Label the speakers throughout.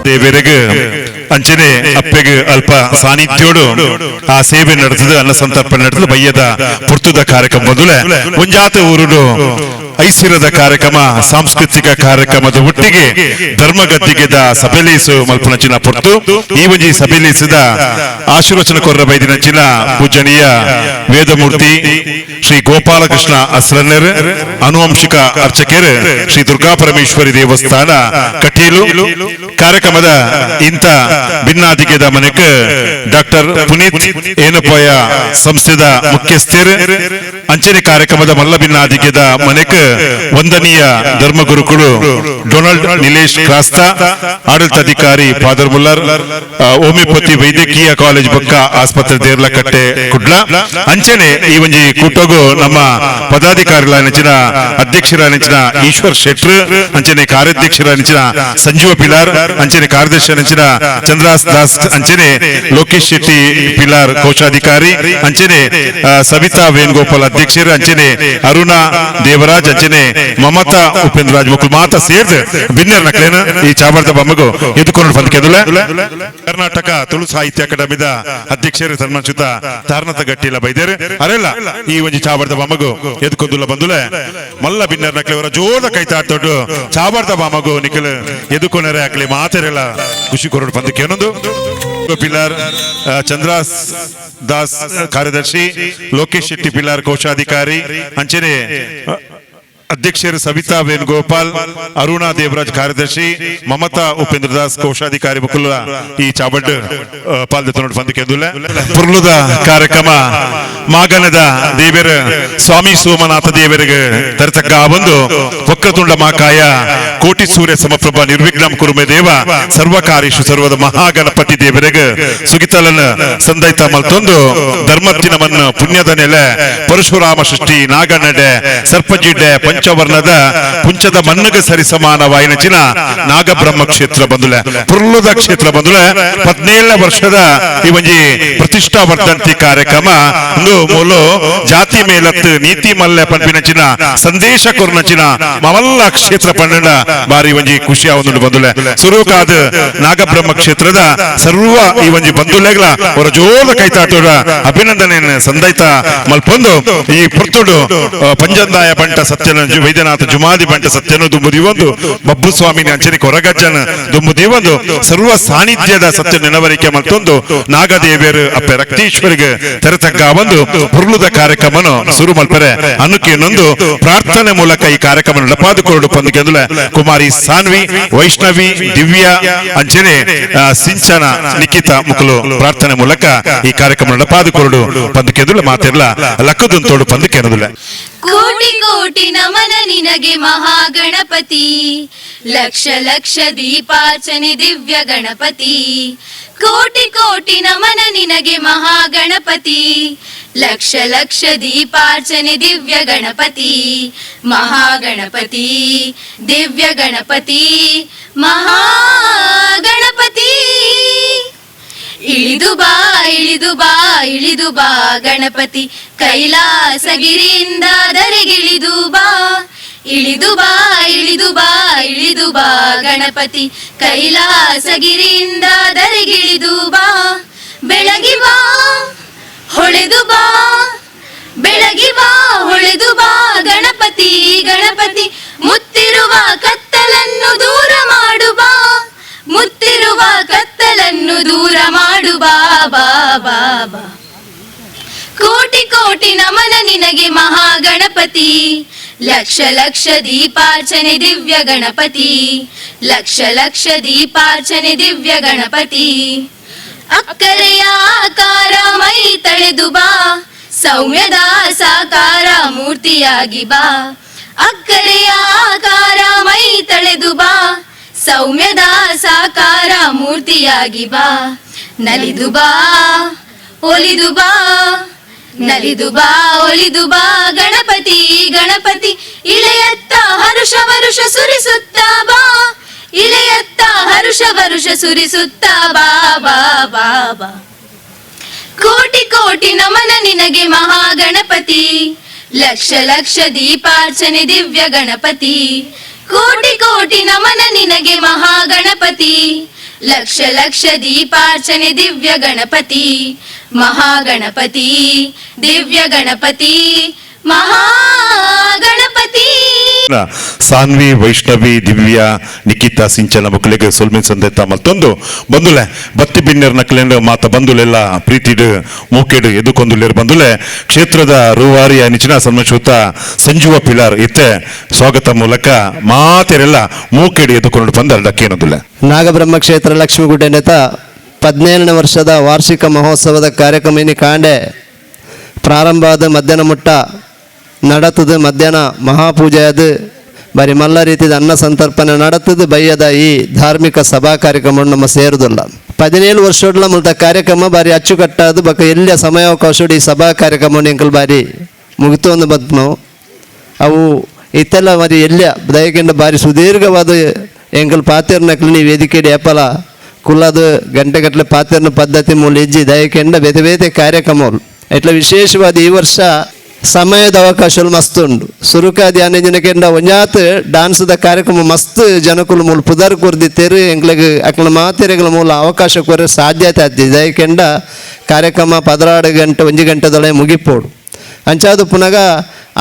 Speaker 1: ದೇವರಿಗೆ ಅಂಚನೆ ಅಪ್ಪೆಗೆ ಅಲ್ಪ ಸಾನ್ನಿಧ್ಯೋಡು ಆ ಸೇವೆ ನಡೆತದೆ, ಅನ್ನ ಸಂತರ್ಪಣೆ ನಡೆತದೆ. ಬಯ್ಯದ ಪುರ್ತುದ ಕಾರ್ಯಕ್ರಮ ಬಂದುಲೆ ಒಂಜಾತ ಊರುಡು ಐಸಿರದ ಕಾರ್ಯಕ್ರಮ, ಸಾಂಸ್ಕೃತಿಕ ಕಾರ್ಯಕ್ರಮದ ಒಟ್ಟಿಗೆ ಧರ್ಮಗದ್ದಿಗೆದ ಸಭೆಲೇಸು ಮಲ್ಪನಂಚಿನ ಪೊರ್ತು. ಈ ಒಂಜಿ ಸಭೆಲೇಸಿದ ಆಶೀರ್ವಚನ ಕೊರ್ರ ಬೈದಿನಂಚಿನ ಪೂಜನೀಯ ವೇದಮೂರ್ತಿ ಶ್ರೀ ಗೋಪಾಲಕೃಷ್ಣ ಅಸ್ರನ್ನರ್, ಅನುವಂಶಿಕ ಅರ್ಚಕರು, ಶ್ರೀ ದುರ್ಗಾ ಪರಮೇಶ್ವರಿ ದೇವಸ್ಥಾನ, ಕಟೀಲು. ಕಾರ್ಯಕ್ರಮದ ಇಂತ ಭಿನ್ನಾದಿಗೆದ ಮನೆಕ್ ಡಾಕ್ಟರ್ ಪುನೀತ್ ಏನಪೋಯ, ಸಂಸ್ಥೆದ ಮುಖ್ಯಸ್ಥರು. ಅಂಚನೆ ಕಾರ್ಯಕ್ರಮದ ಮಲ್ಲ ಭಿನ್ನಾದಿಗೆದ ಮನೆಕ್ ವಂದನೀಯ ಧರ್ಮಗುರುಕುಳು ಡೊನಾಲ್ಡ್ ನಿಲೇಶ್ ಕ್ರಾಸ್ತ, ಆಡಳಿತಾಧಿಕಾರಿ, father Muller, homeopathy ವೈದ್ಯಕೀಯ ಕಾಲೇಜ್ ಬೊಕ್ಕ ಆಸ್ಪತ್ರೆ, ದೇರ್ಲಕಟ್ಟೆ, ಕುಡ್ಲ. ಅಂಚನೆ ಈ ಒಂಜಿ ಕೂಟಗು ನಮ್ಮ ಪದಾಧಿಕಾರಿಗಳ ಅಧ್ಯಕ್ಷರ ನೆಂಚಿನ ಈಶ್ವರ್ ಶೆಟ್ರ್, ಅಂಚನೆ ಕಾರ್ಯಾಧ್ಯಕ್ಷರ ನೆಂಚಿನ ಸಂಜೀವ ಪಿಲಾರ್, ಅಂಚನೆ ಕಾರ್ಯದರ್ಶಿ ನೆಂಚಿನ ಚಂದ್ರಾಸ್ ದಾಸ್, ಅಂಚನೆ ಲೋಕೇಶ್ ಶೆಟ್ಟಿ ಪಿಲಾರ್ ಕೋಶಾಧಿಕಾರಿ, ಅಂಚನೆ ಸವಿತಾ ವೇಣುಗೋಪಾಲ್ ಅಧ್ಯಕ್ಷರು, ಅಂಚನೆ ಅರುಣಾ ದೇವರಾಜ್, ಅಂಚನೆ ಮಮತಾ ಉಪೇಂದ್ರರಾಜ್ ಮೊಕುಲು ಮಾತ ಸೇರ್ದು ಬಿನ್ನೆರ್ ನಕ್ಲೇನ ಈ ಚಾವರ್ದ ಬೊಮ್ಮಗು ಎದುಕೊಂಡು ಬಂದ್ಕೆದುಲ. ಕರ್ನಾಟಕ ತುಳು ಸಾಹಿತ್ಯ ಅಕಾಡೆಮಿದ ಅಧ್ಯಕ್ಷರು ಸನ್ಮಾನಿಸುತ್ತ ತಾರನತ ಗಟ್ಟಿಲ ಬೈದೇರು. ಅರೆಲ್ಲ ಈ ಒಂಜಿ ಚಾವರ್ದ ಬೊಮ್ಮಗು ಎದುಕೊಂದುಲ್ಲ ಬಂದುಲೆ. ಮಲ್ಲ ಬಿನ್ನರ್ ನಕ್ಲೆ ಅವರ ಜೋರದ ಕೈತಾಡ್ತೊಟ್ಟು ಚಾವರ್ದ ಬಾಮಗು ನಿಖಲ್ ಎದುಕೊನರೆ ಅಕ್ಲೆ ಮಾತೆರೆಲ್ಲ ಖುಷಿ ಕೊರಡು ಬಂದಕ್ಕೆ ಏನೊಂದು ಪಿಲಾರ್, ಚಂದ್ರಾಸ್ ದಾಸ್ ಕಾರ್ಯದರ್ಶಿ, ಲೋಕೇಶ್ ಶೆಟ್ಟಿ ಪಿಲಾರ್ ಕೋಶಾಧಿಕಾರಿ, ಅಂಚನೆ ಅಧ್ಯಕ್ಷರು ಸವಿತಾ ವೇಣುಗೋಪಾಲ್, ಅರುಣಾ ದೇವರಾಜ್ ಕಾರ್ಯದರ್ಶಿ, ಮಮತಾ ಉಪೇಂದ್ರ ದಾಸ್ ಕೋಶಾಧಿಕಾರಿ ಬಕುಲ ಈ ಚಾವಡ್ ಪಾಲ್ದೆತ್ತೊಂಡು ಬಂದಕ್ಕೆ. ಪುರ್ಲುದ ಕಾರ್ಯಕ್ರಮ. ಮಾಗನದ ದೇವರ ಸ್ವಾಮಿ ಸೋಮನಾಥ ದೇವರಿಗೆ ತರತಕ್ಕ ಬಂದು ವಕ್ರತುಂಡ ಮಾಕಾಯ ಕೋಟಿ ಸೂರ್ಯ ಸಮಪ್ರಭ ನಿರ್ವಿಘ್ನಂ ಕುರುಮೆ ದೇವ ಸರ್ವಕಾರ್ಯೇಷು ಸರ್ವದ ಮಹಾಗಣಪತಿ ದೇವರಿಗೆ ಸುಗಿತಲನ ಸಂದೈತ ಮಲ್ತೊಂದು, ಧರ್ಮತ್ತಿನ ಮನ್ನ ಪುಣ್ಯದ ನೆಲೆ, ಪರಶುರಾಮ ಸೃಷ್ಟಿ ನಾಗನಡೆ ಸರ್ಪಜಿಡ್ಡೆ ಪಂಚವರ್ಣದ ಪುಂಚದ ಮನ್ನಗ ಸರಿ ಸಮಾನವಾಯಿನಚಿನ ನಾಗಬ್ರಹ್ಮ ಕ್ಷೇತ್ರ ಬಂದುಲೆ. ಪುರ್ಲುದ ಕ್ಷೇತ್ರ ಬಂದುಲೆ. 17ನೇ ವರ್ಷದ ಈ ಒಂಜಿ ಪ್ರತಿಷ್ಠಾ ವರ್ಧಂತಿ ಕಾರ್ಯಕ್ರಮ ಒಂದು ಮೂಲು ಜಾತಿ ಮೇಲತ್ತು ನೀತಿ ಮಲ್ಲೆ ಪನ್ಪಿನಂಚಿನ ಸಂದೇಶ ಕೊರ್ನಂಚಿನ ಮವಲ್ಲ ಕ್ಷೇತ್ರ ಪಂಡ ಬಾರಿ ಒಂಜಿ ಖುಷಿ ಒಂದು ಬಂದುಲೆ. ಸುರುಕಾದ ನಾಗಬ್ರಹ್ಮ ಕ್ಷೇತ್ರದ ಸರ್ವ ಈ ಒಂಜಿ ಬಂಧುಲೆಗ್ಲ ಅವರ ಜೋರದ ಕೈತಾಟೋಡ ಅಭಿನಂದನೆ ಸಂದೈತ ಮಲ್ಪೊಂದು, ಈ ಪುರ್ತುಡು ಪಂಜಂದಾಯ ಬಂಟ ಸತ್ಯನ, ವೈದ್ಯನಾಥ ಜುಮಾದಿ ಬಂಟ ಸತ್ಯನ ದುಂಬು ದಿವೊಂದು, ಬಬ್ಬು ಸ್ವಾಮಿನ ಅಂಚನೆ ಕೊರಗಜ್ಜನ ದುಂಬು ದಿವೊಂದು, ಸರ್ವ ಸಾನ್ನಿಧ್ಯದ ಸತ್ಯ ನೆನವರಿಕೆ ಮತ್ತೊಂದು ನಾಗದೇವಿಯರು ಅಪ್ಪೆ ರಕ್ತೇಶ್ವರಿಗೆ ತೆರತಕ್ಕ ಒಂದು ಪುರ್ಲುದ ಕಾರ್ಯಕ್ರಮನು ಸುರು ಮಲ್ಪರೆ ಅನುಕೇನೊಂದು ಪ್ರಾರ್ಥನೆ ಮೂಲಕ ಈ ಕಾರ್ಯಕ್ರಮ ನಡಪಾದುಕೊರಡು ಪಂದಿಕೆಂದುಲೆ ಕುಮಾರಿ ಸಾನ್ವಿ, ವೈಷ್ಣವಿ, ದಿವ್ಯಾ, ಅಂಚನೆ ಸಿಂಚನ, ನಿಖಿತ ಮುಕುಲು ಪ್ರಾರ್ಥನೆ ಮೂಲಕ ಈ ಕಾರ್ಯಕ್ರಮ ನಡಪಾದುಕೊರಡು ಪಂದಿಕೆಂದುಲೆ ಮಾತಿರ್ಲ ಲಕ್ಕದಂತೋಡು ಪಂದಿಕೆನದುಲೆ.
Speaker 2: ಕೋಟಿ ಕೋಟಿ ನಮನ ನಿನಗೆ ಮಹಾಗಣಪತಿ, ಲಕ್ಷ ಲಕ್ಷ ದೀಪಾರ್ಚನೆ ದಿವ್ಯ ಗಣಪತಿ. ಕೋಟಿ ಕೋಟಿ ನಮನ ನಿನಗೆ ಮಹಾಗಣಪತಿ, ಲಕ್ಷ ಲಕ್ಷ ದೀಪಾರ್ಚನೆ ದಿವ್ಯ ಗಣಪತಿ. ಮಹಾಗಣಪತಿ, ದಿವ್ಯ ಗಣಪತಿ, ಮಹಾಗಣಪತಿ. ಇಳಿದು ಬಾ, ಇಳಿದು ಬಾ, ಇಳಿದು ಬಾ ಗಣಪತಿ, ಕೈಲಾಸಗಿರಿಯಿಂದ ಧರೆಗಿಳಿದು ಬಾ. ಇಳಿದು ಬಾ, ಇಳಿದು ಬಾ, ಇಳಿದು ಬಾ ಗಣಪತಿ, ಕೈಲಾಸಗಿರಿಯಿಂದ ಧರೆಗಿಳಿದು ಬಾ. ಬೆಳಗಿ ಬಾ, ಹೊಳೆದು ಬಾ, ಬೆಳಗಿ ಬಾ, ಹೊಳೆದು ಬಾ ಗಣಪತಿ ಗಣಪತಿ. ಮುತ್ತಿರುವ ಕತ್ತಲನ್ನು ದೂರ ಮಾಡು ಬಾ, ಮುತ್ತಿರುವ ಕತ್ತಲನ್ನು ದೂರ ಮಾಡು ಬಾ ಬಾ ಬಾ ಬಾ. ಕೋಟಿ ಕೋಟಿ ನಮನ ನಿನಗೆ ಮಹಾಗಣಪತಿ, ಲಕ್ಷ ಲಕ್ಷ ದೀಪಾರ್ಚನೆ ದಿವ್ಯ ಗಣಪತಿ, ಲಕ್ಷ ಲಕ್ಷ ದೀಪಾರ್ಚನೆ ದಿವ್ಯ ಗಣಪತಿ. ಅಕ್ಕರೆಯ ಆಕಾರ ಮೈ ತಳೆದು ಬಾ, ಸೌಮ್ಯದ ಸಾಕಾರ ಮೂರ್ತಿಯಾಗಿ ಬಾ. ಅಕ್ಕರೆಯ ಆಕಾರ ಮೈ ತಳೆದು ಬಾ, ಸೌಮ್ಯದ ಸಾಕಾರ ಮೂರ್ತಿಯಾಗಿ ಬಾ. ನಲಿದು ಬಾ, ಒಲಿದು ಬಾ, ನಲಿದು ಬಾ, ಒಲಿದು ಬಾ ಗಣಪತಿ ಗಣಪತಿ. ಇಳೆಯತ್ತ ಹರುಷ ವರುಷ ಸುರಿಸುತ್ತ ಬಾ, ಇಳೆಯತ್ತ ಹರುಷ ವರುಷ ಸುರಿಸುತ್ತ ಬಾ ಬಾ ಬಾ ಬಾ. ಕೋಟಿ ಕೋಟಿ ನಮನ ನಿನಗೆ ಮಹಾಗಣಪತಿ, ಲಕ್ಷ ಲಕ್ಷ ದೀಪಾರ್ಚನೆ ದಿವ್ಯ ಗಣಪತಿ. ಕೋಟಿ ಕೋಟಿ ನಮನ ನಿನಗೆ ಮಹಾಗಣಪತಿ. Lakh lakh ದೀಪಾರ್ಚನೆ ದಿವ್ಯ ಗಣಪತಿ ಮಹಾಗಣಪತಿ ದಿವ್ಯ ಗಣಪತಿ ಮಹಾಗಣಪತಿ.
Speaker 1: ಸಾನ್ವಿ, ವೈಷ್ಣವಿ, ದಿವ್ಯ, ನಿಖಿತಾ, ಸಿಂಚನ ಮಕ್ಕಳಿಗೆ ಸೊಲ್ಮಿನ್ ಸಂದೇತ ಮತ್ತೊಂದು ಬಂದುಲೆ ಬತ್ತಿ ಬಿನ್ನೆರ್ ನಕ್ಲೆಂಡು ಮಾತ ಬಂದುಲೆಲ್ಲ ಪ್ರೀತಿಡು ಮೂಕೆಡು ಎದುಕೊಂದುಲೇರು. ಬಂದುಲೆ ಕ್ಷೇತ್ರದ ರೂವಾರಿ ಅನಿಚಿನ ಸನ್ಮಶೂತ ಸಂಜುವ ಪಿಲಾರ್ ಇತ್ತೆ ಸ್ವಾಗತ ಮೂಲಕ ಮಾತೆರೆಲ್ಲ ಮೂಕೆಡು ಎದುಕೊಂಡು ಬಂದ ಡಕ್ಕೇನದುಲೆ.
Speaker 3: ನಾಗಬ್ರಹ್ಮ ಕ್ಷೇತ್ರ ಲಕ್ಷ್ಮೀಗುಡ್ಡೆ ನೇತ 17ನೇ ವರ್ಷದ ವಾರ್ಷಿಕ ಮಹೋತ್ಸವದ ಕಾರ್ಯಕ್ರಮ ಇನಿ ಕಾಂಡೆ ಪ್ರಾರಂಭ ಆದ ಮಧ್ಯಾಹ್ನ ಮುಟ್ಟ ನಡತದ. ಮಧ್ಯಾಹ್ನ ಮಹಾಪೂಜೆ ಅದು ಬಾರಿ ಮಲ್ಲ ರೀತಿದ ಅನ್ನ ಸಂತರ್ಪಣೆ ನಡತದ. ಬಯ್ಯದ ಈ ಧಾರ್ಮಿಕ ಸಭಾ ಕಾರ್ಯಕ್ರಮ ನಮ್ಮ ಸೇರುದಿಲ್ಲ. 17 ವರ್ಷಡ್ಲ ಮುಲ್ತ ಕಾರ್ಯಕ್ರಮ ಬಾರಿ ಅಚ್ಚುಕಟ್ಟಾದ ಬಕ ಎಲ್ಲಿಯ ಸಮಯಾವಕಾಶ ಈ ಸಭಾ ಕಾರ್ಯಕ್ರಮ ಎಂಕಲ್ ಬಾರಿ ಮುಗಿತು ಒಂದು ಬತ್ ನಾವು ಅವು ಇತ್ತೆಲ್ಲ ಬಾರಿ ಎಲ್ಲಿಯ ದಯಕೆಂಡ ಬಾರಿ ಸುದೀರ್ಘವಾದ ಎಂಕಲ್ ಪಾತೆರ್ನಕ್ಲು ನೀವು ವೇದಿಕೆ ಏಪಲ ಕುಲ್ಲದು ಗಂಟೆಗಟ್ಟಲೆ ಪಾತೆರ್ನ ಪದ್ಧತಿ ಮೂಲ ಇಜ್ಜಿ. ದಯಕೆಂಡ ಬೇತೆ ಬೇತೆ ಕಾರ್ಯಕ್ರಮಗಳು ಎಟ್ಲ ವಿಶೇಷವಾದ ಈ ವರ್ಷ ಸಮಯದ ಅವಕಾಶಗಳು ಮಸ್ತ್ ಉಂಡು. ಸುರುಕಾದಿ ಜನಕೆಂಡ ಒಂಜಾತ್ ಡಾನ್ಸ್ದ ಕಾರ್ಯಕ್ರಮ ಮಸ್ತ್ ಜನಕುಲು ಮೂಲ ಪುದರ್ ಕೊರ್ದಿತ್ತೇರು. ಎಂಕ್ಲೆಗ್ ಅಕ್ಲ ಮಾತೆರೆಗಳ ಮೂಲ ಅವಕಾಶ ಕೊರೆ ಸಾಧ್ಯತೆ ಆತಿ. ದಯಕೆಂಡ ಕಾರ್ಯಕ್ರಮ 12 ಗಂಟೆ 1 ಗಂಟೆದೊಳಗೆ ಮುಗಿಪೋಡು. ಅಂಚಾದು ಪುನಗ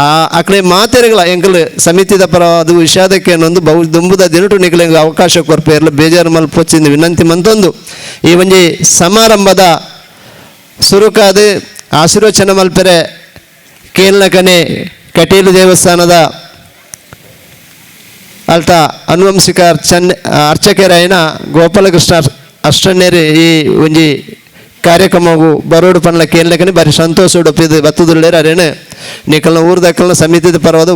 Speaker 3: ಆ ಅಕ್ಲೆ ಮಾತೆರೆಗಳ ಎಂಕಲ್ ಸಮಿತಿದ ಪರವಾದ ವಿಷಾದಕ್ಕೆ ಅನ್ನೊಂದು ಬಹು ದುಂಬುದ ದಿನಟು ನಿಕ್ಲೆ ಅವಕಾಶ ಕೊರ್ಪೇರ್ಲ ಬೇಜಾರು ಮಲ್ಪೊಚ್ಚಿಂದ ವಿನಂತಿ ಮಂತೊಂದು ಈ ಒಂಜಿ ಸಮಾರಂಭದ ಸುರುಕಾದ ಆಶೀರ್ವಚನ ಮಲ್ಪೆರೆ ಕೇಲ್ನಕನೆ ಕಟೀಲು ದೇವಸ್ಥಾನದ ಅಲ್ತ ಅನುವಂಶಿಕ ಅರ್ಚಕರಾಯನ ಗೋಪಾಲಕೃಷ್ಣ ಅಷ್ಟನ್ನೇರಿ ಈ ಒಂಜಿ ಕಾರ್ಯಕ್ರಮವು ಬರೋಡು ಪನ್ಲ ಕೇಲ್ನಕನೆ ಬಾರಿ ಸಂತೋಷ ಉಡುಪಿದು ಬತ್ತುದುಳ್ಳೇರು. ಅರೇನು ನಿಕಲ್ನ ಊರ್ದಕ್ಕಲ್ನ ಸಮಿತಿದ ಪರವಾದ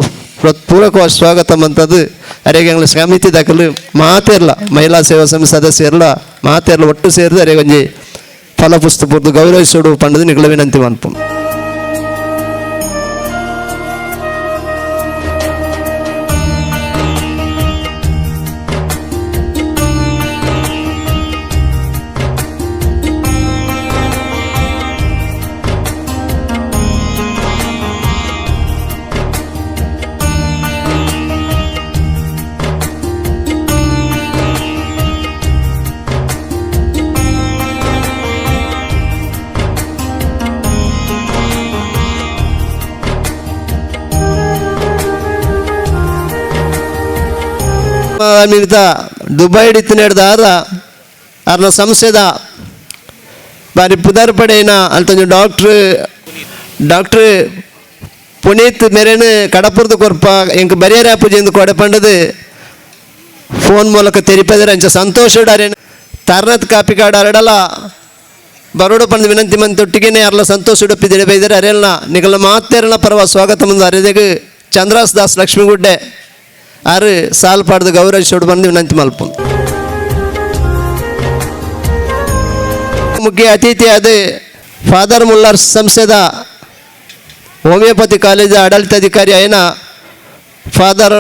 Speaker 3: ಪೂರಕವಾದ ಸ್ವಾಗತ ಮಂತದ್ದು. ಅರೆಗೆ ಎಂಗ್ಲ ಸಮಿತಿ ದಾಖಲು ಮಾತೆರ್ಲ ಮಹಿಳಾ ಸೇವಾ ಸಮಿತಿ ಸದಸ್ಯರ್ಲ ಮಾತೆರ್ಲ ಒಟ್ಟು ಸೇರಿದು ಅರೆ ಒಂಜಿ ಫಲಪುಸ್ತ ಪೂರ್ದು ಗೌರವಿಸೋಡು ಪಂಡದು ನಿಕಲ ವಿನಂತಿ ಮನ್ಪು. ಮಿತ ದುಬೈಡ್ ಇತ್ತಿನೆಡ್ದಾರ ಅರ್ನ ಸಂಸ್ಥೆದ ಬಾರಿ ಪುದರ್ ಪಡೆಯಿನ ಅಲ್ತೊಂಜಿ ಡಾಕ್ಟ್ರ್ ಡಾಕ್ಟ್ರ್ ಪುನೀತ್ ಮೆರೆನ್ ಕಡಪುರ್ದು ಕೊರ್ಪ ಎಂಕ್ ಬರಿಯರ ಪೂಜೆಂದು ಕೊಡೆ ಪಂಡದು ಫೋನ್ ಮೂಲಕ ತೆರಿಪೆದರೆ. ಅಂಚ ಸಂತೋಷ ಅರೇನು ತರ್ನತ್ ಕಾಪಿಕಾಡ್ ಅರಡಲ ಬರೋಡು ಪಂದ್ ವಿನಂತಿ ಮಂತೊಟ್ಟಿಗೆನೆ ಅರ್ಲ ಸಂತೋಷ ಉಡುಪಿ ಬೈದರೆ. ಅರೆಲ್ನ ನಿಗಲ ಮಾತೆರನ ಪರವ ಸ್ವಾಗತ ಮುಂದೆ ಅರೆದೆಗ್ ಚಂದ್ರಾಸ್ ದಾಸ್ ಲಕ್ಷ್ಮೀಗುಡ್ಡೆ ಆರು ಸಾಲ್ ಪಾಡ್ದು ಗೌರವಿಸೋಡು ಬಂದು ವಿನಂತಿ ಮಲ್ಪು. ಮುಖ್ಯ ಅತಿಥಿ ಅದು ಫಾದರ್ ಮುಲ್ಲರ್ ಸಂಸ್ಥೆದ ಹೋಮಿಯೋಪತಿ ಕಾಲೇಜ್ ಆಡಳಿತಾಧಿಕಾರಿ అయిన ಫಾದರ್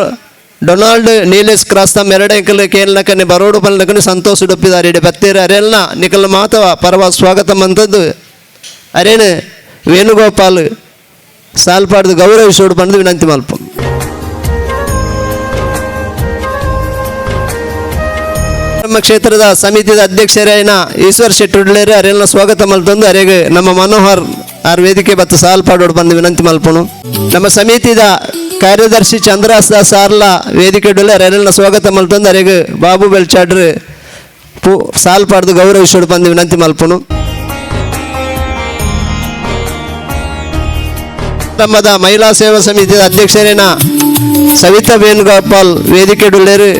Speaker 3: ಡೊನಾಲ್ಡ್ ನೀಲೇಶ್ ಕ್ರಾಸ್ತಮ್ ಎರಡೆಂಕಲ್ ಕೇಲ್ನಕನೆ ಬರೋಡು ಪಲ್ನಕನೆ ಸಂತೋಷ ಉಡುಪಿದಾರೆ ಇಡೆ ಬತ್ತೀರ. ಅರೆಲ್ನ ನಿಕಲ್ ಮಾತವ ಪರವ ಸ್ವಾಗತ ಮಂತದ್ದು. ಅರೇನು ವೇಣುಗೋಪಾಲ್ ಸಾಲ್ಪಾಡ್ದು ಗೌರವಿಸೋಡು ಬಂದು ವಿನಂತಿ ಮಲ್ಪ. ನಮ್ಮ ಕ್ಷೇತ್ರದ ಸಮಿತಿದ ಅಧ್ಯಕ್ಷರಾಯನ ಈಶ್ವರ್ ಶೆಟ್ಟುಡ್ಲೇರು ಅರೆಲ್ನ ಸ್ವಾಗತ ಮಲ್ತಂದು ಅರೆಗೆ ನಮ್ಮ ಮನೋಹರ್ ಆರ್ ವೇದಿಕೆ ಬತ್ತು ಸಾಲ್ಪಾಡೋಡು ಬಂದು ವಿನಂತಿ ಮಲ್ಪಣು. ನಮ್ಮ ಸಮಿತಿದ ಕಾರ್ಯದರ್ಶಿ ಚಂದ್ರಾಸ್ ದಾಸ್ ಆರ್ಲ ವೇದಿಕೆ ಅರೆಲ್ನ ಸ್ವಾಗತ ಮಲ್ತಂದು ಅರೆಗೆ ಬಾಬು ಬೆಲ್ಚಾಡ್ರು ಪೂ ಸಾಲ್ಪಾಡ್ದು ಗೌರವಿಸೋಡು ಬಂದು ವಿನಂತಿ ಮಲ್ಪಣು. ನಮ್ಮದ ಮಹಿಳಾ ಸೇವಾ ಸಮಿತಿಯ ಅಧ್ಯಕ್ಷರೇನ ಸವಿತಾ ವೇಣುಗೋಪಾಲ್ ವೇದಿಕೆ ಡುಳ್ಳೇರು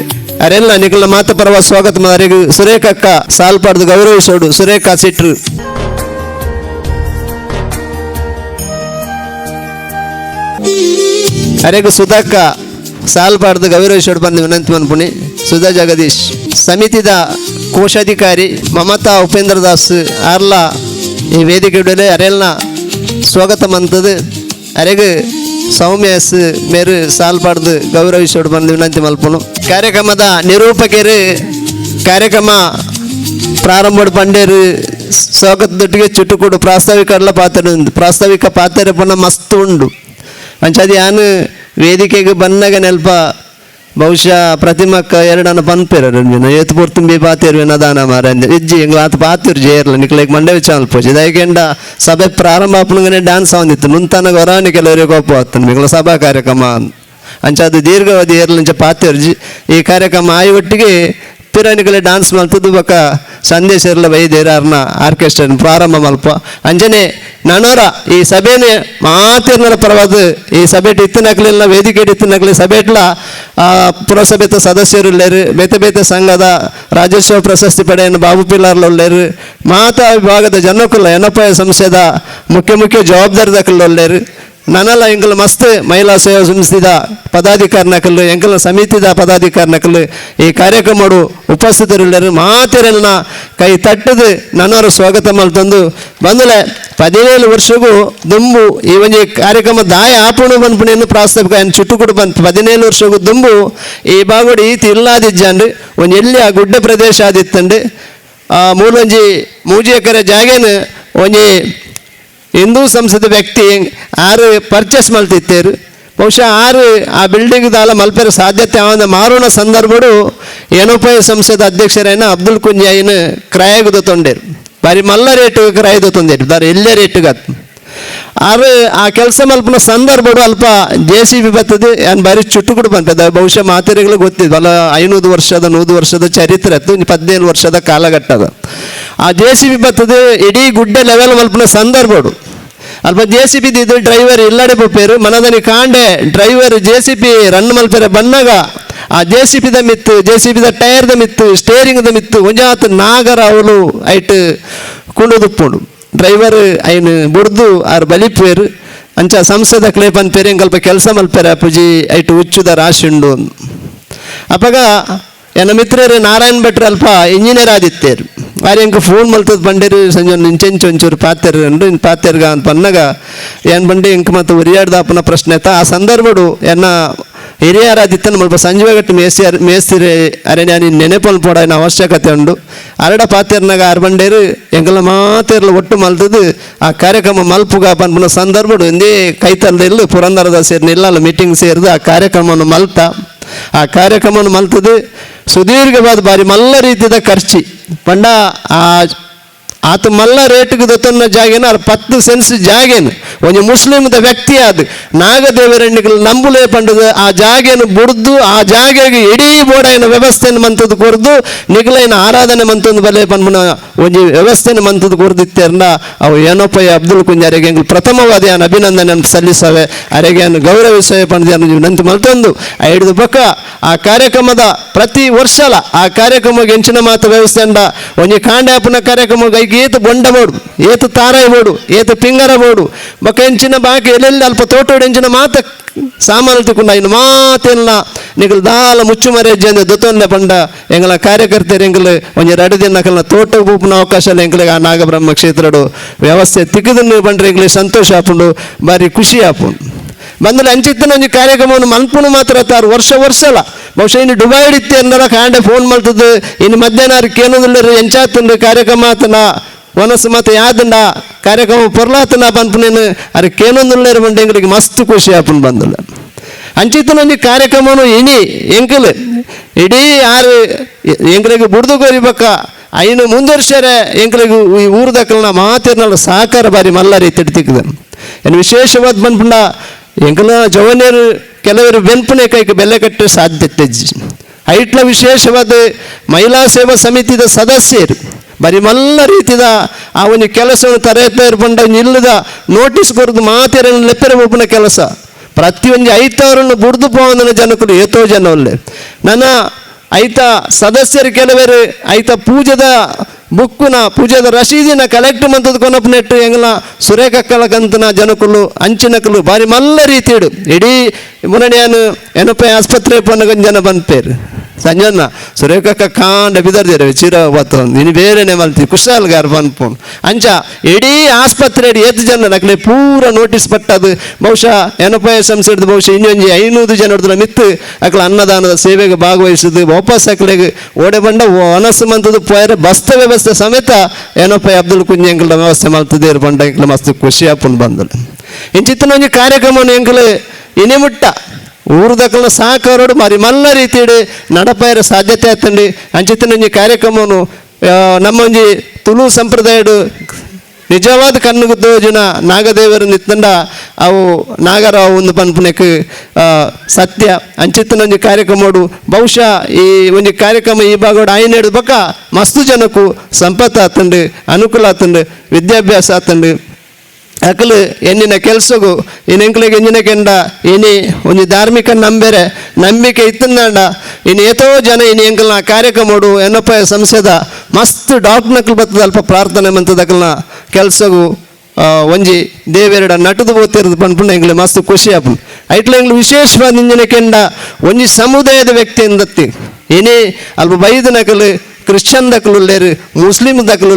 Speaker 3: ಅರೆಲ್ಲ ನಿಖಲ ಮಾತ ಪರವ ಸ್ವಾಗತ ಅರೆಗು ಸುರೇಖಕ್ಕ ಸಾಲ್ಪಾಡ್ದು ಗೌರವಿಸೋಡು ಸುರೇಖಾ ಸಿಟ್ರು. ಅರೆಗು ಸುಧಾಕ್ಕ ಸಾಲ್ಪಾಡ್ದು ಗೌರವಿಸೋಡು ಬಂದು ವಿನಂತಿ ಮನ್ಪುಣಿ ಸುಧಾ ಜಗದೀಶ್. ಸಮಿತಿದ ಕೋಶಾಧಿಕಾರಿ ಮಮತಾ ಉಪೇಂದ್ರ ದಾಸ್ ಆರ್ಲ ಈ ವೇದಿಕೆ ಅರೆಲ್ನ ಸ್ವಾಗತ ಮಂತದು. ಅರೆಗು ಸೌಮ್ಯ ಎಸ್ ಮೇರು ಸಾಲ್ಪಾಡ್ದು ಗೌರವಿಸೋಡು ಬಂದು ವಿನಂತಿ ಮಲ್ಪುನು. ಕಾರ್ಯಕ್ರಮದ ನಿರೂಪಕರು ಕಾರ್ಯಕ್ರಮ ಪ್ರಾರಂಭ ಪಂಡೇರು ಸ್ವಾಗತದೊಟ್ಟಿಗೆ ಚುಟುಕುಡು ಪ್ರಾಸ್ತಾವಿಕ ಎಲ್ಲ ಪಾತ್ರ ಉಂಡು. ಪ್ರಾಸ್ತಾವಿಕ ಪಾತ್ರ ಪುನಃ ಮಸ್ತ್ ಉಂಡು. ಅಂಚಾದಿ ಯಾನು ವೇದಿಕೆಗೆ ಬನ್ನಗ ನೆಲ್ಪ ಬಹುಶಃ ಪ್ರತಿಮಕ್ಕ ಎರಡನ್ನ ಪನ್ಪೇರ ರಂಜನ ಏತು ಪೊರ್ತುಂಬಿ ಪಾತಿರ್ವೆ ದಾನ ಮಾರಂಜ ಇಜ್ಜಿ ಎಂಗ್ಲ ಆತ ಪಾತಿರ್ ಜೇರ್ಲ ನಿಕ್ಲೆಗ್ ಮಂಡೆ ವಿಚಾರ ಪೋಜಿ ದಯಕೆಂಡ ಸಭೆ ಪ್ರಾರಂಭ ಆಪುನಗನೆ ಡ್ಯಾನ್ಸ್ ಆವಂದಿತ್ತು ನುಂತನ ಗೊರಾನಿ ಕೆಲವರಿಗೆ ಕೋಪ ಆತನು ಮಿಗ್ಲ ಸಭಾ ಕಾರ್ಯಕ್ರಮ ಅಂಚಾದ ದೀರ್ಘಾವಧಿ ಏರ್ಲಂಚ ಪಾತಿರ್ಜಿ ಈ ಕಾರ್ಯಕ್ರಮ ಆಯಿ ಒಟ್ಟಿಗೆ ಪಿರಾನಿಕಲೆ ಡ್ಯಾನ್ಸ್ ಮಲ್ತದ್ದು ಬೊಕ ಸಂದೇಶರ್ಲ ಬೈದೇರಾರ್ನ ಆರ್ಕೆಸ್ಟ್ರಾ ಪ್ರಾರಂಭ ಮಲ್ಪ ಅಂಜನೆ ನನೋರ ಈ ಸಭೆನೆ ಮಾತಿರ್ನರ ಪರವಾದ ಈ ಸಭೆಟ್ ಇತ್ತಿನಕ್ಲೆಲ್ಲ ವೇದಿಕೆ ಇತ್ತಿನಕ್ಲೆ ಸಭೆಟ್ಲ ಪುರಸಭೆತ ಸದಸ್ಯರು ಉಳ್ಳೇರು ಬೇತೆ ಬೇತೆ ಸಂಘದ ರಾಜ್ಯೋತ್ಸವ ಪ್ರಶಸ್ತಿ ಪಡೆಯನ್ನು ಬಾಬು ಪಿಲ್ಲಾರ್ಲ ಉಳ್ಳೇರು ಮಾತಾ ವಿಭಾಗದ ಜನಕುಲ ಎನಪಾಯ ಸಂಸ್ಥೆದ ಮುಖ್ಯ ಮುಖ್ಯ ಜವಾಬ್ದಾರಿದಕಲ್ಲ ಉಳ್ಳೇರು ನನಲ ಎಂಕಲ್ ಮಸ್ತ್ ಮಹಿಳಾ ಸೇವಾ ಸಂಸ್ಥೆದ ಪದಾಧಿಕಾರಿ ನಕಲು ಎಂಕಲ್ ಸಮಿತಿದ ಪದಾಧಿಕಾರಿ ನಕಲು ಈ ಕಾರ್ಯಕ್ರಮಡು ಉಪಸ್ಥಿತರುಳ್ಳರು ಮಾತೆರೆಲ್ಲ ಕೈ ತಟ್ಟದು ನನ್ನವರು ಸ್ವಾಗತ ಮಲ್ತಂದು ಬಂದಲೆ 17 ವರ್ಷಗೂ ದುಂಬು ಈ ಒಂಜಿ ಕಾರ್ಯಕ್ರಮ ದಾಯ ಆಪುಣು ಬನ್ಪುಣೆಯನ್ನು ಪ್ರಾಸ್ತಾವಿಕ ಏನು ಚುಟ್ಟು ಬಂತು 17 ವರ್ಷಗೂ ದುಂಬು ಈ ಬಾಗೋಡು ಈತ ಇಲ್ಲಾದಿಜ್ಜಾಂಡು ಒಂಜಿ ಎಲ್ಲಿ ಆ ಗುಡ್ಡ ಪ್ರದೇಶ ಆದಿತ್ತಂಡು ಆ ಮೂಲೊಂಜಿ 3 ಎಕರೆ ಜಾಗೇನು ಒಂಜಿ ಹಿಂದೂ ಸಂಸದ ವ್ಯಕ್ತಿ ಆರು ಪರ್ಚೇಸ್ ಮಲ್ತಿತ್ತೇರು ಬಹುಶಃ ಆರು ಆ ಬಿಲ್ಡಿಂಗ್ ದಾಲ ಮಲ್ಪೆರ ಸಾಧ್ಯತೆ ಆವಂದ ಮಾರೋಣ ಸಂದರ್ಭಡು ಏನೋಪಾಯ ಸಂಸದ ಅಧ್ಯಕ್ಷರೇನ ಅಬ್ದುಲ್ ಕುಂಜಾಯಿನ ಕ್ರಯಗುದ ತೊಂಡೇರು ಬಾರಿ ಮಲ್ಲ ರೇಟು ಕ್ರಯದ ತೊಂದೇರು ಬಾರಿ ಎಲ್ಲೇ ರೇಟುಗತ್ ಆರು ಆ ಕೆಲಸ ಮಲ್ಪನ ಸಂದರ್ಭಡು ಅಲ್ಪ J C B ಬರ್ತದೆ ಏನು ಬಾರಿ ಚುಟ್ಟು ಕೂಡ ಬಂತದ ಬಹುಶಃ ಮಾತೆರೆಗಳು ಗೊತ್ತಿದ್ವು ಅಲ್ಲ 500 ವರ್ಷದ 100 ವರ್ಷದ ಚರಿತ್ರೆ ಇತ್ತು 17 ವರ್ಷದ ಕಾಲಘಟ್ಟದ ಆ J C B ಬರ್ತದೆ ಇಡೀ ಗುಡ್ಡೆ ಲೆವೆಲ್ ಮಲ್ಪನ ಸಂದರ್ಭಡು ಅಲ್ಪ J C B ಇದ್ದು ಡ್ರೈವರ್ ಇಲ್ಲಡೆ ಪೋಪೇರು ಮನದನಿ ಕಾಂಡೆ driver J C B run ಮಲ್ಪೆರೆ ಬನ್ನಾಗ ಆ ಜೆ ಸಿ ಬಿದ ಮಿತ್ತು ಜೆ ಸಿ ಬಿದ ಟೈರ್ದ ಮಿತ್ತು ಸ್ಟೇರಿಂಗ್ದ ಮಿತ್ತು ಒಂಜಾತ್ ನಾಗರ ಅವಳು ಐಟ್ ಕುಂಡುದುಪ್ಪುಂಡು ಡ್ರೈವರ್ ಐನು ಬುಡ್ದು ಆರು ಬಲಿಪೇರು ಅಂಚ ಸಂಸದ ಕ್ಲೇಪನ್ ಪೇರೆ ಸ್ವಲ್ಪ ಕೆಲಸ ಮಲ್ಪೆರೆ ಅಪ್ಪುಜಿ ಐಟು ಉಚ್ಚುದ ರಾಶಿ ಉಂಡು ಅಪ್ಪಗ ಎನ್ನ ಮಿತ್ರರು ನಾರಾಯಣ್ ಭಟ್ರು ಅಲ್ಪ ಇಂಜಿನಿಯರ್ ಆದಿತ್ತೇರು ಆರು ಎಂಕ ಫೋನ್ ಮಲ್ತದ ಬಂಡೇರು ಸಂಜೆ ಇಂಚೆಂಚು ಒಂಚೂರು ಪಾತೆರು ಅಂಡು ಇನ್ನು ಪಾತೆರ್ಗ ಅಂತ ಪನ್ನಗ ಏನು ಬಂಡಿ ಇಂಕ ಮತ್ತು ಉರಿಯಾಡ್ದಾಪನ ಪ್ರಶ್ನೆ ಆತ ಆ ಸಂದರ್ಭಡು ಎನ್ನ ಹಿರಿಯರಾದಿತ್ತನ ಮಲ್ಪ ಸಂಜೀವಗಟ್ಟು ಮೇಸ್ತಿರಿ ಅರೆ ನಾನು ನೆನೆಪಲ್ ಪೋಡಾಯಿನ ಅವಶ್ಯಕತೆ ಉಂಡು ಅರಡ ಪಾತೆರ್ನಾಗ ಆರು ಬಂಡೇರು ಎಂಕಲ ಮಾತೆರ್ಲ ಒಟ್ಟು ಮಲ್ತದ್ದು ಆ ಕಾರ್ಯಕ್ರಮ ಮಲ್ಪುಗ ಪನ್ಪುನ ಸಂದರ್ಭಡು ಇಂದೇ ಕೈತಲ್ದ ಪುರಂದರದ ಸೇರಿ ನಿಲ್ಲಲ್ಲ ಮೀಟಿಂಗ್ ಸೇರಿದು ಆ ಕಾರ್ಯಕ್ರಮವನ್ನು ಮಲ್ತ ಆ ಕಾರ್ಯಕ್ರಮವನ್ನು ಮಲ್ತದ್ದು ಸುದೀರ್ಘವಾದ ಬಾರಿ ಮಲ್ಲ ರೀತಿಯ ಖರ್ಚಿ ಪಂಡ ಆ ಆತ ಮಲ್ಲ ರೇಟ್ಗೆ ದೊತ್ತನ್ನ ಜಾಗೇನ ಅರ್ 10 ಸೆನ್ಸ್ ಜಾಗೇನು ಒಂಜಿ ಮುಸ್ಲಿಮ್ದ ವ್ಯಕ್ತಿ ಅದು ನಾಗದೇವರಣ್ಣಿಗಳು ನಂಬುಲೇ ಪಂಡದು ಆ ಜಾಗೇನು ಬುಡ್ದು ಆ ಜಾಗೆಗೆ ಇಡೀ ಬೋಡೈನ ವ್ಯವಸ್ಥೆಯನ್ನು ಮಂತದ್ದು ಕೊರ್ದು ನಿಗಲೈನ ಆರಾಧನೆ ಮಂತೊಂದು ಬಲೆ ಪನ್ಮುನ ಒಂಜಿ ವ್ಯವಸ್ಥೆಯನ್ನು ಮಂತದ್ದು ಕೊರ್ದಿತ್ತೆರ್ನ ಅವು ಏನೋಪಯ್ಯ ಅಬ್ದುಲ್ ಕುಂಜಾರಿಗೆ ಎಂಗ್ಲು ಪ್ರಥಮವಾದ ಯಾನ್ ಅಭಿನಂದನೆ ಸಲ್ಲಿಸವೆ ಅರೆಗೆ ಗೌರವಿಸವೆ ಪಂಡದ ನಂತ ಮಲ್ತೊಂದು ಐದು ಬೊಕ್ಕ ಆ ಕಾರ್ಯಕ್ರಮದ ಪ್ರತಿ ವರ್ಷಲ ಆ ಕಾರ್ಯಕ್ರಮಕ್ಕೆ ಎಂಚಿನ ಮಾತು ವ್ಯವಸ್ಥೆ ಅಂಡ ಒಂಜಿ ಕಾಂಡ್ಯಾಪುನ ಕಾರ್ಯಕ್ರಮ ಏತು ಬೊಂಡ ಬೋಡು ಏತು ತಾರಾಯಿ ಬೋಡು ಏತು ಪಿಂಗರ ಬೋಡು ಬೊಕ್ಕ ಎಂಚಿನ ಬಾಕಿ ಎಲ್ಲೆಲ್ಲಿ ಅಲ್ಪ ತೋಟೋಡು ಎಂಚಿನ ಮಾತ ಸಾಮಾನು ತಿಕ್ಕೊಂಡ ಇನ್ನು ಮಾತೆಲ್ಲ ನಿಗಲು ದಾಲ ಮುಚ್ಚು ಮರೆಜ್ಜಂದೆ ದೊತ್ತೊಂದೆ ಪಂಡ ಎಂಗಲ ಕಾರ್ಯಕರ್ತರು ಎಂಗಲು ಒಂಜಿ 2 ದಿನ ನಕಲ್ನ ತೋಟ ಪೂಪುನ ಅವಕಾಶ ಎಂಗ್ಲಿಗೆ ಆ ನಾಗಬ್ರಹ್ಮ ಕ್ಷೇತ್ರಡು ವ್ಯವಸ್ಥೆ ತಿಕ್ಕದನ್ನು ಬಂಡ್ರೆ ಎಂಗ್ಲಿಗೆ ಸಂತೋಷ ಆಪುಂಡು ಬಾರಿ ಖುಷಿ ಆಪುಂಡು ಬಂದ್ರೆ ಅಂಚಿತ್ತನ ಒಂಜಿ ಕಾರ್ಯಕ್ರಮವನ್ನು ಮನ್ಪುನು ಮಾತ್ರ ತಾರು ವರ್ಷ ವರ್ಷಲ ಬಹುಶಃ ಇನ್ನು ಡುಬೈಡ್ ಇತ್ತೆ ಅಂದರ ಕಾಂಡೆ ಫೋನ್ ಮಾಡ್ತದ್ದು ಇನ್ನು ಮಧ್ಯಾಹ್ನ ಕೇನೋದಿಲ್ಲ ಎಂಚಾತಂಡು ಕಾರ್ಯಕ್ರಮ ಆತನ ಮನಸ್ಸು ಮತ್ತೆ ಯಾದಂಡ ಕಾರ್ಯಕ್ರಮ ಪೊರ್ಲಾತನ ಪನ್ಪುನೇನು ಅರೆ ಕೇನೊಂದುಲ್ಲೇರು ಬಂಡೆ ಎಂಗಳಿಗೆ ಮಸ್ತ್ ಖುಷಿ ಆಪುನ್ ಬಂದಿಲ್ಲ ಅಂಚಿತ್ತನ ಒಂಜಿ ಕಾರ್ಯಕ್ರಮನು ಇನಿ ಎಂಕಲ್ ಇಡೀ ಆರು ಎಂಕಲಿಗೆ ಬುಡ್ದು ಕೋರಿಬಕ್ಕ ಐನು ಮುಂದುವರ್ಷರೆ ಎಂಕಲಿಗೆ ಈ ಊರುದಕ್ಕಲ್ನ ಮಾತಿರ್ನಲ್ಲ ಸಹಕಾರ ಬಾರಿ ಮಲ್ಲ ರೀತಿ ತಿಕ್ಕದ ಏನು ವಿಶೇಷವಾದ ಬಂದ್ಪುಂಡ ಎಂಕಲ ಜವನಿಯರು ಕೆಲವರು ಬೆನ್ಪುನೆ ಕೈಗೆ ಬೆಲೆ ಕಟ್ಟೆ ಸಾಧ್ಯತೆ ಐಟ್ಲ ವಿಶೇಷವಾದ ಮಹಿಳಾ ಸೇವಾ ಸಮಿತಿದ ಸದಸ್ಯರು ಬರೀ ಮಲ್ಲ ರೀತಿದ ಆ ಒಂದು ಕೆಲಸವನ್ನು ತರೆಯುತ್ತಾ ಇರ್ಪಂಡ ನಿಲ್ಲದ ನೋಟಿಸ್ ಕೊರದು ಮಾತೆರನ್ನು ಲೆಪ್ಪೆರೆ ಒಪ್ಪನ ಕೆಲಸ ಪ್ರತಿಯೊಂದು ಐತವರನ್ನು ಬುಡ್ದು ಪೋವಂದನ ಜನಕರು ಏತೋ ಜನ ಒಲ್ಲೆ ನನ್ನ ಐತ ಸದಸ್ಯರು ಕೆಲವರು ಐತ ಪೂಜೆದ ಬುಕ್ಕುನ ಪೂಜೆದ ರಶೀದಿನ ಕಲೆಕ್ಟ್ ಮಂತದ ಕೊನಪ್ಪ ನೆಟ್ಟು ಎಂಗಲ ಸುರೇಖಕ್ಕಲಕಂತನ ಜನಕುಲು ಅಂಚಿನಕಲು ಬಾರಿ ಮಲ್ಲ ರೀತಿಡು ಇಡೀ ಮುನ್ನಡೆಯನ್ನು ಏನಪ್ಪ ಆಸ್ಪತ್ರೆ ಪೊನ್ನಗೊಂದು ಜನ ಬಂದ್ಪೇರು ಸಂಜನ್ನ ಸುರೇಖಕ್ಕ ಕಾಂಡ ಬಿದರ್ದಿರ ಚೀರ ಬತ್ತ ಇನ್ನು ಬೇರೆನೆ ಮಲ್ತಿ ಕುಶಾಲ್ಗಾರ್ ಪನ್ಪುನ್ ಅಂಚ ಇಡೀ ಆಸ್ಪತ್ರೆ ಏತು ಜನ ನಕಲೆ ಪೂರ ನೋಟಿಸ್ ಪಟ್ಟದು ಬಹುಶಃ ಏನಪ್ಪ ಸಂಸ್ಥೆ ಬಹುಶಃ ಇನ್ನೊಂಜಿ 500 ಜನ ಹಿಡ್ದು ಮಿತ್ತು ಅಕ್ಲ ಅನ್ನದಾನದ ಸೇವೆಗೆ ಭಾಗವಹಿಸುದು ವಾಪಸ್ ಅಕ್ಲೆಗೆ ಓಡೆ ಬಂಡ ಒನಸು ಮಂತದ್ದು ಪೋಯರೆ ಬಸ್ತ ವ್ಯವಸ್ಥೆ ಸಮೇತ ಏನಪ್ಪ ಅಬ್ದುಲ್ ಕುಂಜಿ ಎಂಕಲ್ದ ವ್ಯವಸ್ಥೆ ಮಲ್ತದೆ ಬಂಡ ಎಂಕಲ ಮಸ್ತ್ ಖುಷಿ ಆಪುಂಡು ಬಂದಳು ಇಂಚಿತ್ತನ ಒಂಜಿ ಕಾರ್ಯಕ್ರಮವನ್ನು ಎಂಕಲು ಇನಿ ಮುಟ್ಟ ಊರುದಕ್ಕಲ್ನ ಸಹಕಾರೋಡು ಮಾರಿ ಮಲ್ಲ ರೀತಿಡು ನಡಪಾಯರ ಸಾಧ್ಯತೆ ಆತಂಡಿ. ಅಂಚಿತ್ತಿನ ಒಂಜಿ ಕಾರ್ಯಕ್ರಮನು ನಮ್ಮ ಒಂಜಿ ತುಳು ಸಂಪ್ರದಾಯಡು ನಿಜವಾದ ಕಣ್ಣು ತೋಜುನ ನಾಗದೇವರು ನಿತ್ತಂಡ ಅವು ನಾಗರಾವು ಒಂದು ಪನ್ಪುನೆಕ್ ಸತ್ಯ. ಅಂಚಿತ್ತಿನ ಒಂಜಿ ಕಾರ್ಯಕ್ರಮಡು ಬಹುಶಃ ಈ ಒಂಜಿ ಕಾರ್ಯಕ್ರಮ ಈ ಭಾಗಡು ಆಯ್ನೇಡು ಬೊಕ್ಕ ಮಸ್ತು ಜನಕ್ಕೂ ಸಂಪತ್ತು ಆತಂಡು, ಅನುಕೂಲ ಆತಂಡು, ವಿದ್ಯಾಭ್ಯಾಸ ಆತಂಡು. ಅಕಲು ಎನ್ನಿನ ಕೆಲಸಗು ಇನ್ನು ಎಂಜಿನ ಕೆಂಡ ಇನಿ ಒಂಜಿ ಧಾರ್ಮಿಕ ನಂಬೆರೆ ನಂಬಿಕೆ ಇತ್ತಂದಾಂಡ ಇನ್ನು ಏತೋ ಜನ ಇನಿ ಎಂಕಲ್ನ ಕಾರ್ಯಕ್ರಮಡು ಎನ್ನಪ್ಪ ಸಂಸ್ಥೆದ ಮಸ್ತ್ ಡಾಕ್ಟರ್ ಬರ್ತದ ಅಲ್ಪ ಪ್ರಾರ್ಥನೆ ಮಂತದಕಲ್ನ ಕೆಲಸಗು ಒಂಜಿ ದೇವೆರಡ ನಟದು ಬೋತಿರೋದು ಪನ್ಪುಂಡ ಎಂಗ್ಲೆ ಮಸ್ತ್ ಖುಷಿ ಆಪುಂಡು. ಐಟ್ಲ ಎಂಗ್ಲು ವಿಶೇಷವಾದ ಇಂಜಿನ ಕೆಂಡ ಒಂಜಿ ಸಮುದಾಯದ ವ್ಯಕ್ತಿ ಎಂದತ್ತಿ ಇನಿ ಅಲ್ಪ ಬೈದನಕಲು ಕ್ರಿಶ್ಚಿಯನ್ ದಕಲು ಮುಸ್ಲಿಂ ದಕಲು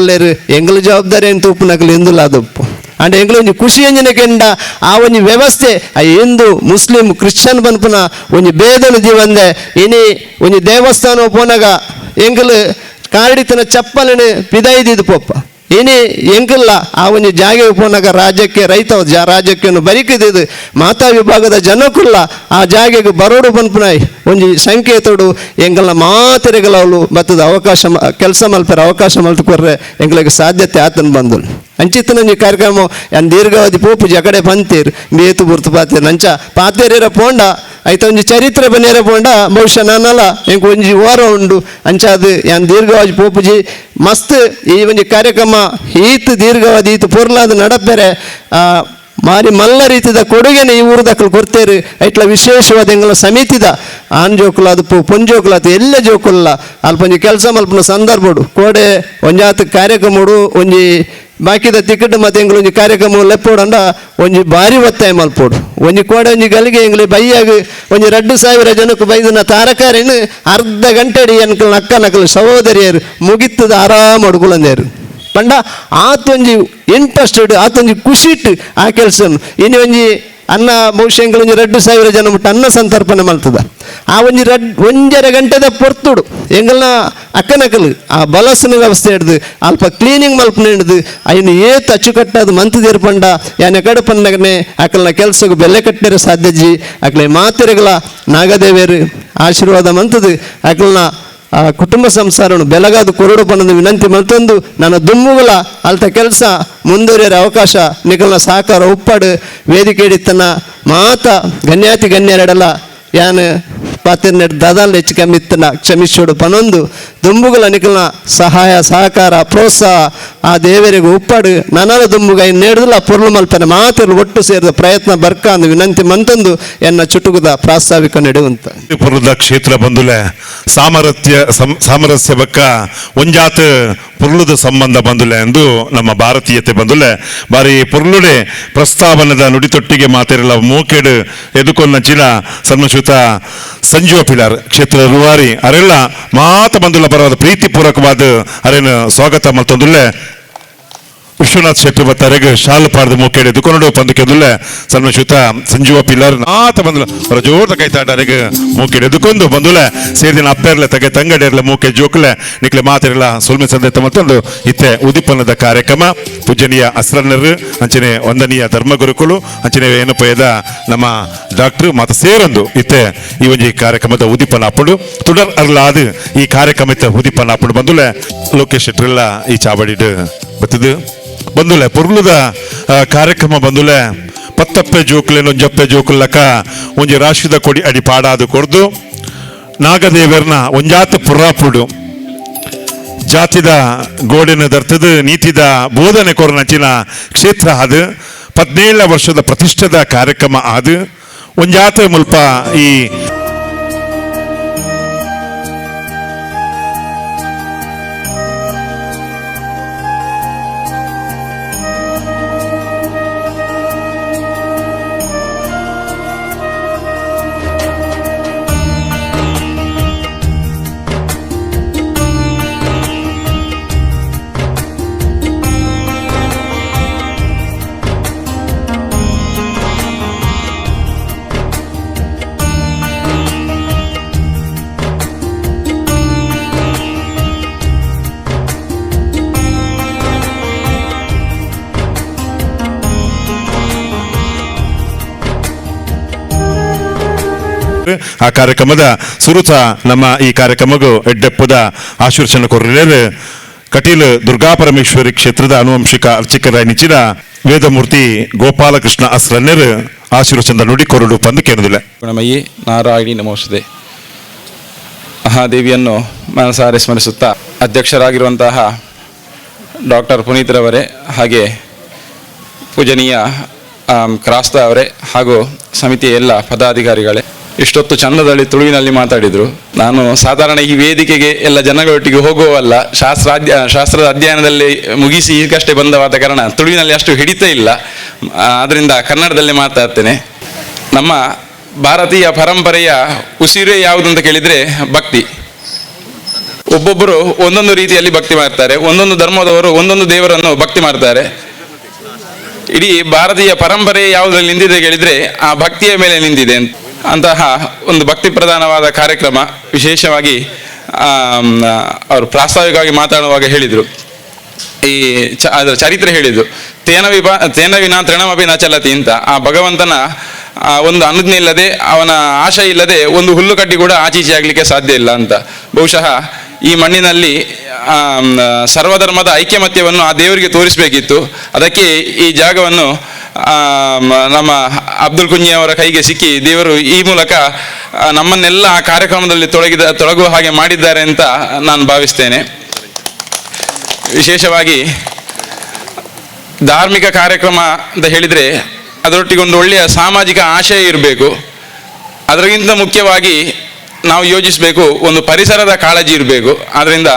Speaker 3: ಎಂಗ್ಲ ಜವಾಬ್ದಾರಿ ಏನು ತೂಪುನಕಲು ಎಂದುಲ ಅದಪ್ಪು. ಅಂಡ್ ಎಂಗ್ಲ ಒಂಜಿ ಖುಷಿ ಎಂಜಿನ ಕೆಂಡ ಆ ಒಂಜಿ ವ್ಯವಸ್ಥೆ ಆ ಹಿಂದೂ ಮುಸ್ಲಿಂ ಕ್ರಿಶ್ಚಿಯನ್ ಪನ್ಪುನ ಒಂಜಿ ಭೇದನ ಜೀವಂದೆ ಇನಿ ಒಂಜಿ ದೇವಸ್ಥಾನ ಪೋನಾಗ ಎಂಕಲು ಕಾರಡಿತನ ಚಪ್ಪಲಿನ ಪಿದಾಯಿದಿದ್ದು ಪೋಪ ಇನಿ ಎಂಕಲ್ಲ ಆ ಒಂಜಿ ಜಾಗೆ ಪೋನಾಗ ರಾಜ್ಯಕ್ಕೆ ರೈತ ರಾಜ್ಯಕ್ಕೆ ಬರಿಕಿದ್ದು ಮಾತಾ ವಿಭಾಗದ ಜನಕ್ಕುಲ್ಲ ಆ ಜಾಗೆಗೆ ಬರೋಡು ಪನ್ಪುನ ಒಂಜಿ ಸಂಕೇತೋಡು ಎಂಕಲ್ನ ಮಾತೆರೆಗಳ ಅವಳು ಬತ್ತದ ಅವಕಾಶ ಕೆಲಸ ಮಲ್ಪರ ಅವಕಾಶ ಮಲ್ತುಕೊರ್ರೆ ಎಂಗ್ಲಿಗೆ ಸಾಧ್ಯತೆ ಆತನ ಬಂದು. ಅಂಚಿತ್ತನ ಒಂಜಿ ಕಾರ್ಯಕ್ರಮ ಯಾನ್ ದೀರ್ಘಾವಧಿ ಪೋಪುಜಿ ಅಕಡೆ ಪಂತೀರ್ ಬೇತು ಬುರ್ತು ಪಾತೇರ್ ನಂಚ ಪಾತೇರಿರ ಪೋಂಡ ಐತ ಒಂಜಿ ಚರಿತ್ರೆ ಬನ್ನೇರ ಪೋಂಡ ಬಹುಶಃ ನಾನಲ್ಲ ಎಂಕ್ ಒಂಜಿ ವಾರ ಉಂಡು ಅಂಚಾದ್ ಯಾನ್ ದೀರ್ಘಾವಧಿ ಪೋಪುಜಿ ಮಸ್ತ್ ಈ ಒಂಜಿ ಕಾರ್ಯಕ್ರಮ ಈತ್ ದೀರ್ಘಾವಧಿ ಈತ್ ಪೊರ್ಲಾದ ನಡಪೆರೆ ಮಾರಿ ಮಲ್ಲ ರೀತಿದ ಕೊಡುಗೆನೆ ಈ ಊರುದಕ್ಕಲು ಕೊಡ್ತೇರು. ಐಟ್ಲ ವಿಶೇಷವಾದ ಎಂಗಲ ಸಮಿತಿದ ಆನ್ ಜೋಕುಲಾದ ಪೊಂಜೋಕುಲಾದ ಎಲ್ಲ ಜೋಕುಲ್ಲ ಅಲ್ಪ ಒಂಜಿ ಕೆಲಸ ಮಲ್ಪುನ ಸಂದರ್ಭಡು ಕೋಡೆ ಒಂಜಾತ ಕಾರ್ಯಕ್ರಮಡು ಒಂಜಿ ಬಾಕಿದ ಟಿಕೆಟ್ ಮತ್ತೆ ಎಂಗ್ಲ ಒಂಜಿ ಕಾರ್ಯಕ್ರಮ ಲೆಪ್ಪೋಡಂಡ ಒಂಜಿ ಭಾರಿ ಒತ್ತಾಯ ಮಲ್ಪೋಡು ಒಂಜಿ ಕೋಡೆ ಒಂಜಿ ಗಲಿಗೆ ಎಂಗ್ಲಿ ಬೈಯಾಗ ಒಂಜಿ 2000 ಜನಕ್ಕೆ ಬೈದನ ತಾರಕಾರಿನ ಅರ್ಧ ಗಂಟೆ ಅನ್ಕಲ್ ಅಕ್ಕ ನಕಲು ಸಹೋದರಿಯರು ಮುಗಿತ್ತದ ಆರಾಮ ಅಡುಗುಲಂದೇರು ಪಂಡ ಆತೊಂಜಿ ಇಂಟ್ರೆಸ್ಟೆಡ್ ಆತೊಂಜಿ ಖುಷಿಟ್ ಆ ಕೆಲಸ. ಇನ್ನು ಒಂಜಿ ಅನ್ನ ಬಹುಶಃ ಎಂಗ್ಲ ಒಂಜಿ 2000 ಜನ ಮುಟ್ಟ ಅನ್ನ ಸಂತರ್ಪಣೆ ಮಲ್ತದ ಆ ಒಂಜಿ 1.5 ಗಂಟೆದ ಪೊರ್ತುಡು ಎಂಗಲ್ನ ಅಕ್ಕನಕಲು ಆ ಬಲಸನ ವ್ಯವಸ್ಥೆ ಹಿಡ್ದು ಅಲ್ಪ ಕ್ಲೀನಿಂಗ್ ಮಲ್ಪನೆ ಹಿಡ್ದು ಅಯ್ಯನು ಏತ್ ಅಚ್ಚುಕಟ್ಟಾದ ಮಂತದಿರ್ ಪಂಡ ಯಾನೆ ಕಡೆ ಪಂಡಗನೆ ಅಕಲ್ನ ಕೆಲಸಕ್ಕೆ ಬೆಲೆ ಕಟ್ಟಿರ ಸಾಧ್ಯಜಿ ಅಕ್ಲೆ ಮಾತೆರೆಗಳ ನಾಗದೇವಿಯರು ಆಶೀರ್ವಾದ ಮಂತದು ಅಕಲ್ನ ಆ ಕುಟುಂಬ ಸಂಸಾರವನ್ನು ಬೆಲಗಾದ ಕೊರಡು ಪನ್ನದು ವಿನಂತಿ ಮಲ್ತೊಂದು ನನ್ನ ದುಮ್ಮುಗಳ ಅಲ್ತ ಕೆಲಸ ಮುಂದುವರಿಯರ ಅವಕಾಶ ನಿಕಲ್ನ ಸಹಕಾರ ಉಪ್ಪಾಡು ವೇದಿಕೆ ಹಿಡಿತನ ಮಾತ ಗಣ್ಯಾತಿ ಗಣ್ಯರೆಡಲ ಯಾನ್ ಪಾತಿರ್ನೆಡ್ ದಾದಾಲ್ ಹೆಚ್ಚು ಕಮ್ಮಿ ಇತ್ತನ ಕ್ಷಮಿಸೋಡು ಪನೊಂದು ದುಂಬುಗಳ ನಿಕಲ್ನ ಸಹಾಯ ಸಹಕಾರ ಪ್ರೋತ್ಸಾಹ ಆ ದೇವರಿಗೆ ಉಪ್ಪಾಡು ನನಲ ದುಂಬುಗ ನೇಡುದಲ್ಲ ಪೊರ್ಲು ಮಲ್ಪನೆ ಮಾತಿರು ಒಟ್ಟು ಸೇರಿದ ಪ್ರಯತ್ನ ಬರ್ಕ ಅಂದು ವಿನಂತಿ ಮಂತಂದು ಎನ್ನ ಚುಟುಕುದ ಪ್ರಾಸ್ತಾವಿಕ ನೆಡುವಂತ.
Speaker 1: ಪುರದ ಕ್ಷೇತ್ರ ಬಂದುಲೆ ಸಾಮರಸ್ಯ ಬಕ್ಕ ಒಂಜಾತ ಪುರ್ಲುದ ಸಂಬಂಧ ಬಂದುಲೆ ಎಂದು ನಮ್ಮ ಭಾರತೀಯತೆ ಬಂದುಲೆ ಬಾರಿ ಪುರ್ಲುಡೆ ಪ್ರಸ್ತಾವನದ ನುಡಿತೊಟ್ಟಿಗೆ ಮಾತಿರಲ್ಲ ಮೂಕೆಡು ಎದುಕೊನ್ನಚಿನ ಸನ್ಮಶ್ರುತ ಸಂಜೀವ ಪಿಳಾರ್ ಕ್ಷೇತ್ರ ರೂವಾರಿ ಅರೆಲ್ಲ ಮಾತ ಬಂದುಲ್ಲ ಬರವಾದ ಪ್ರೀತಿಪೂರ್ವಕವಾದ ಅರೇನು ಸ್ವಾಗತ ಮತ್ತೊಂದುಲ್ಲೆ ವಿಶ್ವನಾಥ್ ಶೆಟ್ಟಿ ಬತ್ತಾರೆಗ್ ಶಾಲು ಪಾಡ್ದು ಮೂಕೇಡು ಎದುಕೊನಡು ಪಂದಕ್ಕೆದುಲ್ಲೆ ಸನ್ಮಶ್ರುತ ಸಂಜೀವ ಪಿಲ್ಲರ್ ಮಾತ ಬಂದುಲ ಅವರ ಜೋರ್ದ ಕೈತಾಟರೆಗ್ ಮೂಕೆಡು ಎದುಕೊಂದು ಬಂದುಲೆ ಸೇರಿದಿನ ಅಪ್ಪೆರ್ಲೆ ತಗೆ ತಂಗಡೆರ್ಲೆ ಮೂಕೆ ಜೋಕುಲೆ ನಿಕ್ಲೆ ಮಾತಿರಲ್ಲ ಸುಲ್ಮೆ ಸಂದೇತ ಮತ್ತೊಂದು ಇತ್ತೆ ಉದಿಪನದ ಕಾರ್ಯಕ್ರಮ ಪೂಜನೀಯ ಅಸ್ರನ್ನರು ಅಂಚನೆ ವಂದನೀಯ ಧರ್ಮಗುರುಕುಲು ಅಂಚನೆ ಏನಪ್ಪಯ್ಯದ ನಮ್ಮ ಡಾಕ್ಟರ್ ಮಾತ ಸೇರೊಂದು ಇತ್ತೆ ಈ ಒಂಜಿ ಕಾರ್ಯಕ್ರಮದ ಉದಿಪನ ಅಪ್ಪುಡು ತುಡರ್ ಅರ್ಲಾದು ಈ ಕಾರ್ಯಕ್ರಮದ ಉದಿಪನ ಅಪ್ಪುಡು ಬಂದುಲೆ ಲೋಕೇಶ್ ಶೆಟ್ರೆಲ್ಲ ಈ ಚಾವಡಿಡ್ ಬತ್ತದು ಬಂದುಲೆ ಪೊರ್ಲುದ ಕಾರ್ಯಕ್ರಮ ಬಂದುಲೆ ಪತ್ತಪ್ಪೆ ಜೋಕುಲೆನ್ ಒಂಜಪ್ಪೆ ಜೋಕುಲ್ಲಕ ಒಂಜಿ ರಾಷ್ಟ್ರದ ಕೊಡಿ ಅಡಿ ಪಾಡಾದು ಕೊರ್ದು ನಾಗದೇವರ್ನ ಒಂಜಾತ ಪುರಾಪುಡು ಜಾತಿದ ಗೋಡೆನ ದರ್ತದ ನೀತಿದ ಬೋಧನೆ ಕೊರನಚಿನ ಕ್ಷೇತ್ರ ಅದು 17 ವರ್ಷದ ಪ್ರತಿಷ್ಠದ ಕಾರ್ಯಕ್ರಮ ಅದು ಒಂಜಾತ ಮುಲ್ಪ ಈ ಆ ಕಾರ್ಯಕ್ರಮದ ಸುರುತ ನಮ್ಮ ಈ ಕಾರ್ಯಕ್ರಮಗೂ ಎಡ್ಡೆಪ್ಪದ ಆಶೀರ್ವಚನ ಕೊರಲೇರು ಕಟೀಲು ದುರ್ಗಾಪರಮೇಶ್ವರಿ ಕ್ಷೇತ್ರದ ಅನುವಂಶಿಕ ಅರ್ಚಕರ ನಿಚಿನ ವೇದಮೂರ್ತಿ ಗೋಪಾಲಕೃಷ್ಣ ಅಸ್ರನ್ಯರು ಆಶೀರ್ವಚನದ ನುಡಿ ಕೊರಡು ಪಂದು ಕೇಳೋದಿಲ್ಲ.
Speaker 4: ಗುಣಮಯಿ ನಾರಾಯಣಿ ನಮೋಸ್ತುತೆ. ಮಹಾದೇವಿಯನ್ನು ಮನಸಾರೆ ಸ್ಮರಿಸುತ್ತಾ ಅಧ್ಯಕ್ಷರಾಗಿರುವಂತಹ ಡಾಕ್ಟರ್ ಪುನೀತ್ರವರೇ, ಹಾಗೆ ಪೂಜನೀಯ ಕ್ರಾಸ್ತ ಅವರೇ ಹಾಗೂ ಸಮಿತಿಯ ಎಲ್ಲ ಪದಾಧಿಕಾರಿಗಳೇ, ಇಷ್ಟೊತ್ತು ಚಂದದಲ್ಲಿ ತುಳುವಿನಲ್ಲಿ ಮಾತಾಡಿದರು. ನಾನು ಸಾಧಾರಣ ಈ ವೇದಿಕೆಗೆ ಎಲ್ಲ ಜನಗಳೊಟ್ಟಿಗೆ ಹೋಗುವಲ್ಲ, ಶಾಸ್ತ್ರದ ಅಧ್ಯಯನದಲ್ಲಿ ಮುಗಿಸಿ ಈಗಷ್ಟೇ ಬಂದವಾದ ಕಾರಣ ತುಳುವಿನಲ್ಲಿ ಅಷ್ಟು ಹಿಡಿತ ಇಲ್ಲ. ಆದ್ದರಿಂದ ಕನ್ನಡದಲ್ಲಿ ಮಾತಾಡ್ತೇನೆ. ನಮ್ಮ ಭಾರತೀಯ ಪರಂಪರೆಯ ಉಸಿರೇ ಯಾವುದು ಅಂತ ಕೇಳಿದರೆ ಭಕ್ತಿ. ಒಬ್ಬೊಬ್ಬರು ಒಂದೊಂದು ರೀತಿಯಲ್ಲಿ ಭಕ್ತಿ ಮಾಡ್ತಾರೆ, ಒಂದೊಂದು ಧರ್ಮದವರು ಒಂದೊಂದು ದೇವರನ್ನು ಭಕ್ತಿ ಮಾಡ್ತಾರೆ. ಇಡೀ ಭಾರತೀಯ ಪರಂಪರೆ ಯಾವುದರಲ್ಲಿ ನಿಂತಿದೆ ಕೇಳಿದರೆ ಆ ಭಕ್ತಿಯ ಮೇಲೆ ನಿಂತಿದೆ. ಅಂತಹ ಒಂದು ಭಕ್ತಿ ಪ್ರಧಾನವಾದ ಕಾರ್ಯಕ್ರಮ ವಿಶೇಷವಾಗಿ ಅವರು ಪ್ರಾಸ್ತಾವಿಕವಾಗಿ ಮಾತಾಡುವಾಗ ಹೇಳಿದರು, ಈ ಅದರ ಚರಿತ್ರೆ ಹೇಳಿದ್ದು, ತೇನ ವಿನಾ ತೃಣಮಪಿ ನ ಚಲತಿ ಅಂತ. ಆ ಭಗವಂತನ ಒಂದು ಅನುಜ್ಞೆ ಇಲ್ಲದೆ, ಅವನ ಆಶೆ ಇಲ್ಲದೆ ಒಂದು ಹುಲ್ಲು ಕಡ್ಡಿ ಕೂಡ ಆಚೀಚೆ ಆಗಲಿಕ್ಕೆ ಸಾಧ್ಯ ಇಲ್ಲ ಅಂತ. ಬಹುಶಃ ಈ ಮಣ್ಣಿನಲ್ಲಿ ಸರ್ವಧರ್ಮದ ಐಕ್ಯಮತ್ಯವನ್ನು ಆ ದೇವರಿಗೆ ತೋರಿಸಬೇಕಿತ್ತು. ಅದಕ್ಕೆ ಈ ಜಾಗವನ್ನು ನಮ್ಮ ಅಬ್ದುಲ್ ಕುಂಜಿ ಅವರ ಕೈಗೆ ಸಿಕ್ಕಿ ದೇವರು ಈ ಮೂಲಕ ನಮ್ಮನ್ನೆಲ್ಲ ಆ ಕಾರ್ಯಕ್ರಮದಲ್ಲಿ ತೊಡಗುವ ಹಾಗೆ ಮಾಡಿದ್ದಾರೆ ಅಂತ ನಾನು ಭಾವಿಸ್ತೇನೆ. ವಿಶೇಷವಾಗಿ ಧಾರ್ಮಿಕ ಕಾರ್ಯಕ್ರಮ ಅಂತ ಹೇಳಿದರೆ ಅದರೊಟ್ಟಿಗೆ ಒಂದು ಒಳ್ಳೆಯ ಸಾಮಾಜಿಕ ಆಶಯ ಇರಬೇಕು. ಅದರಿಗಿಂತ ಮುಖ್ಯವಾಗಿ ನಾವು ಯೋಜಿಸಬೇಕು, ಒಂದು ಪರಿಸರದ ಕಾಳಜಿ ಇರಬೇಕು. ಆದ್ದರಿಂದ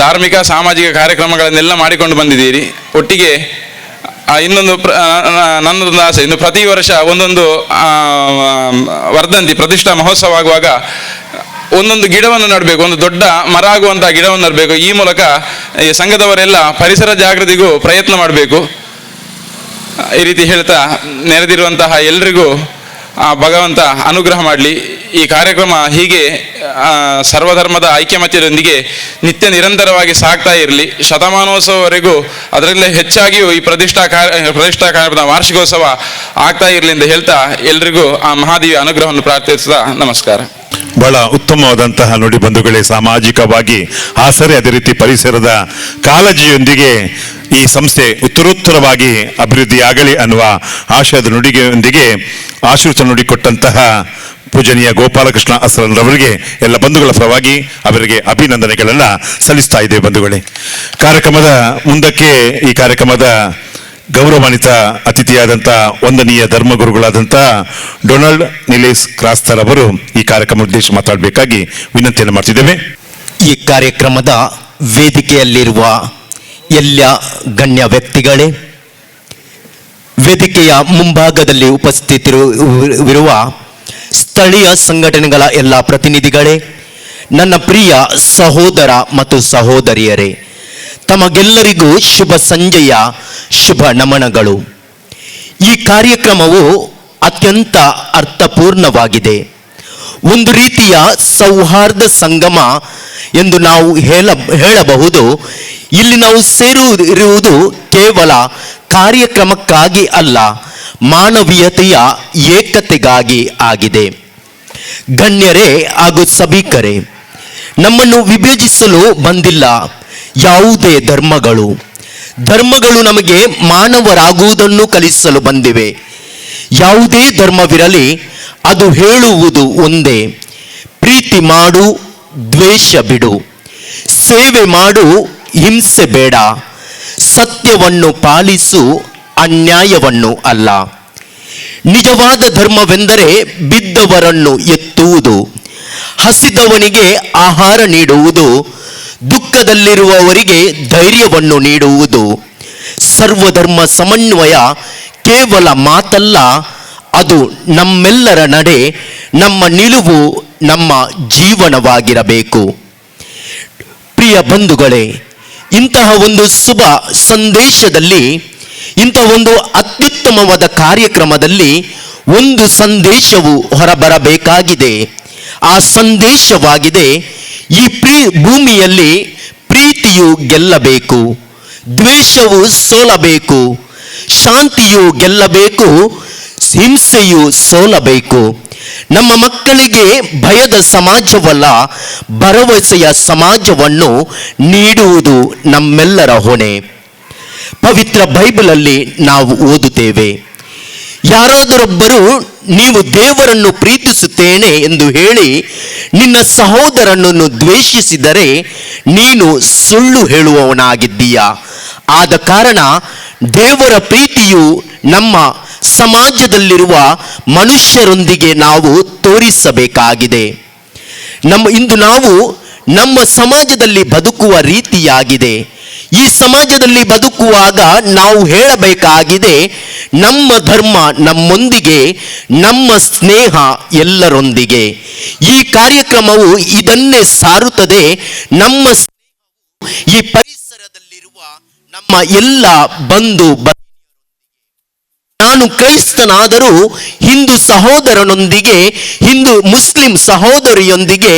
Speaker 4: ಧಾರ್ಮಿಕ ಸಾಮಾಜಿಕ ಕಾರ್ಯಕ್ರಮಗಳನ್ನೆಲ್ಲ ಮಾಡಿಕೊಂಡು ಬಂದಿದ್ದೀರಿ. ಒಟ್ಟಿಗೆ ಇನ್ನೊಂದು ನನ್ನದೊಂದು ಆಸೆ, ಇನ್ನು ಪ್ರತಿ ವರ್ಷ ಒಂದೊಂದು ವರ್ಧಂತಿ ಪ್ರತಿಷ್ಠಾ ಮಹೋತ್ಸವ ಆಗುವಾಗ ಒಂದೊಂದು ಗಿಡವನ್ನು ನೆಡಬೇಕು, ಒಂದು ದೊಡ್ಡ ಮರ ಆಗುವಂಥ ಗಿಡವನ್ನು ನೆಡಬೇಕು. ಈ ಮೂಲಕ ಈ ಸಂಘದವರೆಲ್ಲ ಪರಿಸರ ಜಾಗೃತಿಗೂ ಪ್ರಯತ್ನ ಮಾಡಬೇಕು. ಈ ರೀತಿ ಹೇಳ್ತಾ ನೆರೆದಿರುವಂತಹ ಎಲ್ರಿಗೂ ಆ ಭಗವಂತ ಅನುಗ್ರಹ ಮಾಡಲಿ. ಈ ಕಾರ್ಯಕ್ರಮ ಹೀಗೆ ಸರ್ವಧರ್ಮದ ಐಕ್ಯಮತ್ಯದೊಂದಿಗೆ ನಿತ್ಯ ನಿರಂತರವಾಗಿ ಸಾಗ್ತಾ ಇರಲಿ. ಶತಮಾನೋತ್ಸವವರೆಗೂ, ಅದರಲ್ಲೇ ಹೆಚ್ಚಾಗಿಯೂ ಈ ಪ್ರತಿಷ್ಠಾ ಕಾರ್ಯಕ್ರಮದ ವಾರ್ಷಿಕೋತ್ಸವ ಆಗ್ತಾ ಇರಲಿ ಅಂತ ಹೇಳ್ತಾ ಎಲ್ರಿಗೂ ಆ ಮಹಾದೇವಿ ಅನುಗ್ರಹವನ್ನು ಪ್ರಾರ್ಥಿಸ್ತಾ ನಮಸ್ಕಾರ.
Speaker 1: ಬಹಳ ಉತ್ತಮವಾದಂತಹ ನುಡಿ ಬಂಧುಗಳೇ, ಸಾಮಾಜಿಕವಾಗಿ ಆಸರೆ, ಅದೇ ರೀತಿ ಪರಿಸರದ ಕಾಳಜಿಯೊಂದಿಗೆ ಈ ಸಂಸ್ಥೆ ಉತ್ತರೋತ್ತರವಾಗಿ ಅಭಿವೃದ್ಧಿಯಾಗಲಿ ಅನ್ನುವ ಆಶಯದ ನುಡಿಗೆಯೊಂದಿಗೆ ಆಶೀರ್ವಚನ ನುಡಿ ಕೊಟ್ಟಂತಹ ಪೂಜನೀಯ ಗೋಪಾಲಕೃಷ್ಣ ಅಸ್ರನ್ರವರಿಗೆ ಎಲ್ಲ ಬಂಧುಗಳ ಪರವಾಗಿ ಅವರಿಗೆ ಅಭಿನಂದನೆಗಳನ್ನು ಸಲ್ಲಿಸ್ತಾ ಇದ್ದೇವೆ. ಬಂಧುಗಳೇ, ಕಾರ್ಯಕ್ರಮದ ಮುಂದಕ್ಕೆ ಈ ಕಾರ್ಯಕ್ರಮದ ಗೌರವಾನ್ವಿತ ಅತಿಥಿಯಾದಂಥ ವಂದನೀಯ ಧರ್ಮಗುರುಗಳಾದಂಥ ಡೊನಾಲ್ಡ್ ನಿಲೇಶ್ ಕ್ರಾಸ್ತರ್ ಅವರು ಈ ಕಾರ್ಯಕ್ರಮ ಉದ್ದೇಶ ಮಾತಾಡಬೇಕಾಗಿ ವಿನಂತಿಯನ್ನು ಮಾಡ್ತಿದ್ದೇವೆ.
Speaker 5: ಈ ಕಾರ್ಯಕ್ರಮದ ವೇದಿಕೆಯಲ್ಲಿರುವ ಎಲ್ಲ ಗಣ್ಯ ವ್ಯಕ್ತಿಗಳೇ, ವೇದಿಕೆಯ ಮುಂಭಾಗದಲ್ಲಿ ಉಪಸ್ಥಿತರಿರುವ ಸ್ಥಳೀಯ ಸಂಘಟನೆಗಳ ಎಲ್ಲ ಪ್ರತಿನಿಧಿಗಳೇ, ನನ್ನ ಪ್ರಿಯ ಸಹೋದರ ಮತ್ತು ಸಹೋದರಿಯರೇ, ತಮಗೆಲ್ಲರಿಗೂ ಶುಭ ಸಂಜೆಯ ಶುಭ ನಮನಗಳು. ಈ ಕಾರ್ಯಕ್ರಮವು ಅತ್ಯಂತ ಅರ್ಥಪೂರ್ಣವಾಗಿದೆ. ಒಂದು ರೀತಿಯ ಸೌಹಾರ್ದ ಸಂಗಮ ಎಂದು ನಾವು ಹೇಳಬಹುದು. ಇಲ್ಲಿ ನಾವು ಸೇರಿರುವುದು ಕೇವಲ ಕಾರ್ಯಕ್ರಮಕ್ಕಾಗಿ ಅಲ್ಲ, ಮಾನವೀಯತೆಯ ಏಕತೆಗಾಗಿ ಆಗಿದೆ. ಗಣ್ಯರೇ ಹಾಗೂ ಸಭಿಕರೇ, ನಮ್ಮನ್ನು ವಿಭಜಿಸಲು ಬಂದಿಲ್ಲ ಯಾವುದೇ ಧರ್ಮಗಳು. ಧರ್ಮಗಳು ನಮಗೆ ಮಾನವರಾಗುವುದನ್ನು ಕಲಿಸಲು ಬಂದಿವೆ. ಯಾವುದೇ ಧರ್ಮವಿರಲಿ, ಅದು ಹೇಳುವುದು ಒಂದೇ: ಪ್ರೀತಿ ಮಾಡು, ದ್ವೇಷ ಬಿಡು; ಸೇವೆ ಮಾಡು, ಹಿಂಸೆ ಬೇಡ; ಸತ್ಯವನ್ನು ಪಾಲಿಸು, ಅನ್ಯಾಯವನ್ನು ಅಲ್ಲ. ನಿಜವಾದ ಧರ್ಮವೆಂದರೆ ಬಿದ್ದವರನ್ನು ಎತ್ತುವುದು, ಹಸಿದವನಿಗೆ ಆಹಾರ ನೀಡುವುದು, ದುಃಖದಲ್ಲಿರುವವರಿಗೆ ಧೈರ್ಯವನ್ನು ನೀಡುವುದು. ಸರ್ವಧರ್ಮ ಸಮನ್ವಯ ಕೇವಲ ಮಾತಲ್ಲ, ಅದು ನಮ್ಮೆಲ್ಲರ ನಡೆ, ನಮ್ಮ ನಿಲುವು, ನಮ್ಮ ಜೀವನವಾಗಿರಬೇಕು. ಪ್ರಿಯ ಬಂಧುಗಳೇ, ಇಂತಹ ಒಂದು ಶುಭ ಸಂದೇಶದಲ್ಲಿ, ಇಂತಹ ಒಂದು ಅತ್ಯುತ್ತಮವಾದ ಕಾರ್ಯಕ್ರಮದಲ್ಲಿ ಒಂದು ಸಂದೇಶವು ಹೊರಬರಬೇಕಾಗಿದೆ. ಆ ಸಂದೇಶವಾಗಿದೆ, ಈ ಭೂಮಿಯಲ್ಲಿ ಪ್ರೀತಿಯು ಗೆಲ್ಲಬೇಕು, ದ್ವೇಷವು ಸೋಲಬೇಕು, ಶಾಂತಿಯು ಗೆಲ್ಲಬೇಕು, ಹಿಂಸೆಯು ಸೋಲಬೇಕು. ನಮ್ಮ ಮಕ್ಕಳಿಗೆ ಭಯದ ಸಮಾಜವಲ್ಲ, ಭರವಸೆಯ ಸಮಾಜವನ್ನು ನೀಡುವುದು ನಮ್ಮೆಲ್ಲರ ಹೊಣೆ. ಪವಿತ್ರ ಬೈಬಲಲ್ಲಿ ನಾವು ಓದುತ್ತೇವೆ, ಯಾರಾದರೊಬ್ಬರು ನೀವು ದೇವರನ್ನು ಪ್ರೀತಿಸುತ್ತೇನೆ ಎಂದು ಹೇಳಿ ನಿನ್ನ ಸಹೋದರನನ್ನು ದ್ವೇಷಿಸಿದರೆ ನೀನು ಸುಳ್ಳು ಹೇಳುವವನಾಗಿದ್ದೀಯ. ಆದ ಕಾರಣ ದೇವರ ಪ್ರೀತಿಯು ನಮ್ಮ ಸಮಾಜದಲ್ಲಿರುವ ಮನುಷ್ಯರೊಂದಿಗೆ ನಾವು ತೋರಿಸಬೇಕಾಗಿದೆ. ಇಂದು ನಾವು ನಮ್ಮ ಸಮಾಜದಲ್ಲಿ ಬದುಕುವ ರೀತಿಯಾಗಿದೆ. ಈ ಸಮಾಜದಲ್ಲಿ ಬದುಕುವಾಗ ನಾವು ಹೇಳಬೇಕಾಗಿದೆ, ನಮ್ಮ ಧರ್ಮ ನಮ್ಮೊಂದಿಗೆ, ನಮ್ಮ ಸ್ನೇಹ ಎಲ್ಲರೊಂದಿಗೆ. ಈ ಕಾರ್ಯಕ್ರಮವು ಇದನ್ನೇ ಸಾರುತ್ತದೆ. ನಮ್ಮ ಈ ಪರಿಸರದಲ್ಲಿರುವ ನಮ್ಮ ಎಲ್ಲ ಬಂಧು, ನಾನು ಕ್ರೈಸ್ತನಾದರೂ ಹಿಂದೂ ಸಹೋದರನೊಂದಿಗೆ, ಹಿಂದೂ ಮುಸ್ಲಿಂ ಸಹೋದರಿಯೊಂದಿಗೆ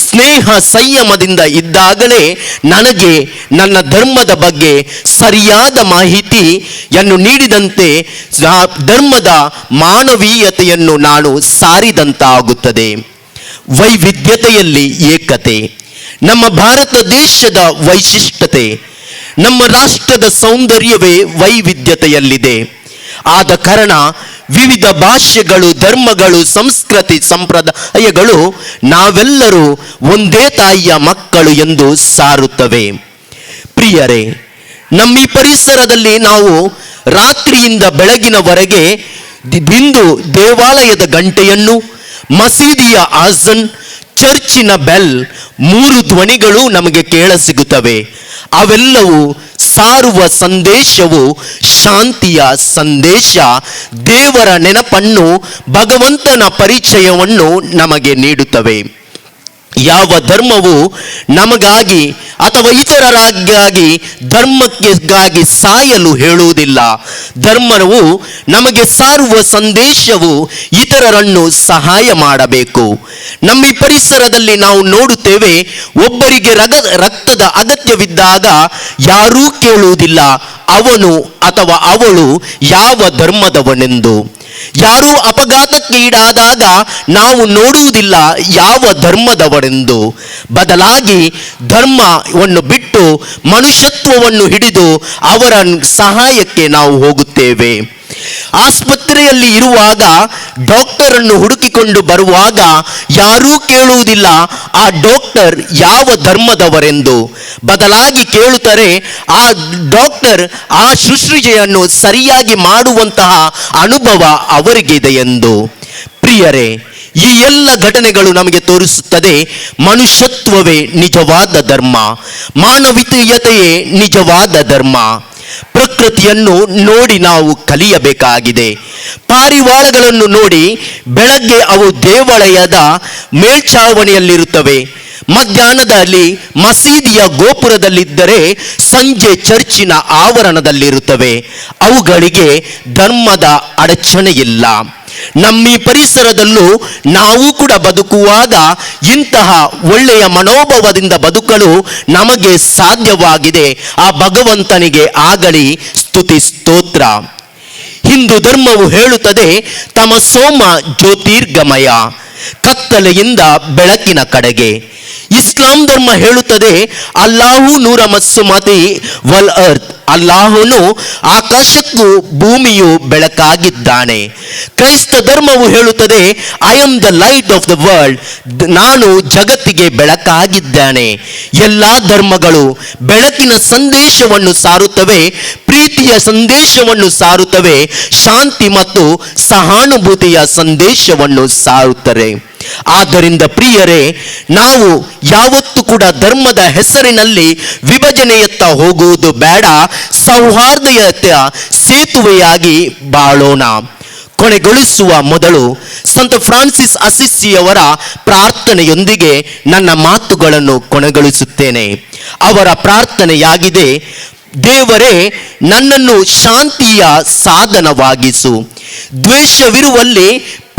Speaker 5: ಸ್ನೇಹ ಸಂಯಮದಿಂದ ಇದ್ದಾಗಲೇ ನನಗೆ ನನ್ನ ಧರ್ಮದ ಬಗ್ಗೆ ಸರಿಯಾದ ಮಾಹಿತಿಯನ್ನು ನೀಡಿದಂತೆ, ಧರ್ಮದ ಮಾನವೀಯತೆಯನ್ನು ನಾನು ಸಾರಿದಂತಾಗುತ್ತದೆ. ವೈವಿಧ್ಯತೆಯಲ್ಲಿ ಏಕತೆ ನಮ್ಮ ಭಾರತ ದೇಶದ ವೈಶಿಷ್ಟ್ಯತೆ. ನಮ್ಮ ರಾಷ್ಟ್ರದ ಸೌಂದರ್ಯವೇ ವೈವಿಧ್ಯತೆಯಲ್ಲಿದೆ. ಆದ ಕಾರಣ ವಿವಿಧ ಭಾಷೆಗಳು, ಧರ್ಮಗಳು, ಸಂಸ್ಕೃತಿ, ಸಂಪ್ರದಾಯಗಳು ನಾವೆಲ್ಲರೂ ಒಂದೇ ತಾಯಿಯ ಮಕ್ಕಳು ಎಂದು ಸಾರುತ್ತವೆ. ಪ್ರಿಯರೇ, ನಮ್ಮ ಈ ಪರಿಸರದಲ್ಲಿ ನಾವು ರಾತ್ರಿಯಿಂದ ಬೆಳಗಿನವರೆಗೆ ಹಿಂದೂ ದೇವಾಲಯದ ಗಂಟೆಯನ್ನು, ಮಸೀದಿಯ ಆಜನ್, ಚರ್ಚಿನ ಬೆಲ್, ಮೂರು ಧ್ವನಿಗಳು ನಮಗೆ ಕೇಳಸಿಗುತ್ತವೆ. ಅವೆಲ್ಲವೂ ಸಾರುವ ಸಂದೇಶವು ಶಾಂತಿಯ ಸಂದೇಶ. ದೇವರ ನೆನಪನ್ನು, ಭಗವಂತನ ಪರಿಚಯವನ್ನು ನಮಗೆ ನೀಡುತ್ತವೆ. ಯಾವ ಧರ್ಮವು ನಮಗಾಗಿ ಅಥವಾ ಇತರರಿಗಾಗಿ ಧರ್ಮಕ್ಕಾಗಿ ಸಾಯಲು ಹೇಳುವುದಿಲ್ಲ. ಧರ್ಮವು ನಮಗೆ ಸಾರುವ ಸಂದೇಶವು ಇತರರನ್ನು ಸಹಾಯ ಮಾಡಬೇಕು. ನಮ್ಮ ಈ ಪರಿಸರದಲ್ಲಿ ನಾವು ನೋಡುತ್ತೇವೆ, ಒಬ್ಬರಿಗೆ ರಕ್ತದ ಅಗತ್ಯವಿದ್ದಾಗ ಯಾರೂ ಕೇಳುವುದಿಲ್ಲ ಅವನು ಅಥವಾ ಅವಳು ಯಾವ ಧರ್ಮದವನೆಂದು. ಯಾರೂ ಅಪಘಾತಕ್ಕೆ ಈಡಾದಾಗ ನಾವು ನೋಡುವುದಿಲ್ಲ ಯಾವ ಧರ್ಮದವರೆಂದು. ಬದಲಾಗಿ ಧರ್ಮವನ್ನು ಬಿಟ್ಟು ಮನುಷ್ಯತ್ವವನ್ನು ಹಿಡಿದು ಅವರ ಸಹಾಯಕ್ಕೆ ನಾವು ಹೋಗುತ್ತೇವೆ. ಆಸ್ಪತ್ರೆಯಲ್ಲಿ ಇರುವಾಗ ಡಾಕ್ಟರನ್ನು ಹುಡುಕಿಕೊಂಡು ಬರುವಾಗ ಯಾರೂ ಕೇಳುವುದಿಲ್ಲ ಆ ಡಾಕ್ಟರ್ ಯಾವ ಧರ್ಮದವರೆಂದು. ಬದಲಾಗಿ ಕೇಳುತ್ತಾರೆ ಆ ಡಾಕ್ಟರ್ ಆ ಶುಶ್ರೂಷೆಯನ್ನು ಸರಿಯಾಗಿ ಮಾಡುವಂತಹ ಅನುಭವ ಅವರಿಗಿದೆ ಎಂದು. ಪ್ರಿಯರೇ, ಈ ಎಲ್ಲ ಘಟನೆಗಳು ನಮಗೆ ತೋರಿಸುತ್ತದೆ ಮನುಷ್ಯತ್ವವೇ ನಿಜವಾದ ಧರ್ಮ, ಮಾನವೀಯತೆಯೇ ನಿಜವಾದ ಧರ್ಮ. ಪ್ರಕೃತಿಯನ್ನು ನೋಡಿ ನಾವು ಕಲಿಯಬೇಕಾಗಿದೆ. ಪಾರಿವಾಳಗಳನ್ನು ನೋಡಿ, ಬೆಳಗ್ಗೆ ಅವು ದೇವಾಲಯದ ಮೇಲ್ಛಾವಣಿಯಲ್ಲಿರುತ್ತವೆ, ಮಧ್ಯಾಹ್ನದಲ್ಲಿ ಮಸೀದಿಯ ಗೋಪುರದಲ್ಲಿದ್ದರೆ ಸಂಜೆ ಚರ್ಚಿನ ಆವರಣದಲ್ಲಿರುತ್ತವೆ. ಅವುಗಳಿಗೆ ಧರ್ಮದ ಅಡಚಣೆಯಿಲ್ಲ. ನಮ್ಮ ಈ ಪರಿಸರದಲ್ಲೂ ನಾವು ಕೂಡ ಬದುಕುವಾಗ ಇಂತಹ ಒಳ್ಳೆಯ ಮನೋಭಾವದಿಂದ ಬದುಕಲು ನಮಗೆ ಸಾಧ್ಯವಾಗಿದೆ. ಆ ಭಗವಂತನಿಗೆ ಆಗಲಿ ಸ್ತುತಿ ಸ್ತೋತ್ರ. ಹಿಂದೂ ಧರ್ಮವು ಹೇಳುತ್ತದೆ, ತಮಸೋಮ ಜ್ಯೋತಿರ್ಗಮಯ, ಕತ್ತಲೆಯಿಂದ ಬೆಳಕಿನ ಕಡೆಗೆ. ಇಸ್ಲಾಂ ಧರ್ಮ ಹೇಳುತ್ತದೆ, ಅಲ್ಲಾಹು ನೂರ ಮಸ್ಸುಮತಿ ವಲ್ ಅರ್ತ್, ಅಲ್ಲಾಹನು ಆಕಾಶಕ್ಕೂ ಭೂಮಿಯು ಬೆಳಕಾಗಿದ್ದಾನೆ. ಕ್ರೈಸ್ತ ಧರ್ಮವು ಹೇಳುತ್ತದೆ, I am the light of the world, ನಾನು ಜಗತ್ತಿಗೆ ಬೆಳಕಾಗಿದ್ದಾನೆ. ಎಲ್ಲ ಧರ್ಮಗಳು ಬೆಳಕಿನ ಸಂದೇಶವನ್ನು ಸಾರುತ್ತವೆ, ಪ್ರೀತಿಯ ಸಂದೇಶವನ್ನು ಸಾರುತ್ತವೆ, ಶಾಂತಿ ಮತ್ತು ಸಹಾನುಭೂತಿಯ ಸಂದೇಶವನ್ನು ಸಾರುತ್ತವೆ. ಆದ್ದರಿಂದ ಪ್ರಿಯರೇ, ನಾವು ಯಾವತ್ತೂ ಕೂಡ ಧರ್ಮದ ಹೆಸರಿನಲ್ಲಿ ವಿಭಜನೆಯತ್ತ ಹೋಗುವುದು ಬೇಡ. ಸೌಹಾರ್ದಯತ್ತ ಸೇತುವೆಯಾಗಿ ಬಾಳೋಣ. ಕೊನೆಗೊಳಿಸುವ ಮೊದಲು ಸಂತ ಫ್ರಾನ್ಸಿಸ್ ಅಸಿಸಿಯವರ ಪ್ರಾರ್ಥನೆಯೊಂದಿಗೆ ನನ್ನ ಮಾತುಗಳನ್ನು ಕೊನೆಗೊಳಿಸುತ್ತೇನೆ. ಅವರ ಪ್ರಾರ್ಥನೆಯಾಗಿದೆ, ದೇವರೇ, ನನ್ನನ್ನು ಶಾಂತಿಯ ಸಾಧನವಾಗಿಸು. ದ್ವೇಷವಿರುವಲ್ಲಿ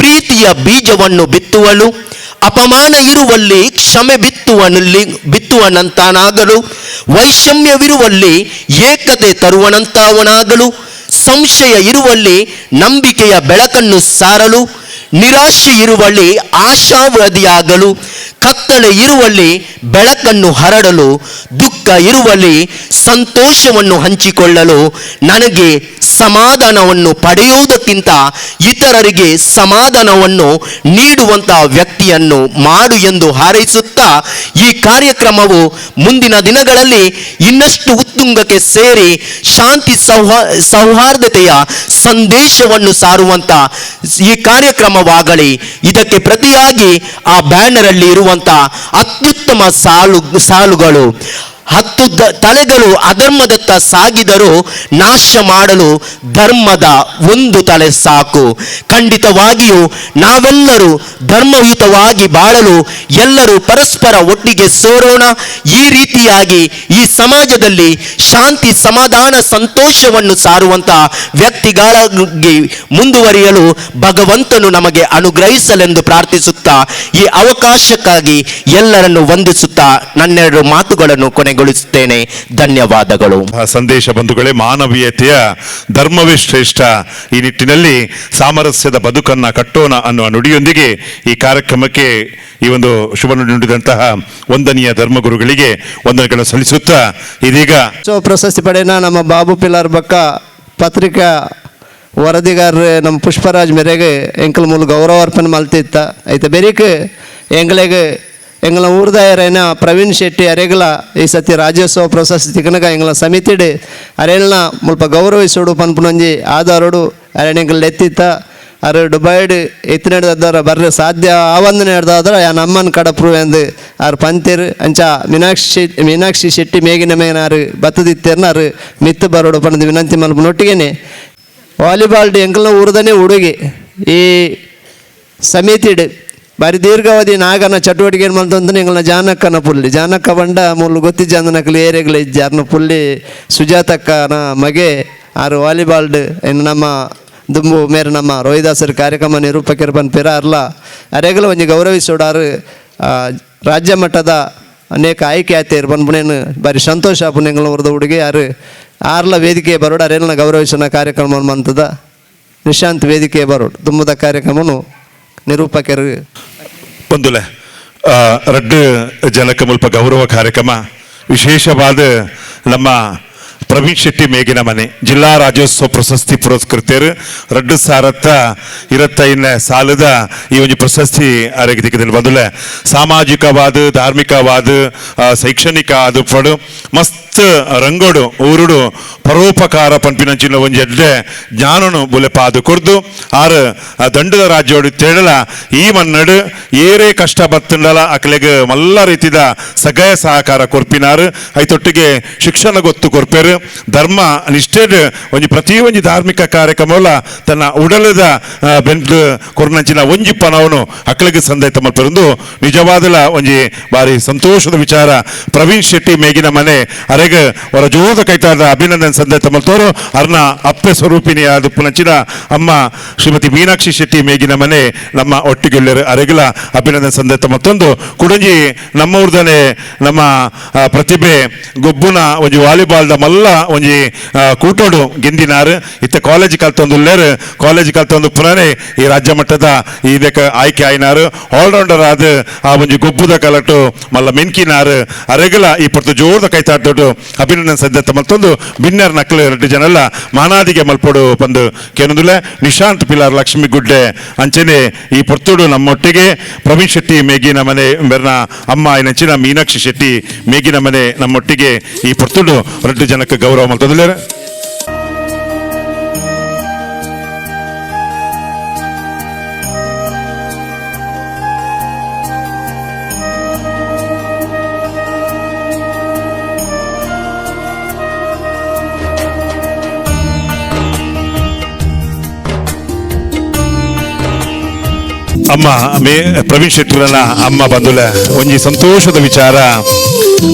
Speaker 5: ಪ್ರೀತಿಯ ಬೀಜವನ್ನು ಬಿತ್ತುವನು, ಅಪಮಾನ ಇರುವಲ್ಲಿ ಕ್ಷಮೆ ಬಿತ್ತುವನಂತಾನಾಗಲು, ವೈಷಮ್ಯವಿರುವಲ್ಲಿ ಏಕತೆ ತರುವನಂತವನಾಗಲು, ಸಂಶಯ ಇರುವಲ್ಲಿ ನಂಬಿಕೆಯ ಬೆಳಕನ್ನು ಸಾರಲು, ನಿರಾಶೆ ಇರುವಲ್ಲಿ ಆಶಾವಾದಿಯಾಗಲು, ಕತ್ತಲೆ ಇರುವಲ್ಲಿ ಬೆಳಕನ್ನು ಹರಡಲು, ದುಃಖ ಇರುವಲ್ಲಿ ಸಂತೋಷವನ್ನು ಹಂಚಿಕೊಳ್ಳಲು, ನನಗೆ ಸಮಾಧಾನವನ್ನು ಪಡೆಯುವುದಕ್ಕಿಂತ ಇತರರಿಗೆ ಸಮಾಧಾನವನ್ನು ನೀಡುವಂತಹ ವ್ಯಕ್ತಿಯನ್ನು ಮಾಡು ಎಂದು ಹಾರೈಸುತ್ತಾ ಈ ಕಾರ್ಯಕ್ರಮವು ಮುಂದಿನ ದಿನಗಳಲ್ಲಿ ಇನ್ನಷ್ಟು ಉತ್ತುಂಗಕ್ಕೆ ಸೇರಿ ಶಾಂತಿ ಸೌಹಾರ್ದತೆಯ ಸಂದೇಶವನ್ನು ಸಾರುವಂತ ಈ ಕಾರ್ಯಕ್ರಮವಾಗಲಿ. ಇದಕ್ಕೆ ಪ್ರತಿಯಾಗಿ ಆ ಬ್ಯಾನರಲ್ಲಿ ಇರುವಂತ ಅತ್ಯುತ್ತಮ ಸಾಲುಗಳು, 10 ತಲೆಗಳು ಅಧರ್ಮದತ್ತ ಸಾಗಿದರೂ ನಾಶ ಮಾಡಲು ಧರ್ಮದ ಒಂದು ತಲೆ ಸಾಕು. ಖಂಡಿತವಾಗಿಯೂ ನಾವೆಲ್ಲರೂ ಧರ್ಮಯುತವಾಗಿ ಬಾಳಲು ಎಲ್ಲರೂ ಪರಸ್ಪರ ಒಟ್ಟಿಗೆ ಸೇರೋಣ. ಈ ರೀತಿಯಾಗಿ ಈ ಸಮಾಜದಲ್ಲಿ ಶಾಂತಿ, ಸಮಾಧಾನ, ಸಂತೋಷವನ್ನು ಸಾರುವಂಥ ವ್ಯಕ್ತಿಗಳಾಗಿ ಮುಂದುವರಿಯಲು ಭಗವಂತನು ನಮಗೆ ಅನುಗ್ರಹಿಸಲೆಂದು ಪ್ರಾರ್ಥಿಸುತ್ತಾ ಈ ಅವಕಾಶಕ್ಕಾಗಿ ಎಲ್ಲರನ್ನು ವಂದಿಸುತ್ತಾ ನನ್ನೆರಡು ಮಾತುಗಳನ್ನು ಕೊನೆಗೊಳಿಸುತ್ತೇನೆ. ಧನ್ಯವಾದಗಳು.
Speaker 1: ಸಂದೇಶ ಬಂಧುಗಳೇ, ಮಾನವೀಯತೆಯ ಧರ್ಮವೇ ಶ್ರೇಷ್ಠ. ಈ ನಿಟ್ಟಿನಲ್ಲಿ ಸಾಮರಸ್ಯದ ಬದುಕನ್ನ ಕಟ್ಟೋಣ ಅನ್ನುವ ನುಡಿಯೊಂದಿಗೆ ಈ ಕಾರ್ಯಕ್ರಮಕ್ಕೆ ಈ ಒಂದು ಶುಭ ನುಡಿ ನುಡಿದಂತಹ ವಂದನೀಯ ಧರ್ಮಗುರುಗಳಿಗೆ ವಂದನೆಗಳನ್ನು ಸಲ್ಲಿಸುತ್ತಾ ಇದೀಗ
Speaker 3: ಪ್ರಶಸ್ತಿ ಪಡೆಯನ ನಮ್ಮ ಬಾಬು ಪಿಲಾರ್ ಬಕ್ಕ ಪತ್ರಿಕಾ ವರದಿಗಾರರು ನಮ್ಮ ಪುಷ್ಪರಾಜ್ ಮೇರೆಗೆ ಎಂಕಲ್ ಮೂಲ ಗೌರವಾರ್ಪಣೆ ಮಲ್ತಿತ್ತ. ಐತೆ ಬೆರಿಕ್ ಎಂಗ್ಲೆಗೆ ಎಂಗಳ ಊರ್ದಾಯರೇನ ಪ್ರವೀಣ್ ಶೆಟ್ಟಿ ಅರೆಗಲ ಈ ಸತಿ ರಾಜ್ಯೋತ್ಸವ ಪ್ರಶಸ್ತಿ ತಿಕ್ಕನಗ ಎಂಗಳ ಸಮಿತಿಡು ಅರೆಲ್ನ ಮುಲ್ಪ ಗೌರವಿಸೋಡು ಪನ್ಪುನೊಂಜಿ ಆಧಾರೋಡು ಅರೆಣೆಂಕಲ್ ಎತ್ತಿತ್ತ. ಅರೆ ದುಬೈಡ್ ಎತ್ತಿನಡ್ದಾರ ಬರ್ರೆ ಸಾಧ್ಯ ಆವಂದನೆ ಹಿಡ್ದಾದ್ರ ಯಾ ನಮ್ಮನ್ ಕಡಪ್ರು ಎಂದು ಆರು ಪಂತಿರ್. ಅಂಚ ಮೀನಾಕ್ಷಿ ಶೆಟ್ಟಿ ಮೇಗಿನ ಮೇಗಿನ ಆರು ಬತ್ತದಿತ್ತೇರ್ನ ಆರು ಮಿತ್ತು ಬರೋಡು ಪಂದು ವಿನಂತಿ ಮಲ್ಪನೊಟ್ಟಿಗೆನೆ ವಾಲಿಬಾಲ್ ಎಂಕಲ್ನ ಊರ್ದನೇ ಹುಡುಗಿ ಈ ಸಮಿತಿಡು ಬಾರಿ ದೀರ್ಘಾವಧಿ ನಾಗನ ಚಟುವಟಿಕೆ ಏನು ಮಾಡ್ತಂದ್ರೆ ಎಂಗಳನ್ನ ಜಾನಕ್ಕನ ಪುಲ್ಲಿ ಜಾನಕ್ಕ ಬಂಡ ಮೂಲು ಗೊತ್ತಿಜ್ಜಂದನಕಲು ಏರೆಗ್ಲ ಇಜ್ಜಾರ್ನ ಪುಲ್ಲಿ ಸುಜಾತಕ್ಕನ ಮಗೆ ಆರು ವಾಲಿಬಾಲ್ಡ್ ಇನ್ನು ನಮ್ಮ ದುಂಬು ಮೇರೆ ನಮ್ಮ ರೋಹಿದಾಸರ ಕಾರ್ಯಕ್ರಮ ನಿರೂಪಕರು ಪನ್ಪಿರ ಅರ್ಲ ಅರೆಗಲ ಒಂಜಿ ಗೌರವಿಸೋಡಾರು ರಾಜ್ಯ ಮಟ್ಟದ ಅನೇಕ ಆಯ್ಕೆ ಆಯ್ತೇರು ಪನ್ಪುನೇನು ಬಾರಿ ಸಂತೋಷ ಪುಣ್ಯಗಳ ಹೊರದ ಹುಡುಗಿ ಯಾರು ಆರ್ಲ ವೇದಿಕೆ ಬರೋಡು ಅರೆಲ್ನ ಗೌರವಿಸೋಣ ಕಾರ್ಯಕ್ರಮ ಮಂತದ ನಿಶಾಂತ್ ವೇದಿಕೆ ಬರೋಡು ದುಂಬುದ ಕಾರ್ಯಕ್ರಮನು ನಿರೂಪಕರು
Speaker 1: ಬಂದುಲೆ ರಡ್ಡು ಜನಕ ಮುಲ್ಪ ಗೌರವ ಕಾರ್ಯಕ್ರಮ ವಿಶೇಷವಾದ ನಮ್ಮ ಪ್ರವೀಣ್ ಶೆಟ್ಟಿ ಮೇಗಿನ ಮನೆ ಜಿಲ್ಲಾ ರಾಜ್ಯೋತ್ಸವ ಪ್ರಶಸ್ತಿ ಪುರಸ್ಕೃತರು 2025 ಸಾಲದ ಈ ಒಂದು ಪ್ರಶಸ್ತಿ ಆರೋಗ್ಯ ದಿಕ್ಕದಲ್ಲಿ ಬಂದುಲೆ ಸಾಮಾಜಿಕವಾದ ಧಾರ್ಮಿಕವಾದ ಶೈಕ್ಷಣಿಕ ಅದು ಪಡು ಮಸ್ತ್ ರಂಗೋಡು ಊರುಡು ಪರೋಪಕಾರ ಪಂಪಿನಂಚಿನ ಒಂಜಿ ಎಡ್ಡೆ ಜ್ಞಾನನು ಬುಲೆಪಾದು ಕೊರ್ದು ಆರು ದಂಡದ ರಾಜ್ಯೋಡು ತೇಳಲ ಈ ಮನ್ನಡು ಏರೇ ಕಷ್ಟ ಬತ್ತಂಡಲ ಅಕ್ಲೆಗ್ ಮಲ್ಲ ರೀತಿದ ಸಗಾಯ ಸಹಕಾರ ಕೊರ್ಪಿನಾರು ಐತೊಟ್ಟಿಗೆ ಶಿಕ್ಷಣ ಗೊತ್ತು ಕೊರ್ಪೇರು ಧರ್ಮ ನಿಷ್ಠೆಡ್ ಒಂಜಿ ಪ್ರತಿ ಒಂಜಿ ಧಾರ್ಮಿಕ ಕಾರ್ಯಕ್ರಮವಲ್ಲ ತನ್ನ ಉಡಲದ ಬೆಂದು ಕೊರ್ನಂಚಿನ ಒಂಜಿ ಪನವನು ಅಕ್ಲೆಗ್ ಸಂದೈತ ಮಲ್ಪೆರಂದು ನಿಜವಾದಲ ಒಂಜಿ ಬಾರಿ ಸಂತೋಷದ ವಿಚಾರ. ಪ್ರವೀಣ್ ಶೆಟ್ಟಿ ಮೇಗಿನ ಮನೆ ಅರೆಗ್ ಅವರ ಜೋದ ಕೈತಾದ ಅಭಿನಂದನೆ ಸಂದೈತ ಮಲ್ತೋರು ಅರ್ನ ಅಪ್ಪೆ ಸ್ವರೂಪಿಣಿಯಾದ ಪುನಂಚಿನ ಅಮ್ಮ ಶ್ರೀಮತಿ ಮೀನಾಕ್ಷಿ ಶೆಟ್ಟಿ ಮೇಗಿನ ಮನೆ ನಮ್ಮ ಒಟ್ಟಿಗೆಲ್ಲರು ಅರೆಗಲ ಅಭಿನಂದನೆ ಸಂದೈತ ಮತ್ತೊಂದು ಕುಡಂಜಿ ನಮ್ಮ ಊರ್ದನೆ ನಮ್ಮ ಪ್ರತಿಭೆ ಗೊಬ್ಬುನ ಒಂಜಿ ವಾಲಿಬಾಲ್ದ ಮಲ್ಲ ಒಂಜಿ ಕೂಟೋಡು ಗೆಂದಿನಾರು ಇತ್ತ ಕಾಲೇಜ್ ಕಲ್ತೊಂದು ಕಾಲೇಜ್ ಕಲ್ತೊಂದು ಪುನಃ ಈ ರಾಜ್ಯ ಮಟ್ಟದ ಇದಕ್ಕೆ ಆಯ್ಕೆ ಆಯ್ನಾರು ಆಲ್ರೌಂಡರ್ ಆದ ಆ ಒಂಜಿ ಗೊಬ್ಬುದ ಕಲಟು ಮಲ್ಲ ಮೆನ್ಕಿನಾರು ಅರೆಗಲ ಈ ಪೊರ್ತು ಜೋರದ ಕೈತಾಟೋಡು ಅಭಿನಂದನೆ ಸದ್ಯತ ಮತ್ತೊಂದು ಬಿನ್ನರ್ ನಕ್ಲು ಎರಡು ಜನಲ್ಲ ಮಾನಾದಿಗೆ ಮಲ್ಪೋಡು ಬಂದು ಕೇನೊಂದುಲೆ ನಿಶಾಂತ್ ಪಿಲಾರ್ ಲಕ್ಷ್ಮಿ ಗುಡ್ಡೆ ಅಂಚನೆ ಈ ಪೊರ್ತುಡು ನಮ್ಮೊಟ್ಟಿಗೆ ಪ್ರವೀಣ್ ಶೆಟ್ಟಿ ಮೇಗಿನ ಮನೆ ಬೆರ್ನ ಅಮ್ಮ ಏನಂಚಿನ ಮೀನಾಕ್ಷಿ ಶೆಟ್ಟಿ ಮೇಗಿನ ಮನೆ ನಮ್ಮೊಟ್ಟಿಗೆ ಈ ಪೊರ್ತುಡು ಎರಡು ಜನಕ್ಕೆ ಗೌರವ ಮಲ್ತೊಂದುಲ್ಲೆರ್. ಅಮ್ಮ ಮೇ ಪ್ರವೀಣ್ ಶೆಟ್ಟಿರನ ಅಮ್ಮ ಬಂದುಲೆ ಒಂಜಿ ಸಂತೋಷದ ವಿಚಾರ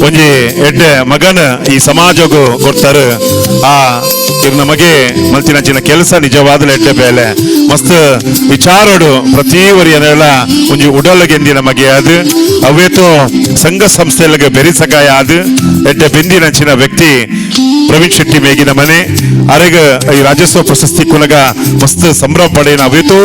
Speaker 1: ಒಂಜಿ ಎಡ್ಡೆ ಮಗನ ಈ ಸಮಾಜಗೂ ಕೊಡ್ತಾರೆ. ಆ ಇರ್ ನಮಗೆ ಮಲ್ತಿನಂಚಿನ ಕೆಲಸ ನಿಜವಾದ ಎಡ್ಡೆ ಬೇಲೆ ಮಸ್ತ್ ವಿಚಾರೋಡು ಪ್ರತಿ ವರಿಯನೆಲ್ಲ ಒಂಜಿ ಉಡಲಗೆಂದಿ ನಮಗೆ ಅದು ಅವೇತೋ ಸಂಘ ಸಂಸ್ಥೆಗಳಿಗೆ ಬೆರಿಸಕಾಯ ಅದು ಎಡ್ಡೆ ಬೆಂದಿನಂಚಿನ ವ್ಯಕ್ತಿ ಪ್ರವೀಣ್ ಶೆಟ್ಟಿ ಮೇಗಿನ ಮನೆ ಅರೆಗ ಈ ರಾಜ್ಯೋತ್ಸವ ಪ್ರಶಸ್ತಿ ಕುಲಗ ಮಸ್ತ್ ಸಂಭ್ರಮ ಪಡೆಯಿನ ಅವೇತೋ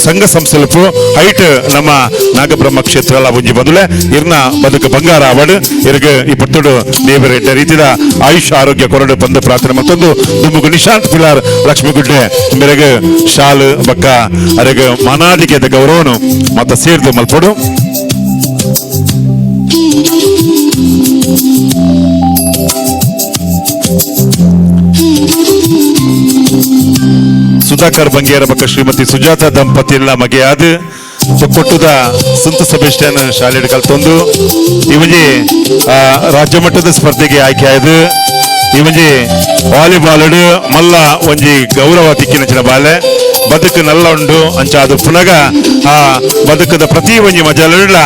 Speaker 1: ಸಂಘ ಸಂಸ್ಥೆಲಪು ಹೈಟ್ ನಮ್ಮ ನಾಗಬ್ರಹ್ಮ ಕ್ಷೇತ್ರ ಎಲ್ಲ ಒಂಜಿ ಬಂದುಲೆ ಇರ್ನ ಬದುಕು ಬಂಗಾರ ಅವಡು ಇರ್ಗ ಈ ಪತ್ತುಡು ದೇವರ ಎಡ್ಡೆ ರೀತಿದ ಆಯುಷ್ ಆರೋಗ್ಯ ಕೊರಡು ಬಂದು ಪ್ರಾರ್ಥನೆ ಮತ್ತೊಂದು ದುಮ್ಮುಗು ನಿಶಾಂತ್ ಪಿಲಾರ್ ಲಕ್ಷ್ಮೀಗುಡ್ಡೆ ಮೇರೆಗೆ ಶಾಲು ಬಕ್ಕ ಅರೆಗ ಮನಾದಿಗೆದ ಗೌರವನು ಮತ್ತ ಸೇರ್ದು ಮಲ್ಪೊಡು. ಸುಧಾಕರ್ ಬಂಗೇರ ಬಕ್ಕ ಶ್ರೀಮತಿ ಸುಜಾತ ದಂಪತಿಯಲ್ಲ ಮಗೆಯಾದ ತೊಕ್ಕೊಟ್ಟದ ಸಂತ ಸೆಬೆಸ್ಟಿಯನ್ ಶಾಲೆ ಕಲ್ತೊಂದು ಇವಂಜಿ ರಾಜ್ಯ ಮಟ್ಟದ ಸ್ಪರ್ಧೆಗೆ ಆಯ್ಕೆ ಆಯ್ದು ಇವಂಜಿ ವಾಲಿಬಾಲ್ ಮಲ್ಲ ಒಂಜಿ ಗೌರವ ತಿಕ್ಕಿನಂಚಿನ ಬಾಲೆ ಬದುಕು ನಲ್ಲ ಉಂಡು ಅಂಚಾದು ಪುನಗ ಆ ಬದುಕದ ಪ್ರತಿ ಒಂಜಿ ಮಜಲುಳ್ಳ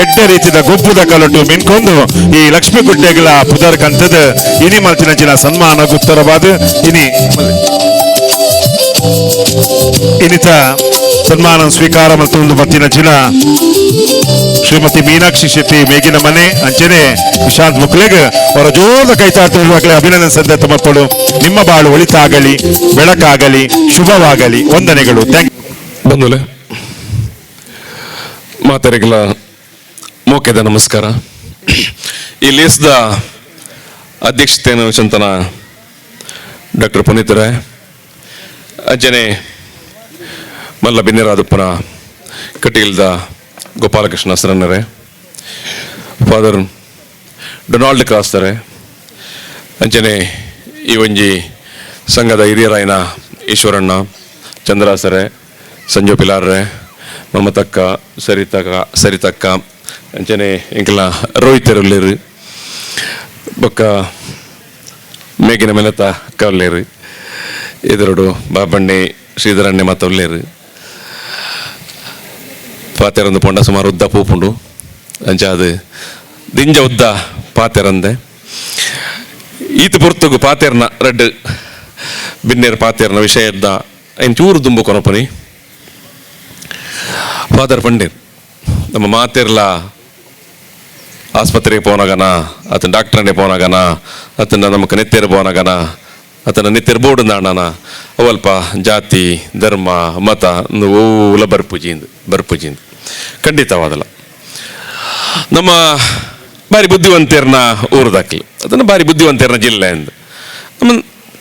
Speaker 1: ಎಡ್ಡೆ ರೀತಿದ ಗೊಬ್ಬುದ ಕಲೊಟ್ಟು ಮಿನ್ಕೊಂಡು ಈ ಲಕ್ಷ್ಮೀ ಗುಡ್ಡೆಗಳ ಪುದರ್ ಕಂತದ ಇನಿ ಮಲ್ತಿನಂಚಿನ ಸನ್ಮಾನ ಗುತ್ತರವಾದ ಇನಿ ಇನ್ನಿತ ಸನ್ಮಾನ ಸ್ವೀಕಾರ ಮತ್ತು ಮತ್ತಿನ ಶ್ರೀಮತಿ ಮೀನಾಕ್ಷಿ ಶೆಟ್ಟಿ ಮೇಗಿನ ಮನೆ ಅಂಚನೆ ವಿಶಾಂತ್ ಮುಕ್ಲೆಗ್ ಅವರ ಜೋರದ ಕೈತಾಟುವಾಗಲೇ ಅಭಿನಂದನೆ ಸದ್ಯತೆ ಮಕ್ಕಳು. ನಿಮ್ಮ ಬಾಳು ಒಳಿತಾಗಲಿ, ಬೆಳಕಾಗಲಿ, ಶುಭವಾಗಲಿ. ವಂದನೆಗಳು. Thank
Speaker 6: ಬಂಧುಲೆ ಮಾತರಿಗಳ ಮೋಕೆದ ನಮಸ್ಕಾರ. ಈ ಲೇಸ್ದ ಅಧ್ಯಕ್ಷತೆಯನ್ನು ವಹಿಸಂತನ ಡಾಕ್ಟರ್ ಪುನೀತ್ ರಾಯ್, ಅಜ್ಜನೆ ಮಲ್ಲ ಬಿನ್ನಿರಾದಪ್ಪನ ಕಟೀಲ್ದ ಗೋಪಾಲಕೃಷ್ಣ ಸರನ್ನರೆ, ಫಾದರ್ ಡೊನಾಲ್ಡ್ ಕ್ರಾಸ್ತಾರೆ, ಅಂಚನೆ ಈ ಒಂಜಿ ಸಂಘದ ಹಿರಿಯರಾಯನ ಈಶ್ವರಣ್ಣ ಚಂದ್ರಾಸರೆ, ಸಂಜು ಪಿಲಾರ್ರೆ, ಮಮತಕ್ಕ, ಸರಿತಕ್ಕ, ಅಂಚನೆ ಎಂಕಲ ರೋಹಿತರುಲ್ಲೇರು, ಬೊಕ್ಕ ಮೇಗಿನ ಮೆಲತ ಕಲ್ಲೇರು, ಎದುರುಡು ಬಾಬಣ್ಣೆ ಶ್ರೀಧರಣ್ಣೆ ಮತ್ತೊಲ್ಲೇರು. ಪಾತೆರಂದು ಪೊಂಡ ಸುಮಾರು ಉದ್ದ ಪೂಪುಂಡು ಅಂಚಾದು ದಿಂಜ ಉದ್ದ ಪಾತೆರಂದೆ ಈತ ಪುರ್ತುಗು ಪಾತೆರ್ನ ರಡ್ಡು ಬಿನ್ನೇರು ಪಾತೆರ್ನ ವಿಷಯ ಇದ್ದ ಐನ್ ಚೂರು ದುಂಬು ಕೊನಪನಿ. ಫಾದರ್ ಪಂಡೇರ್ ನಮ್ಮ ಮಾತೆರ್ಲ ಆಸ್ಪತ್ರೆಗೆ ಪೋನಾಗನ, ಆತನ ಡಾಕ್ಟ್ರನ್ನೇ ಪೋನಾಗನ, ಆತನ ನಮಕ್ ನೆತ್ತೇರು ಪೋನಾಗನ, ಆತನ ನೆತ್ತೇರು ಬೋರ್ಡು ನಾಣನ ಅವಲ್ಪ ಜಾತಿ ಧರ್ಮ ಮತ ಓಲ ಬರ್ಪುಜಿಂದು ಬರ್ಪುಜಿಂದು ಖಂಡಿತವಾದಲ್ಲ. ನಮ್ಮ ಬಾರಿ ಬುದ್ಧಿವಂತೇರ್ನ ಊರು ದಾಖಲೆ, ಅದನ್ನು ಬಾರಿ ಬುದ್ಧಿವಂತೇರ್ನ ಜಿಲ್ಲೆ ಎಂದು ನಮ್ಮ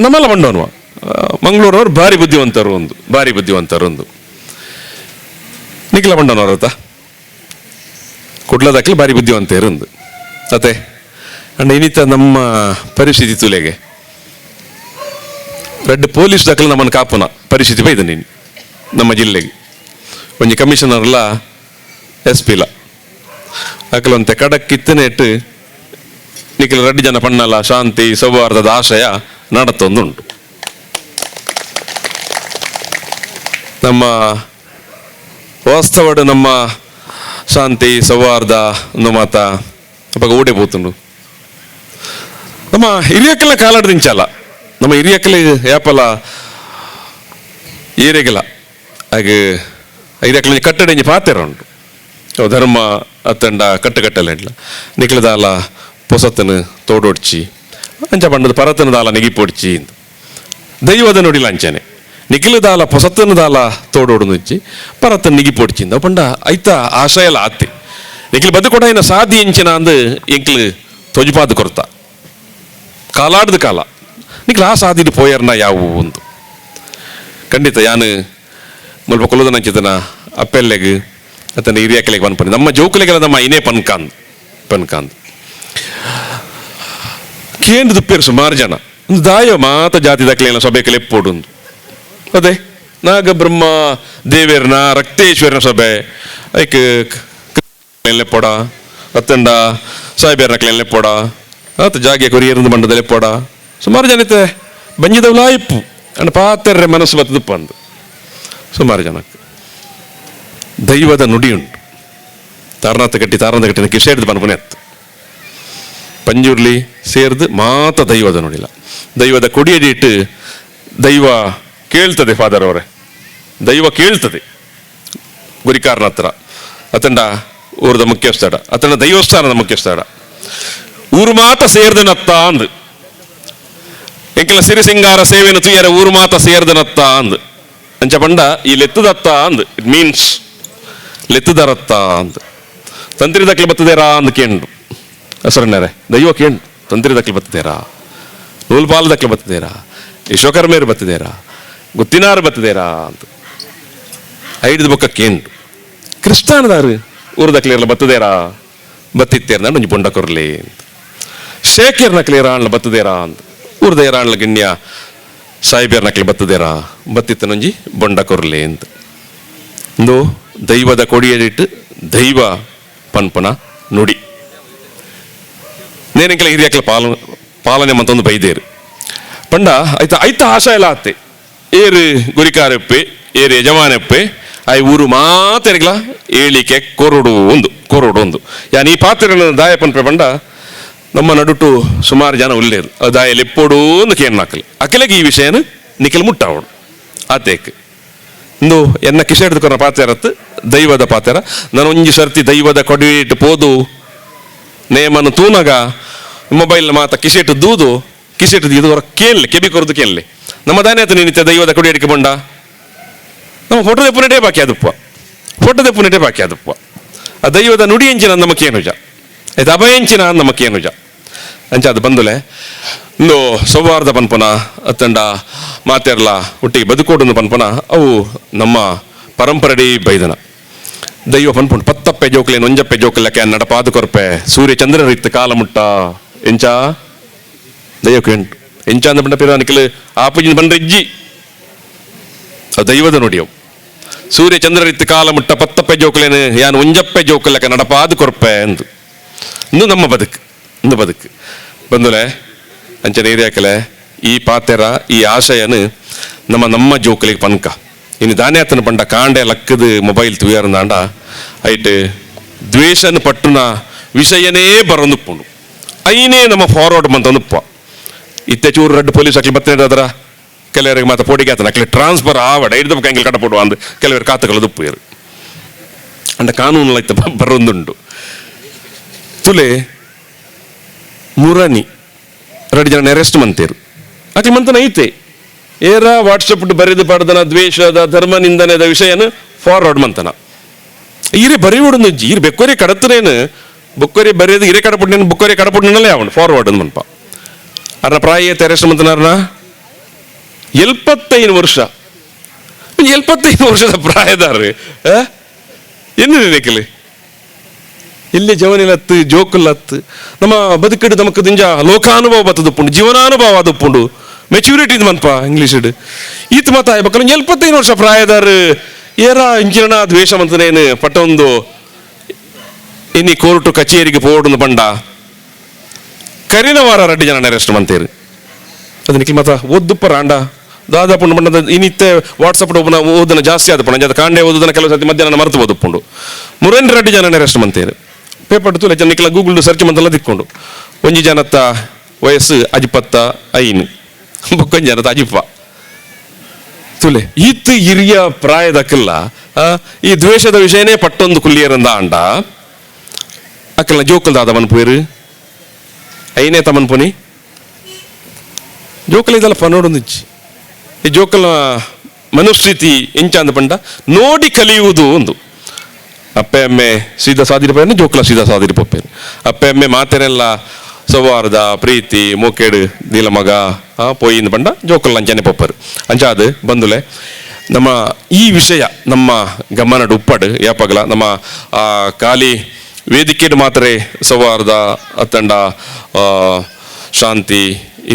Speaker 6: ನಮ್ಮೆಲ್ಲ ಮಂಡೋನ್ವ ಮಂಗಳೂರವ್ರು ಭಾರಿ ಬುದ್ಧಿವಂತರು ಒಂದು, ಭಾರಿ ಬುದ್ಧಿವಂತರು ಒಂದು. ನಿಖಿಲ ಮಂಡೋನವ್ರ ಆತ ಕುಡ್ಲದಾಕ್ಲಿ ಭಾರಿ ಬುದ್ಧಿವಂತೇರು ಒಂದು ಅತ್ತೆ. ಅಂಡ್ ಇನ್ನಿತ ನಮ್ಮ ಪರಿಸ್ಥಿತಿ ತುಲೆಗೆ ರೆಡ್ ಪೊಲೀಸ್ ದಾಖಲೆ ನಮ್ಮನ್ನು ಕಾಪುನ ಪರಿಸ್ಥಿತಿ ಬೈದ ನೀನು ನಮ್ಮ ಜಿಲ್ಲೆಗೆ ಒಂಜಿ ಕಮಿಷನರ್ಲ ಎಸ್ ಪಿಲ ಅಕಲೊಂತೆ ಕಡಕ್ ಇತ್ತನೇಟ್ ನಿಖಿಲ ರೆಡ್ಡಿ ಜನ ಪಣ್ಣಲ ಶಾಂತಿ ಸೌಹಾರ್ದದ ಆಶಯ ನಡತೊಂದುಂಟು. ನಮ್ಮ ವಾಸ್ತವಡು ನಮ್ಮ ಶಾಂತಿ ಸೌಹಾರ್ದ ಮಾತ ಅಪ್ಪ ಓಡೆ ಪೋತುಂಡು. ನಮ್ಮ ಹಿರಿಯಕ್ಕಲ ಕಾಲಾಡ್ದಿಂಚಲ್ಲ, ನಮ್ಮ ಹಿರಿಯಕ್ಕಲ ಯಾಪಲ ಏರೆಗಲ ಹಾಗೆ ಹಿರಿಯಕ್ಕಲ ಕಟ್ಟಡ ಇಂಜಿ ಪಾತೆರ ಉಂಟು. ಧರ್ಮ ಅತ್ತಂಡ ಕಟ್ಟುಕಟ್ಟಲ ಇಡ್ಲ ನಿಖಿಲದಾಲ ಪೊಸತನು ತೋಡೊಡ್ಚಿ ಅಂಚ ಪಂಡದ ಪರತನ ದಾಲ ನಿಗಿಪೊಡ್ಚಿ ದೈವದ ನುಡಿಲ ಅಂಚನೆ ನಿಖಿಲದಾಲ ಪೊಸತನ ದಾಲ ತೋಡೋಡು ನುಚ್ಚಿ ಪರತನ ನಿಗಿಪೊಡ್ಚಿ ಪಂಡ ಐತ ಆಶಯಲ ಆತಿ ನಿಖಿಲ್ ಬದುಕೊಡೈನ ಸಾದಿ ಎಂಚಿನ ಅಂದು ಎಂಕ್ಲು ತೊಜುಪಾದ ಕೊರ್ತ ಕಾಲಾಡ್ದ ಕಾಲ ನಿಖಿಲ್ ಆ ಸಾದಿಡು ಪೋಯರ್ನ ಯಾವುವು ಒಂದು ಖಂಡಿತ ಯಾನು ಮುಲ್ಪ ಕೊಲ್ಲದನಂಚಿತನ ಅಪ್ಪೆಲ್ಲೆಗ್ ಅತನ ಹಿರಿಯಕಲೆಗ್ ಪನ್ಪನಿ ನಮ್ಮ ಜೋಕುಲೆಗೆಲ್ಲ ನಮ್ಮ ಇನೇ ಪನ್ಕಾಂದ್ ಪನ್ಕಾಂದ್ ಕೇಂದ್ರ ದುಪ್ಪೇರು ಸುಮಾರು ಜನ ಒಂದು ದಾಯ ಮಾತ ಜಾತಿ ದಾಖಲೆಲ್ಲ ಸಭೆ ಲೆಪ್ಪೋಡುಂದು ಅದೇ ನಾಗಬ್ರಹ್ಮ ದೇವೇರ್ನ ರಕ್ತೇಶ್ವರನ ಸಭೆ ಐಕ್ ಲೆಪ್ಪೋಡ ಅತ್ತಂಡ ಸಾಹೇಬೇರ್ನ ಲೆಪ್ಪೋಡ ಆತ ಜಾಗೆ ಕೊರಿಯರ್ದು ಮಂಡದ ಲೆಪ್ಪೋಡ ಸುಮಾರು ಜನತೆ ಬಂಜಿದವಲ ಇಪ್ಪು ಅಂಡ್ ಪಾತೆರ್ರೆ ಮನಸ್ಸು ಬತ್ತದಪ್ಪ ಅಂದು ಸುಮಾರು ಜನಕ್ಕೆ ದೈವದ ನುಡಿಯುಂಟು. ತಾರನಾಥ ಕಟ್ಟಿ ತಾರನಾಥ ಕಟ್ಟಿನ ಕಿಸೇಡ್ದು ಪನ್ಪುನೆ ಅತ್ತು ಪಂಜುರ್ಲಿ ಸೇರ್ದು ಮಾತ ದೈವದ ನುಡಿಲ ದೈವದ ಕೊಡಿಯಡಿಟ್ಟು ದೈವ ಕೇಳ್ತದೆ ಫಾದರ್ ಅವರೇ, ದೈವ ಕೇಳ್ತದೆ ಗುರಿಕಾರನ ಹತ್ರ, ಅತಂಡ ಊರದ ಮುಖ್ಯಸ್ಥಡ, ಅತಂಡ ದೈವಸ್ಥಾನದ ಮುಖ್ಯಸ್ಥಡ, ಊರು ಮಾತ ಸೇರ್ದನತ್ತ ಅಂದು. ಎಂಕೆಲ ಸಿರಿ ಸಿಂಗಾರ ಸೇವೆಯನ್ನು ತುಯ್ಯರ ಊರು ಮಾತ ಸೇರ್ದನತ್ತ ಅಂದು. ಅಂಚ ಪಂಡ ಈ ಲೆತ್ತದತ್ತ ಅಂದು, it means ಲೆತ್ತದರತ್ತ ಅಂದು. ತಂತ್ರಿ ದಕ್ಲಿ ಬತ್ತದೇರಾ ಅಂದು ಕೇಂಡು ಹೆಸರಣ್ಣರೆ, ದೈವ ಕೇಂಡು ತಂತ್ರಿ ದಕ್ಲಿ ಬತ್ತದೇರಾ, ನೂಲ್ಪಾಲ್ ದಕ್ಲಿ ಬತ್ತದೇರಾ, ವಿಶ್ವಕರ್ಮೇರು ಬತ್ತದೇರಾ, ಗುತ್ತಿನಾರು ಬತ್ತದೇರಾ ಅಂತ ಐದು ಬೊಕ್ಕ ಕೇಂಡು. ಕ್ರಿಸ್ತಾನದಾರು ಊರು ದಕ್ಲಿರ್ಲ ಬತ್ತದೇರಾ, ಬತ್ತಿತ್ತೇರ್ ಒಂಜಿ ಬೊಂಡ ಕೊರ್ಲಿ ಅಂತ. ಶೇಖರ್ ನಕ್ಲಿ ರಾಣ್ಲ ಬತ್ತದೇರಾ ಅಂತ, ಊರ್ದ ರಾಣ್ಲ ಗಿಣ್ಯ ಸಾಯಿಬೇರ್ ನಕ್ಲಿ ಬತ್ತದೇರಾ, ಬತ್ತಿತ್ತನೊಂಜಿ ಬೊಂಡ ಕೊರ್ಲಿ ಅಂತ. ಇಂದು ದೈವದ ಕೊಡಿಯಡಿಟ್ಟು ದೈವ ಪನ್ಪನ ನುಡಿ. ನೇನೆಂಕೆಲ ಹಿರಿಯಕ್ಲ ಪಾಲನೆ ಮಂತೊಂದು ಬೈದೇರು ಪಂಡ ಐತ ಐತ ಆಶಾ ಎಲ್ಲ ಆತ್ತೆ. ಏರು ಗುರಿಕಾರೆಪ್ಪೆ, ಏರು ಯಜಮಾನೆಪ್ಪೆ, I ಊರು ಮಾತೆರಿಗ್ಲ ಏಳಿಕೆ ಕೊರಡು ಒಂದು, ಕೊರಡು ಒಂದು. ಯಾನ್ ಈ ಪಾತ್ರೆಗಳನ್ನು ದಾಯ ಪನ್ಪೆ ಪಂಡ ನಮ್ಮ ನಡುಟು ಸುಮಾರು ಜನ ಉಲ್ಲೇರು ದಾಯ ಲೆಪ್ಪೋಡು ಒಂದು ಕೇನ್ ಹಾಕಲಿ ಅಕಲೆಗೆ ಈ ವಿಷಯನ ನಿಖಲ್ ಮುಟ್ಟಾವಡು ಆತೇಕ್. ಇಂದು ಎನ್ನ ಕಿಶೆಡ್ದುಕೊನ ಪಾತೆರತ್ತು ದೈವದ ಪಾತೆರ. ನಾನು ಒಂಜಿ ಸರ್ತಿ ದೈವದ ಕೊಡಿಟ್ಟು ಪೋದು ನೇಮನ್ನು ತೂನಗ ಮೊಬೈಲ್ ಮಾತ ಕಿಸೆಟ್ಟು ದೂದು ಕಿಸೆಟ್ಟು ಇದು ಹೊರ ಕೇಳಲಿ, ಕೆಬಿ ಕೊರದು ಕೇಳಲಿ. ನಮ್ಮ ದಾನೆ ಆತ ನಿನ್ನಿತ್ತ ದೈವದ ಕೊಡಿ ಅಡಿಕೆ ಬಂಡ ನಮ್ಮ ಫೋಟೋ ದೆಪ್ಪು ಬಾಕಿ ಅದಪ್ಪ, ಫೋಟೋ ದೆಪ್ಪು ಬಾಕಿ ಅದಪ್ಪ. ಆ ದೈವದ ನುಡಿ ಎಂಚಿನ ನಮಕೇನುಜ, ಆಯ್ತು ಅಭಯಂಚಿನ ನಮಕೇನುಜ ಅಂಚ ಅದು ಬಂದುಲೆ. ಇಂದು ಸೌಹಾರ್ದ ಪನ್ಪನ ಅತ್ತಂಡ ಮಾತೆರ್ಲ ಒಟ್ಟಿಗೆ ಬದುಕೋಡನ್ನು ಪನ್ಪನ ಅವು ನಮ್ಮ ಪರಂಪರೆಡಿ ಬೈದನ. ದೈವ ಪನ್ಪುಂಡು ಪತ್ತಪ್ಪೆ ಜೋಕ್ಲೆ ನೊಂಜಪ್ಪೆ ಜೋಕ್ಲಕ್ಕೆ ನಡಪಾದು ಕೊರ್ಪೆ ಸೂರ್ಯ ಚಂದ್ರರಿತ್ತು ಕಾಲ ಮುಟ್ಟ ಎಂಚ ದೈವಕ್ಕೆ ಎಂಟು ಎಂಚ ಅಂದ ಪಂಡ ಪಿರ ನಿಖಲ್ ಆಪುಜಿನ ಬಂಡ್ರೆಜ್ಜಿ ಆ ದೈವದ ನುಡಿಯವು. ಸೂರ್ಯ ಚಂದ್ರರಿತ್ತು ಕಾಲ ಮುಟ್ಟ ಪತ್ತಪ್ಪೆ ಜೋಕ್ಲೇನು ಯಾನು ಒಂಜಪ್ಪೆ ಜೋಕ್ಲಕ್ಕೆ ನಡಪಾದು ಕೊರ್ಪೆ ಎಂದು. ಇಂದು ನಮ್ಮ ಬದುಕು, ಇಂದು ಬದುಕು ಬಂದುಲೆ ಅಂಚನೆ ಏರಿಯಾಕಲೆ ಈ ಪಾತೆರ ಈ ಆಶಯನು ನಮ್ಮ ನಮ್ಮ ಜೋಕಲಿಗೆ ಪನ್ಕ. ಇನ್ನು ದಾನ್ಯಾತನ ಪಂಡ ಕಾಂಡೆ ಲಕ್ಕದ ಮೊಬೈಲ್ ತುಯರ್ದಾಂಡ ಐಟ್ ದ್ವೇಷನ ಪಟ್ಟುನ ವಿಷಯನೇ ಬರೊಂದುಪ್ಪುಂಡು. ಐನೇ ನಮ್ಮ ಫಾರ್ವರ್ಡ್ ಮಂತೊಂದುಪ್ಪ. ಇತ್ತೆ ಚೂರು ರಡ್ಡು ಪೊಲೀಸ್ ಅಕ್ಲಿ ಬತ್ತನೆ ಅದರ ಕೆಲವರಿಗೆ ಮಾತ ಪೋಡಿಗೆ ಆತನ ಅಕ್ಲಿ ಟ್ರಾನ್ಸ್ಫರ್ ಆವಡ ಹಿಡಿದ ಕಂಗಿಲ್ ಕಡಪೊಡು ಅಂದ್ ಕೆಲವರು ಕಾತುಗಳು ದುಪ್ಪು ಅಂಡ ಕಾನೂನು ಇತ್ತ ಬರೊಂದುಂಡು. ತುಲೆ ಮುರನಿ ಎರಡು ಜನ ಅರೆಸ್ಟ್ ಮಂತೇರು ಅಕ್ಲಿ ಮಂತನ ಐತೆ ಏರ ವಾಟ್ಸಪ್ ಬರೆದು ಪಾಡ್ದನ ದ್ವೇಷದ ಧರ್ಮ ನಿಂದನೆದ ವಿಷಯನ ಫಾರ್ವರ್ಡ್ ಮಂತನ. ಈರೆ ಬರೆಯುವುದು ಈರ್ ಬೆಕ್ಕೋರಿ ಕಡತನೇನು ಬೊಕ್ಕೋರಿ ಬರೆಯೋದು ಹಿರೇ ಕಡಪುಡ್ನೇನು ಬೊಕ್ಕೋರಿ ಕಡಪುಡ್ನಲ್ಲೇ ಅವನು ಫಾರ್ವರ್ಡ್ ಮನ್ಪ. ಅರ್ನ ಪ್ರಾಯ ಅರೆಸ್ಟ್ ಮಂತನಾರ್ನ 75 ವರ್ಷ, 75 ವರ್ಷದ ಪ್ರಾಯದಾರ್ರಿ ಎನ್ನು ನಿನಕಲಿ ಇಲ್ಲಿ ಜವನಿಲತ್ತು ಜೋಕುಲತ್ತು ನಮ್ಮ ಬದುಕಿಡು ನಮಕ್ ದಿಂಜ ಲೋಕಾನುಭವ ಬತ್ತದುಪ್ಪುಂಡು, ಜೀವನಾನುಭವ ಅದುಪ್ಪುಂಡು, ಮೆಚ್ಯೂರಿಟಿ ಮನ್ಪ ಇಂಗ್ಲೀಷ್ ಈತ ಮಾತ ಬಕ್ಕಲು 75 ವರ್ಷ ಪ್ರಾಯದಾರು ಏರ ಇಂಚಿನ ದ್ವೇಷ ಮಂತನೇನು ಪಟ್ಟೊಂದು ಇನಿ ಕೋರ್ಟು ಕಚೇರಿಗೆ ಪೋಡುಂದು ಪಂಡ ಕರಿನ ವಾರ ರಡ್ಡು ಜನ ಅರೆಸ್ಟ್ ಮಂತೇರು. ಅದಕ್ಕೆ ಮಾತ ಓದುಪ್ಪ ರಾಂಡ ದಾದಾ ಪುಂಡು ಬಣ್ಣದ ಇನ್ನಿತ್ತೆ ವಾಟ್ಸಪ್ ಒಬ್ಬನ ಓದನ ಜಾಸ್ತಿ ಆದ ಪುಂಡು ಅಂಜಾದ ಕಾಂಡೆ ಓದುದನ ಕೆಲವು ಸರ್ತಿ ಮಧ್ಯಾಹ್ನ ಮರೆತು ಓದುಪ್ಪುಂಡು. ಮುರನ್ ರಡ್ಡು ಜನ ಅರೆಸ್ಟ್ ಮಂತೇರು. ಪೇಪರ್ ತುಲೆ ಜನ ಗೂಗಲ್ ಸರ್ಚ್ ಮಂತೆಲ್ಲ ದಿಕ್ಕೊಂಡು ಒಂಜಿ ಜನತ್ತ ವಯಸ್ಸು ಅಜಿಪತ್ತ ಐನು ಬೊಕ್ಕೊಂಜಿ ಜನತ್ತ ಅಜಿಪ್ಪ ತುಲೆ ಈತ್ ಹಿರಿಯ ಪ್ರಾಯದಕ್ಕೆಲ್ಲ ಈ ದ್ವೇಷದ ವಿಷಯನೇ ಪಟ್ಟೊಂದು ಕುಲ್ಲಿಯರಂದ ಅಂಡ ಅಕ್ಕಲ್ಲ ಜೋಕಲ್ ದಾದ ಮನ್ಪುವೇರು ಐನೇ ತಮನ್ಪುನಿ ಜೋಕಲ್ ಇದೆಲ್ಲ ಪನೋಡೊಂದಿಜ್ಜಿ. ಈ ಜೋಕಲ್ನ ಮನುಸ್ಥಿತಿ ಎಂಚ ಅಂದ ಪಂಡ ನೋಡಿ ಕಲಿಯುವುದು ಒಂದು. ಅಪ್ಪೆ ಅಮ್ಮೆ ಸೀದಾ ಸಾದಿರಪೇನು ಜೋಕಲ ಸೀದಾ ಸಾದಿರಪೇನು. ಅಪ್ಪೆ ಅಮ್ಮೆ ಮಾತೆರೆಲ್ಲ ಸೌಹಾರ್ದ ಪ್ರೀತಿ ಮೋಕೇಡು ನೀಲ ಮಗ ಪೋಯಿಂದ ಪಂಡ ಜೋಕಲ್ ಅಂಚನೆ ಪೊಪ್ಪರು ಅಂಚಾದು ಬಂದುಲೆ. ನಮ್ಮ ಈ ವಿಷಯ ನಮ್ಮ ಗಮನಡು ಉಪ್ಪಡು ಯಾಪಗಲ ನಮ್ಮ ಖಾಲಿ ವೇದಿಕೆಡು ಮಾತ್ರ ಸೌಹಾರ್ದ ಅತ್ತಂಡ ಶಾಂತಿ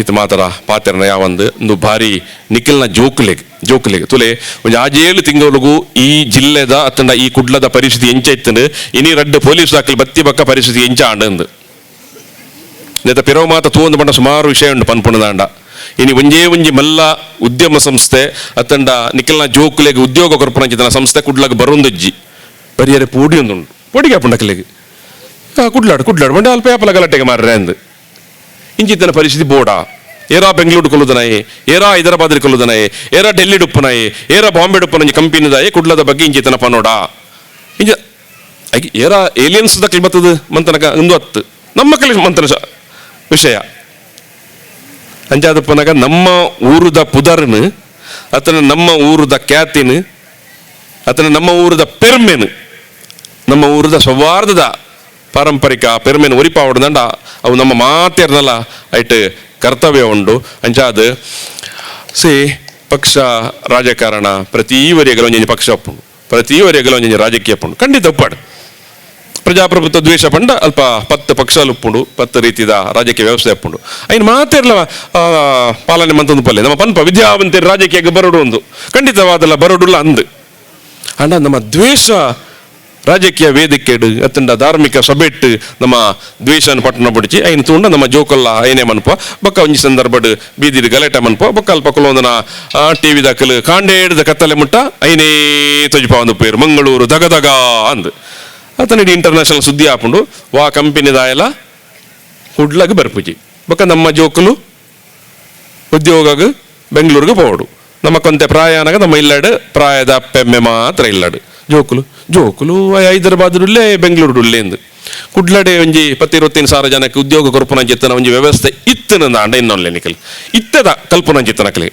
Speaker 6: ಈತ ಮಾತ್ರ ಪಾತ್ರನ ಯಾವಂದು ಒಂದು ಭಾರಿ ನಿಖಿಲ್ನ ಜೋಕುಲೆಗ್ ಜೋಕುಲೆಗ್ ತುಲೆ ಒಂಜಿ ಆಜೇಳು ತಿಂಗಳಿಗೂ ಈ ಜಿಲ್ಲೆದ ಅತ್ತಂಡ ಈ ಕುಡ್ಲದ ಪರಿಸ್ಥಿತಿ ಎಂಚ ಇತ್ತಂಡು ಇನಿ ರಡ್ಡು ಪೊಲೀಸ್ ದಾಖಲೆ ಬತ್ತಿ ಬಕ್ಕ ಪರಿಸ್ಥಿತಿ ಎಂಚ ಆಂಡಂದು ನೇತ ಪಿರವು ಮಾತ ತೂವೊಂದು ಪಂಡ ಸುಮಾರು ವಿಷಯ ಉಂಡು ಪನ್ಪುಣದಾಂಡ. ಇನಿ ಒಂಜೇ ಒಂಜಿ ಮಲ್ಲ ಉದ್ಯಮ ಸಂಸ್ಥೆ ಅತ್ತಂಡ ನಿಖಿಲ್ನ ಜೋಕುಲೆಗ್ ಉದ್ಯೋಗ ಕೊರ್ಪುನಂಚಿತನ ಸಂಸ್ಥೆ ಕುಡ್ಲಗ್ ಬರೊಂದಜ್ಜಿ ಪರಿಯರೆ ಪೋಡಿ ಒಂದುಂಡು ಪೋಡಿಗೆ ಪುಂಡಕಲೆಗ್ ಕುಡ್ಲಾಡು ಕುಡ್ಲಾಡು ಬಂಡ ಅಲ್ಪ ಯಾಪಲ ಗಲಾಟೆಗೆ ಮಾರ್ರೆ ಅಂದು ಇಂಚಿತ್ತನ ಪರಿಸ್ಥಿತಿ ಬೋಡ. ಏರಾ ಬೆಂಗಳೂರು ಕೊಲ್ಲುದನಾಯಿ, ಏರಾ ಹೈದರಾಬಾದ್ ಕೊಲ್ಲುದನಾಯಿ, ಏರಾ ಡೆಲ್ಲಿ ಡುಪ್ಪನಾಯಿ, ಏರಾ ಬಾಂಬೆ ಡುಪ್ಪನ ಕಂಪನಿದಾಯಿ ಕುಡ್ಲದ ಬಗ್ಗೆ ಇಂಚಿತನ ಪನೋಡ ಇಂಚ ಏರಾ ಏಲಿಯನ್ಸ್ ದಕ್ಲಿ ಬತ್ತದ ಮಂತನಕ ಇಂದು ಹತ್ತು ನಮ್ಮ ಕಲಿ ಮಂತನ ವಿಷಯ ಅಂಚಾದಪ್ಪನಾಗ ನಮ್ಮ ಊರುದ ಪುದರ್ನು ಅತನ ನಮ್ಮ ಊರುದ ಖ್ಯಾತಿನ ಅತನ ನಮ್ಮ ಊರುದ ಪೆರ್ಮೆನು ನಮ್ಮ ಊರುದ ಸೌಹಾರ್ದದ ಪಾರಂಪರಿಕ ಪೆರ್ಮೆನು ಒರಿಪಾವಡ್ದಂಡ ಅವು ನಮ್ಮ ಮಾತೇರ್ನಲ್ಲ ಐಟ್ ಕರ್ತವ್ಯ ಉಂಡು. ಅಂಚಾದ ಸಿ ಪಕ್ಷ ರಾಜಕಾರಣ ಪ್ರತಿ ವರಿಯಗಲ ಒಂಜಿ ಪಕ್ಷ ಉಪ್ಪುಂಡು, ಪ್ರತಿ ವರಿಯಗಲ ಒಂಜಿ ರಾಜಕೀಯ ಉಪ್ಪುಂಡು, ಖಂಡಿತ ಉಪ್ಪಾಡು. ಪ್ರಜಾಪ್ರಭುತ್ವ ದ್ವೇಷ ಪಂಡ ಅಲ್ಪ 10 ಪಕ್ಷ ಉಪ್ಪುಂಡು, 10 ರೀತಿಯ ರಾಜಕೀಯ ವ್ಯವಸ್ಥೆ ಉಪ್ಪುಂಡು. ಐನ್ ಮಾತೆರ್ಲ ಪಾಲನೆ ಮಂತೊಂದು ಪಲ್ಲೆ ನಮ್ಮ ಪನ್ಪ ವಿದ್ಯಾವಂತರು ರಾಜಕೀಯಕ್ಕೆ ಬರೋಡು ಒಂದು ಖಂಡಿತವಾದಲ್ಲ ಬರೋಡುಲ್ಲ ಅಂದು. ಅಂಡ ನಮ್ಮ ದ್ವೇಷ ರಾಜಕೀಯ ವೇದಿಕೆಡು ಅತ್ತಂಡ ಧಾರ್ಮಿಕ ಸಭೆಟ್ಟು ನಮ್ಮ ದ್ವೇಷನ ಪಟ್ಟಣ ಬಿಡಿಚಿ ಐನ್ ತೂಂಡ ನಮ್ಮ ಜೋಕಲ್ಲ ಐನೇ ಮನ್ಪ ಬೊಕ್ಕ ಒಂಜಿ ಸಂದರ್ಭಡ್ ಬೀದಿಡ್ ಗಲಾಟೆ ಮನ್ಪ ಬೊಕ್ಕ ಅಲ್ಪ ಕುಲೊಂದನ ಟಿವಿ ದಾಖಲು ಕಾಂಡೇಡ್ದ ಕತ್ತಲೆ ಮುಟ್ಟ ಐನೇ ತೊಜಿಪ ಒಂದು ಪೇರು ಮಂಗಳೂರು ದಗದಗ ಅಂದ್ ಅತನ ಇಡೀ ಇಂಟರ್ನ್ಯಾಷನಲ್ ಸುದ್ದಿ ಆಪುಂಡು ವಾ ಕಂಪನಿದಾಯಲ ಕುಡ್ಲಗ್ ಬರ್ಪುಜಿ. ಬೊಕ್ಕ ನಮ್ಮ ಜೋಕುಲು ಉದ್ಯೋಗಗ್ ಬೆಂಗಳೂರಿಗೆ ಪೋವಡು, ನಮ್ಮ ಕೊಂತೆ ಪ್ರಾಯನಾಗ ನಮ್ಮ ಇಲ್ಲಡು ಪ್ರಾಯದ ಅಪ್ಪೆಮ್ಮೆ ಮಾತ್ರ ಇಲ್ಲಡು ಜೋಕುಲು ಜೋಕುಲು ಹೈದರಾಬಾದ್ ಬೆಂಗಳೂರು ಎಂದು ಕುಡ್ಲಡೆ ಒಂಜಿ 10-25 ಸಾವಿರ ಜನಕ್ಕೆ ಉದ್ಯೋಗ ಕೊರಪುನ ಚಿತ್ತನ ಒಂಜಿ ವ್ಯವಸ್ಥೆ ಇತ್ತನ ಅಂಡ ಇನ್ನೊಂದು ನಿಕಲ್ ಇತ್ತದ ಕಲ್ಪನ ಚಿತ್ತನಕಲಿ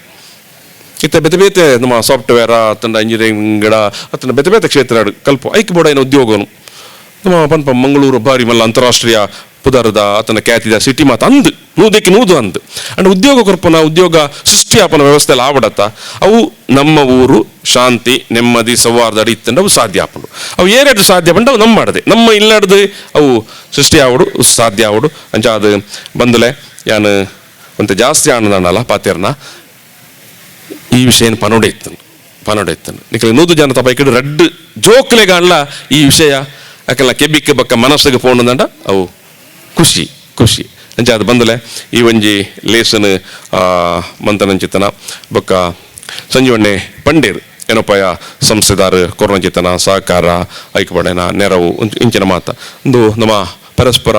Speaker 6: ಇತ್ತ ಬೇತೆ ಬೇತೆ ನಮ್ಮ ಸಾಫ್ಟ್ವೇರ್ ಅತ್ತಂಡ ಇಂಜಿನಿಯರಿಂಗ್ ಅತ್ತಂಡ ಬೇತೆ ಬೇತೆ ಕ್ಷೇತ್ರ ಕಲ್ಪ ಐಕ್ ಬೋಡ ಏನು ಉದ್ಯೋಗನು ನಮ್ಮ ಪನ್ಪ ಮಂಗಳೂರು ಬಾರಿ ಮಲ್ಲ ಅಂತಾರಾಷ್ಟ್ರೀಯ ಪುದರದ ಆತನ ಖ್ಯಾತಿದ ಸಿಟಿ ಮಾತು ಅಂದು ನೂದಕ್ಕೆ ನೂದು ಅಂದು ಅಂಡ್ ಉದ್ಯೋಗ ಕೊರ್ಪನ ಉದ್ಯೋಗ ಸೃಷ್ಟಿಯಾಪನ ವ್ಯವಸ್ಥೆ ಆವಡತ್ತ ಅವು ನಮ್ಮ ಊರು ಶಾಂತಿ ನೆಮ್ಮದಿ ಸೌಹಾರ್ದ ಇತ್ತಂಡ ಅವು ಸಾಧ್ಯ ಆಪುಂಡು. ಅವು ಏರೆಡು ಸಾಧ್ಯ ಪಂಡ ಅವು ನಮ್ಮ ಮಾಡದೆ ನಮ್ಮ ಇಲ್ಲಾಡ್ದು ಅವು ಸೃಷ್ಟಿ ಆವಡು ಸಾಧ್ಯ ಆವಡು. ಅಂಚ ಅದು ಬಂದಲೆ ಯಾನು ಒಂತ ಜಾಸ್ತಿ ಆನಂದಲ್ಲ ಪಾತೇರ್ನ ಈ ವಿಷಯ ಪನೋಡೆ ಇತ್ತನು ಪನೋಡೆ ಇತ್ತನು ನಿಕಲೆ 100 ಜನ ತಪ್ಪ ರಡ್ಡು ಜೋಕ್ಲೆಗಾಣ್ಲ ಈ ವಿಷಯ ಅಕಲ್ಲ ಕೆಬಿಕ್ಕೆ ಬಕ್ಕ ಮನಸ್ಸಿಗೆ ಫೋನ್ ಅವು ಖುಷಿ ಖುಷಿ. ಅಂಚ ಅದು ಬಂದಲೆ ಈ ಒಂಜಿ ಲೇಸನ್ ಮಂತನಂಚಿತನ ಬೊಕ್ಕ ಸಂಜೀವಣ್ಣೆ ಪಂಡೇರ್ ಏನೋಪಾಯ ಸಂಸ್ಥೆದಾರ ಕೊರೋನಚಿತನ ಸಹಕಾರ ಐಕ್ಯಪಡೆನ ನೆರವು ಇಂಚಿನ ಮಾತ ಒಂದು ನಮ್ಮ ಪರಸ್ಪರ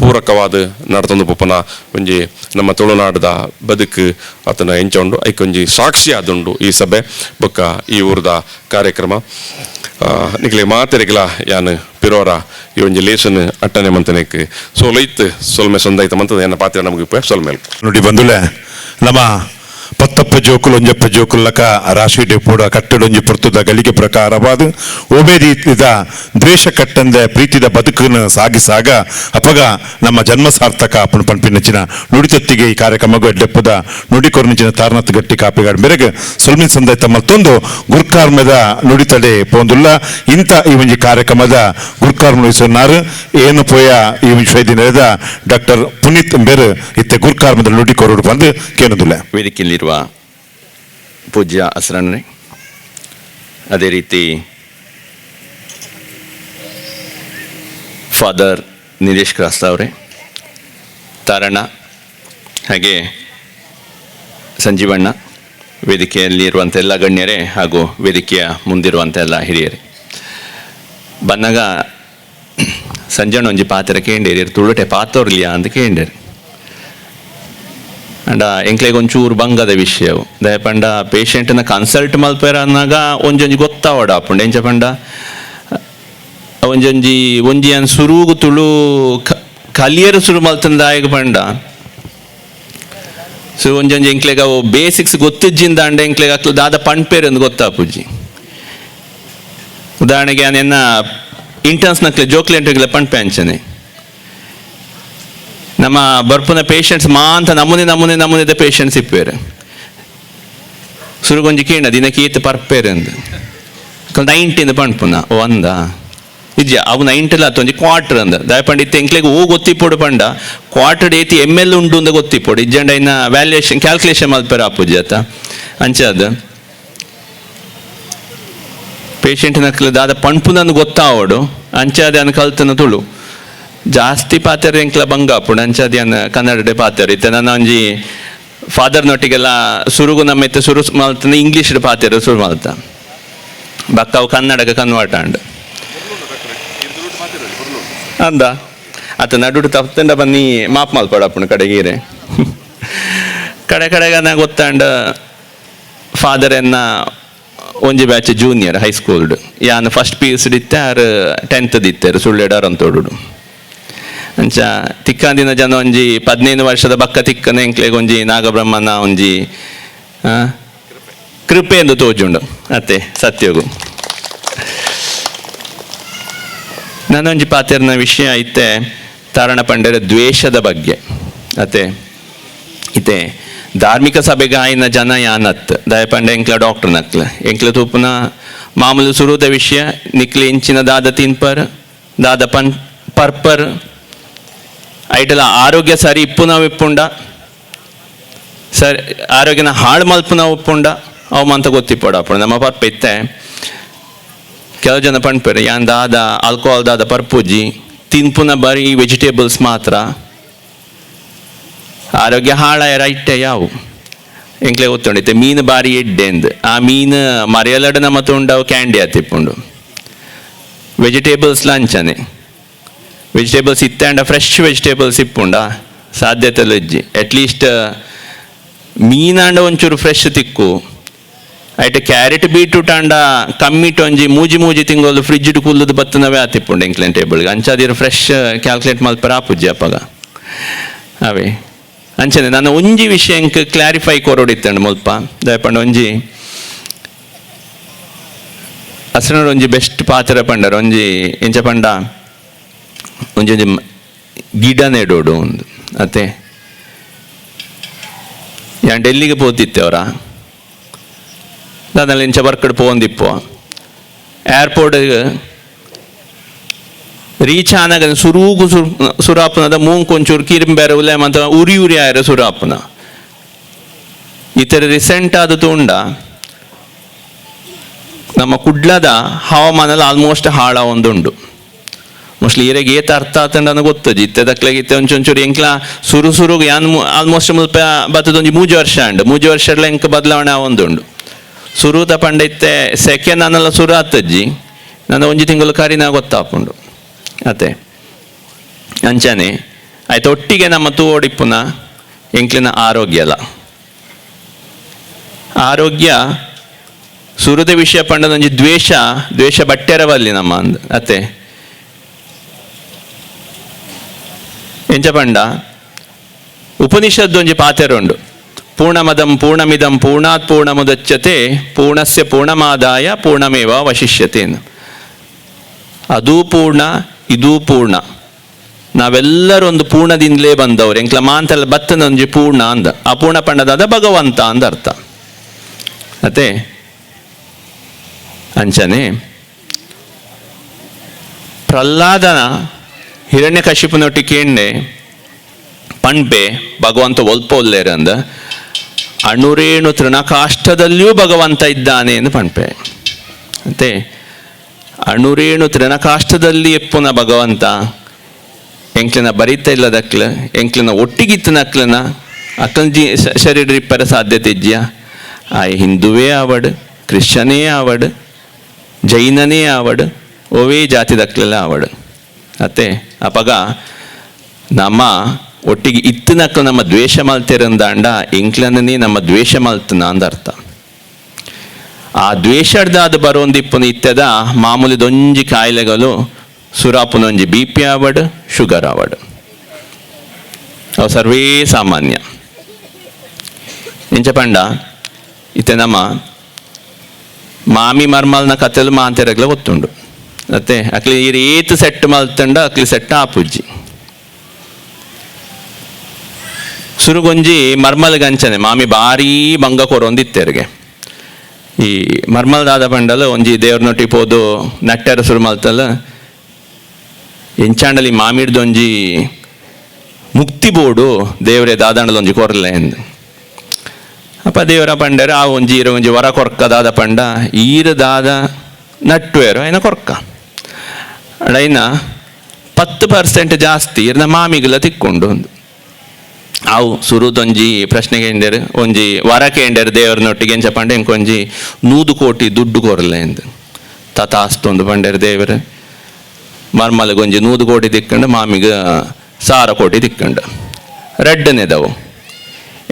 Speaker 6: ಪೂರಕವಾದ ನಡತೊಂದು ಪೊಪ್ಪನ ಒಂಜಿ ನಮ್ಮ ತುಳುನಾಡದ ಬದುಕು ಆತನ ಎಂಚ ಉಂಡು ಐಕೊಂಜಿ ಸಾಕ್ಷಿ ಆದುಂಡು ಈ ಸಭೆ ಬೊಕ್ಕ ಈ ಊರದ ಕಾರ್ಯಕ್ರಮ. ನಿಕ್ಲೆ ಮಾತೆರೆಗ್ಲ ಯಾನ್ ಪಿರೋರ ಈ ಒಂಜಿ ಲೇಸನ್ ಅಟ್ಟನೆ ಮಂತನೆಕ್ ಸೋಲೈತ್ ಸೊಲ್ಮೆ ಸಂದೈತ ಮಂತದ ಎನ್ನ ಪಾತ್ರ ನಮಗೆ ಸೊಲ್ಮೆ
Speaker 1: ನೋಡಿ ಬಂದುಲೆ ನಮ್ಮ ಪತ್ತಪ್ಪ ಜೋಕುಲು ಒಂಜಪ್ಪ ಜೋಕುಲ್ಲಕ ರಾಶಿ ಡೆಪೋಡ ಕಟ್ಟಡೊಂಜಿ ಪೊರ್ತುದ ಗಳಿಗೆ ಪ್ರಕಾರವಾದ ಒಬೇ ರೀತಿದ ದ್ವೇಷ ಕಟ್ಟಂದೆ ಪ್ರೀತಿದ ಬದುಕನ್ನು ಸಾಗಿಸಾಗ ಅಪಗ ನಮ್ಮ ಜನ್ಮ ಸಾರ್ಥಕ ಅಪ್ಪನ ಪನ್ಪಿನಚಿನ ನುಡಿತೊತ್ತಿಗೆ ಈ ಕಾರ್ಯಕ್ರಮಗೂ ಎಡ್ಡೆಪ್ಪದ ನುಡಿಕೊರ್ನಿಚಿನ ತಾರನಾಥ್ ಗಟ್ಟಿ ಕಾಪಿಗಾಡ್ ಮೇರೆಗೆ ಸೊಲ್ಮಿನ್ ಸಂದೈತ ಮತ್ತೊಂದು ಗುರ್ಕಾರ್ಮದ ನುಡಿತಡೆ ಪೋಂದುಲ್ಲ. ಇಂಥ ಈ ಒಂಜಿ ಕಾರ್ಯಕ್ರಮದ ಗುರ್ಕಾರ್ಮ ನುಡಿಸೋನಾರು ಏನು ಪೋಯ ಈ ವಿಶ್ವ ದಿನದ ಡಾಕ್ಟರ್ ಪುನೀತ್ ಬೇರು ಇತ್ತೆ ಗುರ್ಕಾರ್ಮದ ನುಡಿಕೊರಡು ಬಂದು ಕೇನದುಲ್ಲ.
Speaker 7: ವೇದಿಕೆಯಲ್ಲಿರುವ ಪೂಜ್ಯ ಅಸರಣ್ಣರೇ, ಅದೇ ರೀತಿ ಫಾದರ್ ನಿಲೇಶ್ ಕ್ರಾಸ್ತ ಅವರೇ, ತಾರಣ್ಣ, ಹಾಗೆ ಸಂಜೀವಣ್ಣ, ವೇದಿಕೆಯಲ್ಲಿ ಇರುವಂಥ ಎಲ್ಲ ಗಣ್ಯರೇ ಹಾಗೂ ವೇದಿಕೆಯ ಮುಂದಿರುವಂಥ ಎಲ್ಲ ಹಿರಿಯರೇ, ಬಂದಾಗ ಸಂಜಣ್ಣ ಒಂಜಿ ಪಾತ್ರ ಕೇಂಡೇರಿ ತುಳುಟೆ ಪಾತೋರ್ಲಿಯಾ ಅಂತ ಕೇಂಡೇರಿ. ಅಂಡ ಎಂಕ್ಲೆಗ್ ಒಂಚೂರು ಬಂಗದ ವಿಷಯವು ದಯಪಂಡ ಪೇಷಂಟ್ನ ಕನ್ಸಲ್ಟ್ ಮಲ್ಪೆರ ಅನ್ನಾಗ ಒಂಜೊಂಜಿ ಗೊತ್ತಾವಡ ಆಪುಂಡು. ಎಂಚ ಪಂಡ ಒಂಜೊಂಜಿ ಒಂಜಿ ಅನ್ ಸುರುಗು ತುಳು ಕಲಿಯರು ಸುರು ಮಲ್ತಂದಾಯಗ ಪಂಡ ಸೊ ಒಂಜೊಂಜಿ ಎಂಕ್ಲೆಗ್ ಅವು ಬೇಸಿಕ್ಸ್ ಗೊತ್ತಿಜ್ಜಿಂದ ಅಂಡ ಎಂಕ್ಲೆಗ್ ಅಕ್ಲು ದಾದ ಪಣ್ಪೇರು ಅಂದ್ ಗೊತ್ತಾಪುಜಿ. ಉದಾಹರಣೆಗೆ ಎನ್ನ ಇಂಟರ್ನ್ಸ್ ನಕ್ಲೆ ಜೋಕ್ಲೆಂಟ್ರಿಗೆಲ್ಲ ಪಣ್ಪೆ ಅಂಚನೆ ನಮ್ಮ ಬರ್ಪುನ ಪೇಷಂಟ್ಸ್ ಮಾಂತ ನಮೂನೆ ನಮೂನೆ ನಮೂನೆದ ಪೇಷಂಟ್ಸ್ ಇಪ್ಪೇರು ಸುರುಗೊಂಜಿ ಕೇಂಡ ದಿನಕ್ಕೆ ಈತ ಪರ್ಪೇರು ಅಂದ್ 90 ಪಣ್ಪುನ ಓ ಅಂದ ಇಜ್ಜ ಅವು 90 ಅತ್ತ ಒಂಜಿ ಕ್ವಾರ್ಟರ್ ಅಂದ ದಯಪಂಡ ಇತ್ತೆ ಎಂಕ್ಲೆಗ್ ಓ ಗೊತ್ತಿಪ್ಪೊಡು ಪಂಡ ಕ್ವಾರ್ಟರ್ ಏತಿ ಎಮ್ ಎಲ್ ಉಂಡು ಅಂದ ಗೊತ್ತಿಪ್ಪೊಡು ಇಜ್ಜಂಡ ಇನ್ನ ವ್ಯಾಲ್ಯೂಯೇಷನ್ ಕ್ಯಾಲ್ಕುಲೇಷನ್ ಮಲ್ಪೆರ ಆಪುಜಿ ಅತ್ತ ಅಂಚಾದ ಪೇಷಂಟ್ ನಕ್ಲೆ ದಾದ ಪಣ್ಪುನಂದು ಗೊತ್ತಾವಡು ಅಂಚಾದ ಅನ್ ಕಲ್ತನ ತುಳು ಜಾಸ್ತಿ ಪಾತೆರ ಎಂಕ್ಲ ಬಂಗ ಆಪುಂಡು ಅಂಚಾದ ಅನ್ ಕನ್ನಡಡೆ ಪಾತೆರ ಇತ್ತೆ ನನ್ನ ಒಂಜಿ ಫಾದರ್ನೊಟ್ಟಿಗೆಲ್ಲ ಸುರುಗು ನಮ್ಮ ಇತ್ತೆ ಸುರು ಮಲ್ತನ ಇಂಗ್ಲೀಷ್ ಪಾತೆರ ಸುರು ಮಲ್ತ ಬಕ್ಕ ಅವು ಕನ್ನಡಕ್ಕೆ ಕನ್ವರ್ಟ್ ಆಂಡ್ ಅಂದ ಆತ ನಡುಡು ತಪ್ಪಂಡ ಬನ್ನಿ ಮಾಪ್ ಮಲ್ಪಡಪ್ಪುಂಡು ಕಡೆಗೀರೆ. ಕಡೆ ಕಡೆಗೆ ಗೊತ್ತಾಂಡ ಫಾದರ್ ಎನ್ನ ಒಂಜಿ ಬ್ಯಾಚ್ ಜೂನಿಯರ್ ಹೈಸ್ಕೂಲ್ಡ್ ಯಾನ್ ಫಸ್ಟ್ ಪಿ ಯು ಸಿ ಇತ್ತೆ ಆರ್ ಟೆಂತ್ ದಿತ್ತೆರ್ ಸುಳ್ಳೆಡಾರ್ ಅಂತೋಡು. ಅಂಚ ತಿಕ್ಕಂದಿನ ಜನ ಒಂಜಿ 15 ವರ್ಷದ ಬಕ್ಕ ತಿಕ್ಕನ ಎಂಕ್ಲೆಗ್ ಒಂಜಿ ನಾಗಬ್ರಹ್ಮನ ಒಂಜಿ ಕೃಪೆ ಎಂದು ತೋಜುಂಡು ಅತ್ತೆ ಸತ್ಯಗು. ನಾನೊಂಜಿ ಪಾತೆರ್ನ ವಿಷಯ ಇತ್ತೆ ತಾರಣ ಪಂಡರ ದ್ವೇಷದ ಬಗ್ಗೆ ಅತ್ತೆ. ಇತ್ತೆ ಧಾರ್ಮಿಕ ಸಭೆಗೆ ಆಯ್ನ ಜನ ಯಾನತ್ ದಯಪಂಡ ಎಂಕ್ಲ ಡಾಕ್ಟರ್ ನಕ್ಲ ಎಂಕ್ಲ ತೂಪುನ ಮಾಮೂಲು ಸುರುದ ವಿಷಯ ನಿಕ್ಲೆ ಇಂಚಿನ ದಾದ ತಿನ್ಪರ್ ದಾದ ಪನ್ ಪರ್ಪರ್ ಐಟಲ ಆರೋಗ್ಯ ಸರಿ ಇಪ್ಪುನ ಇಪ್ಪುಂಡ ಸರಿ ಆರೋಗ್ಯನ ಹಾಳು ಮಲ್ಪುನ ಉಪ್ಪುಂಡ ಅವು ಮಂತ ಗೊತ್ತಿಪ್ಪಡ ನಮ್ಮ ಪರ್ಪ ಇತ್ತೆ. ಕೆಲವು ಜನ ಪಣ್ಪೆರ್ ಯಾನ್ ದಾದ ಆಲ್ಕೋಹಾಲ್ ದಾದ ಪರ್ಪುಜಿ ತಿನ್ಪುನ ಬರೀ ವೆಜಿಟೇಬಲ್ಸ್ ಮಾತ್ರ ಆರೋಗ್ಯ ಹಾಳಾಯ ರೈಟೆ ಯಾವು ಎಂಕ್ಲೆ ಗೊತ್ತುಂಡು ಮೀನು ಬಾರಿ ಎಡ್ಡೆ ಅಂದ್ ಆ ಮೀನು ಮರೆಯಲಡ ನಮ್ಮ ತುಂಡವು ಕ್ಯಾಂಡಿ ಆತಿಪ್ಪುಂಡು. ವೆಜಿಟೇಬಲ್ಸ್ ಲಂಚನೆ ವೆಜಿಟೇಬಲ್ಸ್ ಇತ್ತಾಂಡ ಫ್ರೆಶ್ ವೆಜಿಟೇಬಲ್ಸ್ ಇಪ್ಪುಂಡ ಸಾಧ್ಯತೆ ಇಜ್ಜಿ. ಅಟ್ಲೀಸ್ಟ್ ಮೀನಾಂಡ ಒಂಚೂರು ಫ್ರೆಶ್ ತಿಕ್ಕು ಐಟ್ ಕ್ಯಾರೆಟ್ ಬೀಟ್ರೂಟ್ ಆಂಡ ಕಮ್ಮಿಟ್ ಒಂಜಿ ಮೂಜಿ ಮೂಜಿ ತಿಂಗಳು ಫ್ರಿಜ್ ಕುಲ್ಲುದು ಬತ್ತನವೇ ಆತಿಪ್ಪುಂಡು ಎಂಕ್ಲೆನ್ ಟೇಬಲ್ಗೆ ಅಂಚಾದಿರ ಫ್ರೆಶ್ ಕ್ಯಾಲ್ಕುಲೇಟ್ ಮಲ್ಪರ ಆಪುಜ್ಜಿ ಅಪ್ಪಗ ಅವೇ. ಅಂಚನೆ ನಾನು ಒಂಜಿ ವಿಷಯಕ್ಕೆ ಕ್ಲಾರಿಫೈ ಕೊರೊಡಿತ್ತಂಡು ಮುಲ್ಪ ದಯಪಂಡ ಒಂಜಿ ಅಸನೋಡು ಒಂಜಿ ಬೆಸ್ಟ್ ಪಾತ್ರ ಪಂಡರ್ ಒಂಜಿ ಎಂಚ ಪಂಡ ಒಂಜಿ ಒಂಜಿ ಗಿಡ ನೆಡೋಡು ಒಂದು ಅತ್ತೆ. ಯಾನ್ ಡೆಲ್ಲಿಗೆ ಪೋತಿತ್ತೆ ಅವರ ದಾದಲ್ಲಿ ಇಂಚ ವರ್ಕಡ್ ಪೋಂದಿಪ್ಪು ಏರ್ಪೋರ್ಟ್ ರೀಚ್ ಆನಾಗ ಸುರೂಗು ಸುರಾಪುನದ ಮೂಂಕ್ ಒಂಚೂರು ಕಿರಿಂಬೆರೆ ಉಲೆ ಮಂತ ಉರಿ ಉರಿ ಆಯರ ಸುರಾಪುನ ಇತರ ರೀಸೆಂಟ್ ಆದ ತೂಂಡ ನಮ್ಮ ಕುಡ್ಲದ ಹವಾಮಾನದ ಆಲ್ಮೋಸ್ಟ್ ಹಾಳ ಒಂದುಂಡು. ಮೋಸ್ಟ್ಲಿ ಈರೆಗೆ ಏತ ಅರ್ಥ ಆತಂಡ ಗೊತ್ತಜಿ ಇತ್ತೆ ದಕ್ಲೆಗೆ ಇತ್ತೆ ಒಂಚೊಂಚೂರು ಎಂಕ್ಲ ಸುರು ಸುರುಗು ಯಾನ್ ಆಲ್ಮೋಸ್ಟ್ ಮುಲ್ಪ ಬತ್ತದ ಒಂಜಿ 3 ವರ್ಷ ಅಂಡು 3 ವರ್ಷ ಎಂಕ್ ಬದಲಾವಣೆ ಒಂದುಂಡು. ಸುರುತ ಪಂಡ ಇತ್ತೆ ಸೆಕೆ ನಾನೆಲ್ಲ ಸುರು ಆತಜ್ಜಿ ನನ್ನ ಒಂಜಿ ತಿಂಗಳು ಕರಿನ ಗೊತ್ತಾಪುಂಡು ಅತ್ತೆ. ಅಂಚನೆ ಆಯ್ತು ಒಟ್ಟಿಗೆ ನಮ್ಮ ತೂವೊಡಿಪ್ಪುನ ಎಂಕ್ಲಿನ ಆರೋಗ್ಯ ಅಲ್ಲ ಆರೋಗ್ಯ ಸುರುದ ವಿಷಯ ಪಂಡದೊಂಜಿ ದ್ವೇಷ ದ್ವೇಷ ಬಟ್ಟೆರವಲ್ಲಿ ನಮ್ಮ ಅಂದ್ ಅತ್ತೆ. ಎಂಚ ಪಂಡ ಉಪನಿಷದ್ದು ಒಂಜಿ ಪಾತೆರುಂಡು ಪೂರ್ಣಮದಂ ಪೂರ್ಣಮಿದಂ ಪೂರ್ಣಾತ್ ಪೂರ್ಣಮುದಚ್ಯತೆ ಪೂರ್ಣಸ್ಯ ಪೂರ್ಣಮಾದಾಯ ಪೂರ್ಣಮೇವ ವಶಿಷ್ಯತೆ. ಅದೂ ಪೂರ್ಣ ಇದೂ ಪೂರ್ಣ ನಾವೆಲ್ಲರೂ ಒಂದು ಪೂರ್ಣದಿಂದಲೇ ಬಂದವರು ಎಂಕ್ಲ ಮಾಂತೆಲ್ಲ ಬತ್ತನ ಒಂಜಿ ಪೂರ್ಣ ಅಂದ ಆ ಪೂರ್ಣ ಪಂಡದಾದ ಭಗವಂತ ಅಂದ ಅರ್ಥ ಅತ್ತೆ. ಅಂಚನೆ ಪ್ರಹ್ಲಾದನ ಹಿರಣ್ಯಕಶಿಪನೊಟ್ಟಿಗೆ ಕೇಂಡೆ ಪಣ್ಪೆ ಭಗವಂತ ಒಲ್ಪ ಒಲ್ಲೇರ ಅಂದ ಅಣುರೇಣು ತೃಣಕಾಷ್ಟದಲ್ಲಿಯೂ ಭಗವಂತ ಇದ್ದಾನೆ ಎಂದು ಪಣ್ಪೆ ಅಂತೆ. ಅಣುರೇಣು ತೃಣಕಾಷ್ಟದಲ್ಲಿ ಎಪ್ಪುನ ಭಗವಂತ ಎಂಕ್ಲಿನ ಬರಿತ ಇಲ್ಲದಕ್ಲ ಎಂಕ್ಲಿನ ಒಟ್ಟಿಗಿತ್ತನಕ್ಲನ ಅಕ್ಲನ ಜೀ ಶರೀರ ಇಪ್ಪರ ಸಾಧ್ಯತೆ ಇಜ್ಜಿಯ ಆ ಹಿಂದುವೇ ಆವಡ್ ಕ್ರಿಶ್ಚನೇ ಆವಡ್ ಜೈನನೇ ಆವಡ್ ಓವೇ ಜಾತಿದಕ್ಲೆಲ್ಲ ಆವಡ್ ಅತ್ತೆ. ಅಪಗ ನಮ್ಮ ಒಟ್ಟಿಗೆ ಇತ್ತನಕ್ಲು ನಮ್ಮ ದ್ವೇಷ ಮಲ್ತಿರಂದಾಂಡ ಎಂಕ್ಲನೇ ನಮ್ಮ ದ್ವೇಷ ಮಲ್ತನ ಅಂದ ಅರ್ಥ. ಆ ದ್ವೇಷಡ್ದಾದ ಬರೋಂದಿಪ್ಪುನ ಇತ್ತದ ಮಾಮೂಲಿ ದೊಂಜಿ ಕಾಯಿಲೆಗಳು ಸುರಾಪುನೊಂಜಿ ಬಿ ಪಿ ಆವಡ್ ಶುಗರ್ ಆವಡ್ ಅವು ಸರ್ವೇ ಸಾಮಾನ್ಯ. ಎಂಚ ಪಂಡ ಇತ್ತೆ ನಮ್ಮ ಮಾಮಿ ಮರ್ಮಲ್ನ ಕತೆಲು ಮಾಂತೆರಗ್ಲ ಗೊತ್ತುಂಡು ಅತ್ತೆ. ಅಕ್ಲಿ ಈ ಏತ್ ಸೆಟ್ ಮಲ್ತಂಡ ಅಕ್ಲಿ ಸೆಟ್ ಆಪುಜ್ಜಿ ಸುರುಗೊಂಜಿ ಮರ್ಮಲ್ಗಂಚನೆ ಮಾಮಿ ಭಾರೀ ಬಂಗ ಕೊರೊಂದಿತ್ತೆರ್ಗೆ ಈ ಮರ್ಮಲ್ ದಾದ ಪಂಡಲ ಒಂಜಿ ದೇವ್ರನೊಟ್ಟಿ ಪೋದು ನಟ್ಟೆರ ಸುರು ಮಲ್ತಲ್ಲ ಎಂಚಾಂಡಲಿ ಮಾಮಿಡ್ದೊಂಜಿ ಮುಕ್ತಿ ಬೋಡು ದೇವರೇ ದಾದಾಂಡಲ ಒಂಜಿ ಕೊರ್ಲೆ ಎಂದು. ಅಪ್ಪ ದೇವರ ಪಂಡರ ಆ ಒಂಜಿ ಈರ ಒಂಜಿ ವರ ಕೊರ್ಕ ದಾದ ಪಂಡ ಈರ ದಾದ ನಟ್ಟುವೇರು ಐನ ಕೊರ್ಕ ಅಡೈನ 10% ಜಾಸ್ತಿ ಇರ್ನ ಮಾಮಿಗೆಲ್ಲ ತಿಕ್ಕೊಂಡು ಒಂದು ಅವು ಸುರುದೊಂಜಿ ಪ್ರಶ್ನೆಗೆ ಎಂದರು ಒಂಜಿ ವರಕ್ಕೆ ಎಂಡರು ದೇವರನೊಟ್ಟಿಗೆ ಎಂಚ ಪಂಡ ಎಂಕೊಂಜಿ 100 ಕೋಟಿ ದುಡ್ಡು ಕೊರಲೆ ಎಂದು ತಥಾಸ್ತು ಪಂಡರು ದೇವರು ಮರ್ಮಲ್ಗೆ ಒಂಜಿ 100 ಕೋಟಿ ತಿಕ್ಕಂಡು ಮಾಮಿಗೆ 1000 ಕೋಟಿ ತಿಕ್ಕಂಡು ರಡ್ಡನೇದವು.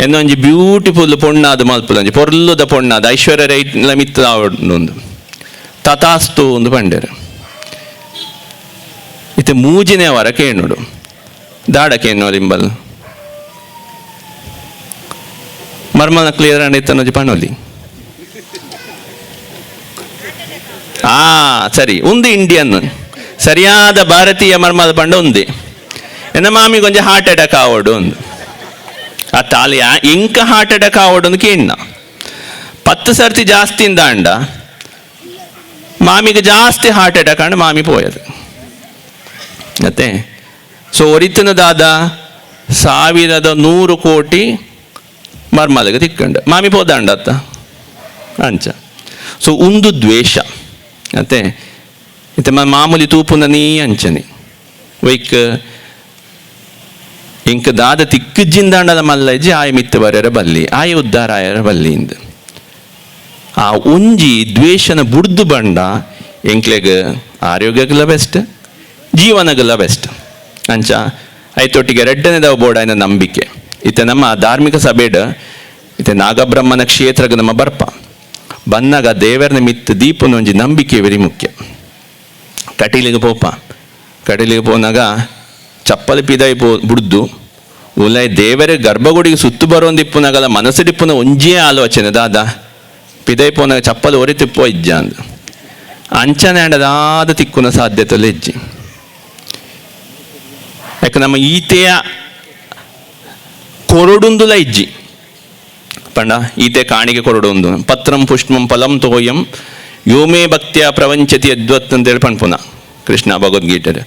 Speaker 7: ಎನ್ನೊಂಜಿ ಬ್ಯೂಟಿಫುಲ್ ಪೊಣ್ಣಾದ ಮಲ್ಪುಲಂಜಿ ಪೊರ್ಲುದ ಪೊಣ್ಣಾದ ಐಶ್ವರ್ಯ ರೈ ಮಿತ್ತ ಆವೊಂದು ತಥಾಸ್ತು ಒಂದು ಪಂಡೇರು. ಇತ್ತೆ ಮೂಜಿನೇ ವಾರ ಕೇಣುಡು ದಾಡ ಕೇನೋ ಇಂಬಲ್ ಮರ್ಮನ ಕ್ಲಿಯರ್ ಅಂಡ್ ಇತ್ತನೊಂಜಿ ಪಣೋಲಿ. ಆ ಸರಿ ಒಂದು ಇಂಡಿಯನ್ ಸರಿಯಾದ ಭಾರತೀಯ ಮರ್ಮದ ಪಂಡ ಒಂದೇ ಎನ್ನ ಮಾಮಿ ಕೊಂಚ ಹಾರ್ಟ್ ಅಟ್ಯಾಕ್ ಆವಡು ಒಂದು ಆ ತಾಲಿ ಇಂಕ ಹಾರ್ಟ್ ಅಟ್ಯಾಕ್ ಆವಡು ಒಂದು ಕೇಣ್ಣ 10 ಸರ್ತಿ ಜಾಸ್ತಿ ಅಂಡ ಮಾಮಿಗೆ ಜಾಸ್ತಿ ಹಾರ್ಟ್ ಅಟ್ಯಾಕ್ ಅಂಡ ಮಾಮಿ ಪೋಯದು. ಮತ್ತೆ ಸೊ ಒರಿತನದಾದ 1100 ಕೋಟಿ ಮರ್ಮಲಗೆ ತಿಕ್ಕಂಡು ಮಾಮಿ ಪೋದಾಂಡ ಅತ್ತ ಅಂಚ. ಸೊ ಒಂದು ದ್ವೇಷ ಅತ್ತೆ ಇತ್ತೆ ಮಾಮೂಲಿ ತೂಪುನ ನೀ ಅಂಚನೆ ವೈಕ್ ಇಂಕ ದಾದ ತಿಕ್ಕುಜ್ಜಿಂದಾಂಡದ ಮಲ್ಲಜ್ಜಿ ಆಯ ಮಿತ್ತು ಬರೆಯರ ಬಲ್ಲಿ ಆಯ ಉದ್ಧಾರ ಆಯರ ಬಲ್ಲಿ ಇಂದ ಆ ಒಂಜಿ ದ್ವೇಷನ ಬುಡ್ದು ಬಂಡ ಎಂಕ್ಲೆಗ್ ಆರೋಗ್ಯಕ್ಕೆಲ್ಲ ಬೆಸ್ಟ್ ಜೀವನಗೆಲ್ಲ ಬೆಸ್ಟ್ ಅಂಚ. ಐತೊಟ್ಟಿಗೆ ಎರಡನೇದವ ಬೋರ್ಡ್ ನಂಬಿಕೆ ಇತ್ತೆ ನಮ್ಮ ಧಾರ್ಮಿಕ ಸಭೆಡ್ ಇತ್ತೆ ನಾಗಬ್ರಹ್ಮನ ಕ್ಷೇತ್ರಕ್ಕೆ ನಮ್ಮ ಬರ್ಪ ಬನ್ನಾಗ ದೇವರನ ಮಿತ್ತು ದೀಪನ ಒಂಜಿ ನಂಬಿಕೆ ವೆರಿ ಮುಖ್ಯ. ಕಟೀಲಿಗೆ ಪೋಪ ಕಟೀಲಿಗೆ ಪೋನಾಗ ಚಪ್ಪಲಿ ಪಿದಾಯಿ ಪೋ ಬುಡ್ದು ಉಲೈ ದೇವರ ಗರ್ಭಗುಡಿಗೆ ಸುತ್ತು ಬರೋಂದಿಪ್ಪುನಾಗಲ ಮನಸ್ಸಿಡಿಪ್ಪುನ ಒಂಜೇ ಆಲೋಚನೆ ದಾದ ಪಿದಾಯಿ ಪೋನಾಗ ಚಪ್ಪಲಿ ಒರಿ ತಿಪ್ಪೋ ಇಜ್ಜ ಅಂದ ಅಂಚನೆ ಅಂಡದಾದ ತಿಕ್ಕುನ ಸಾಧ್ಯತೆ ಇಜ್ಜಿ. ಯಾಕೆ ನಮ್ಮ ಈತೆಯ ಕೊರಡುಂದುಲ ಇಜ್ಜಿ ಪಂಡ ಈತೆ ಕಾಣಿಕೆ ಕೊರಡುಂದು ಪತ್ರಂ ಪುಷ್ಪಂ ಫಲಂ ತೋಯಂ ಯೋಮೇ ಭಕ್ತಿಯ ಪ್ರಪಂಚತಿ ಯದ್ವತ್ ಅಂತೇಳಿ ಪಣ್ಪುನ ಕೃಷ್ಣ ಭಗವದ್ಗೀತೆ.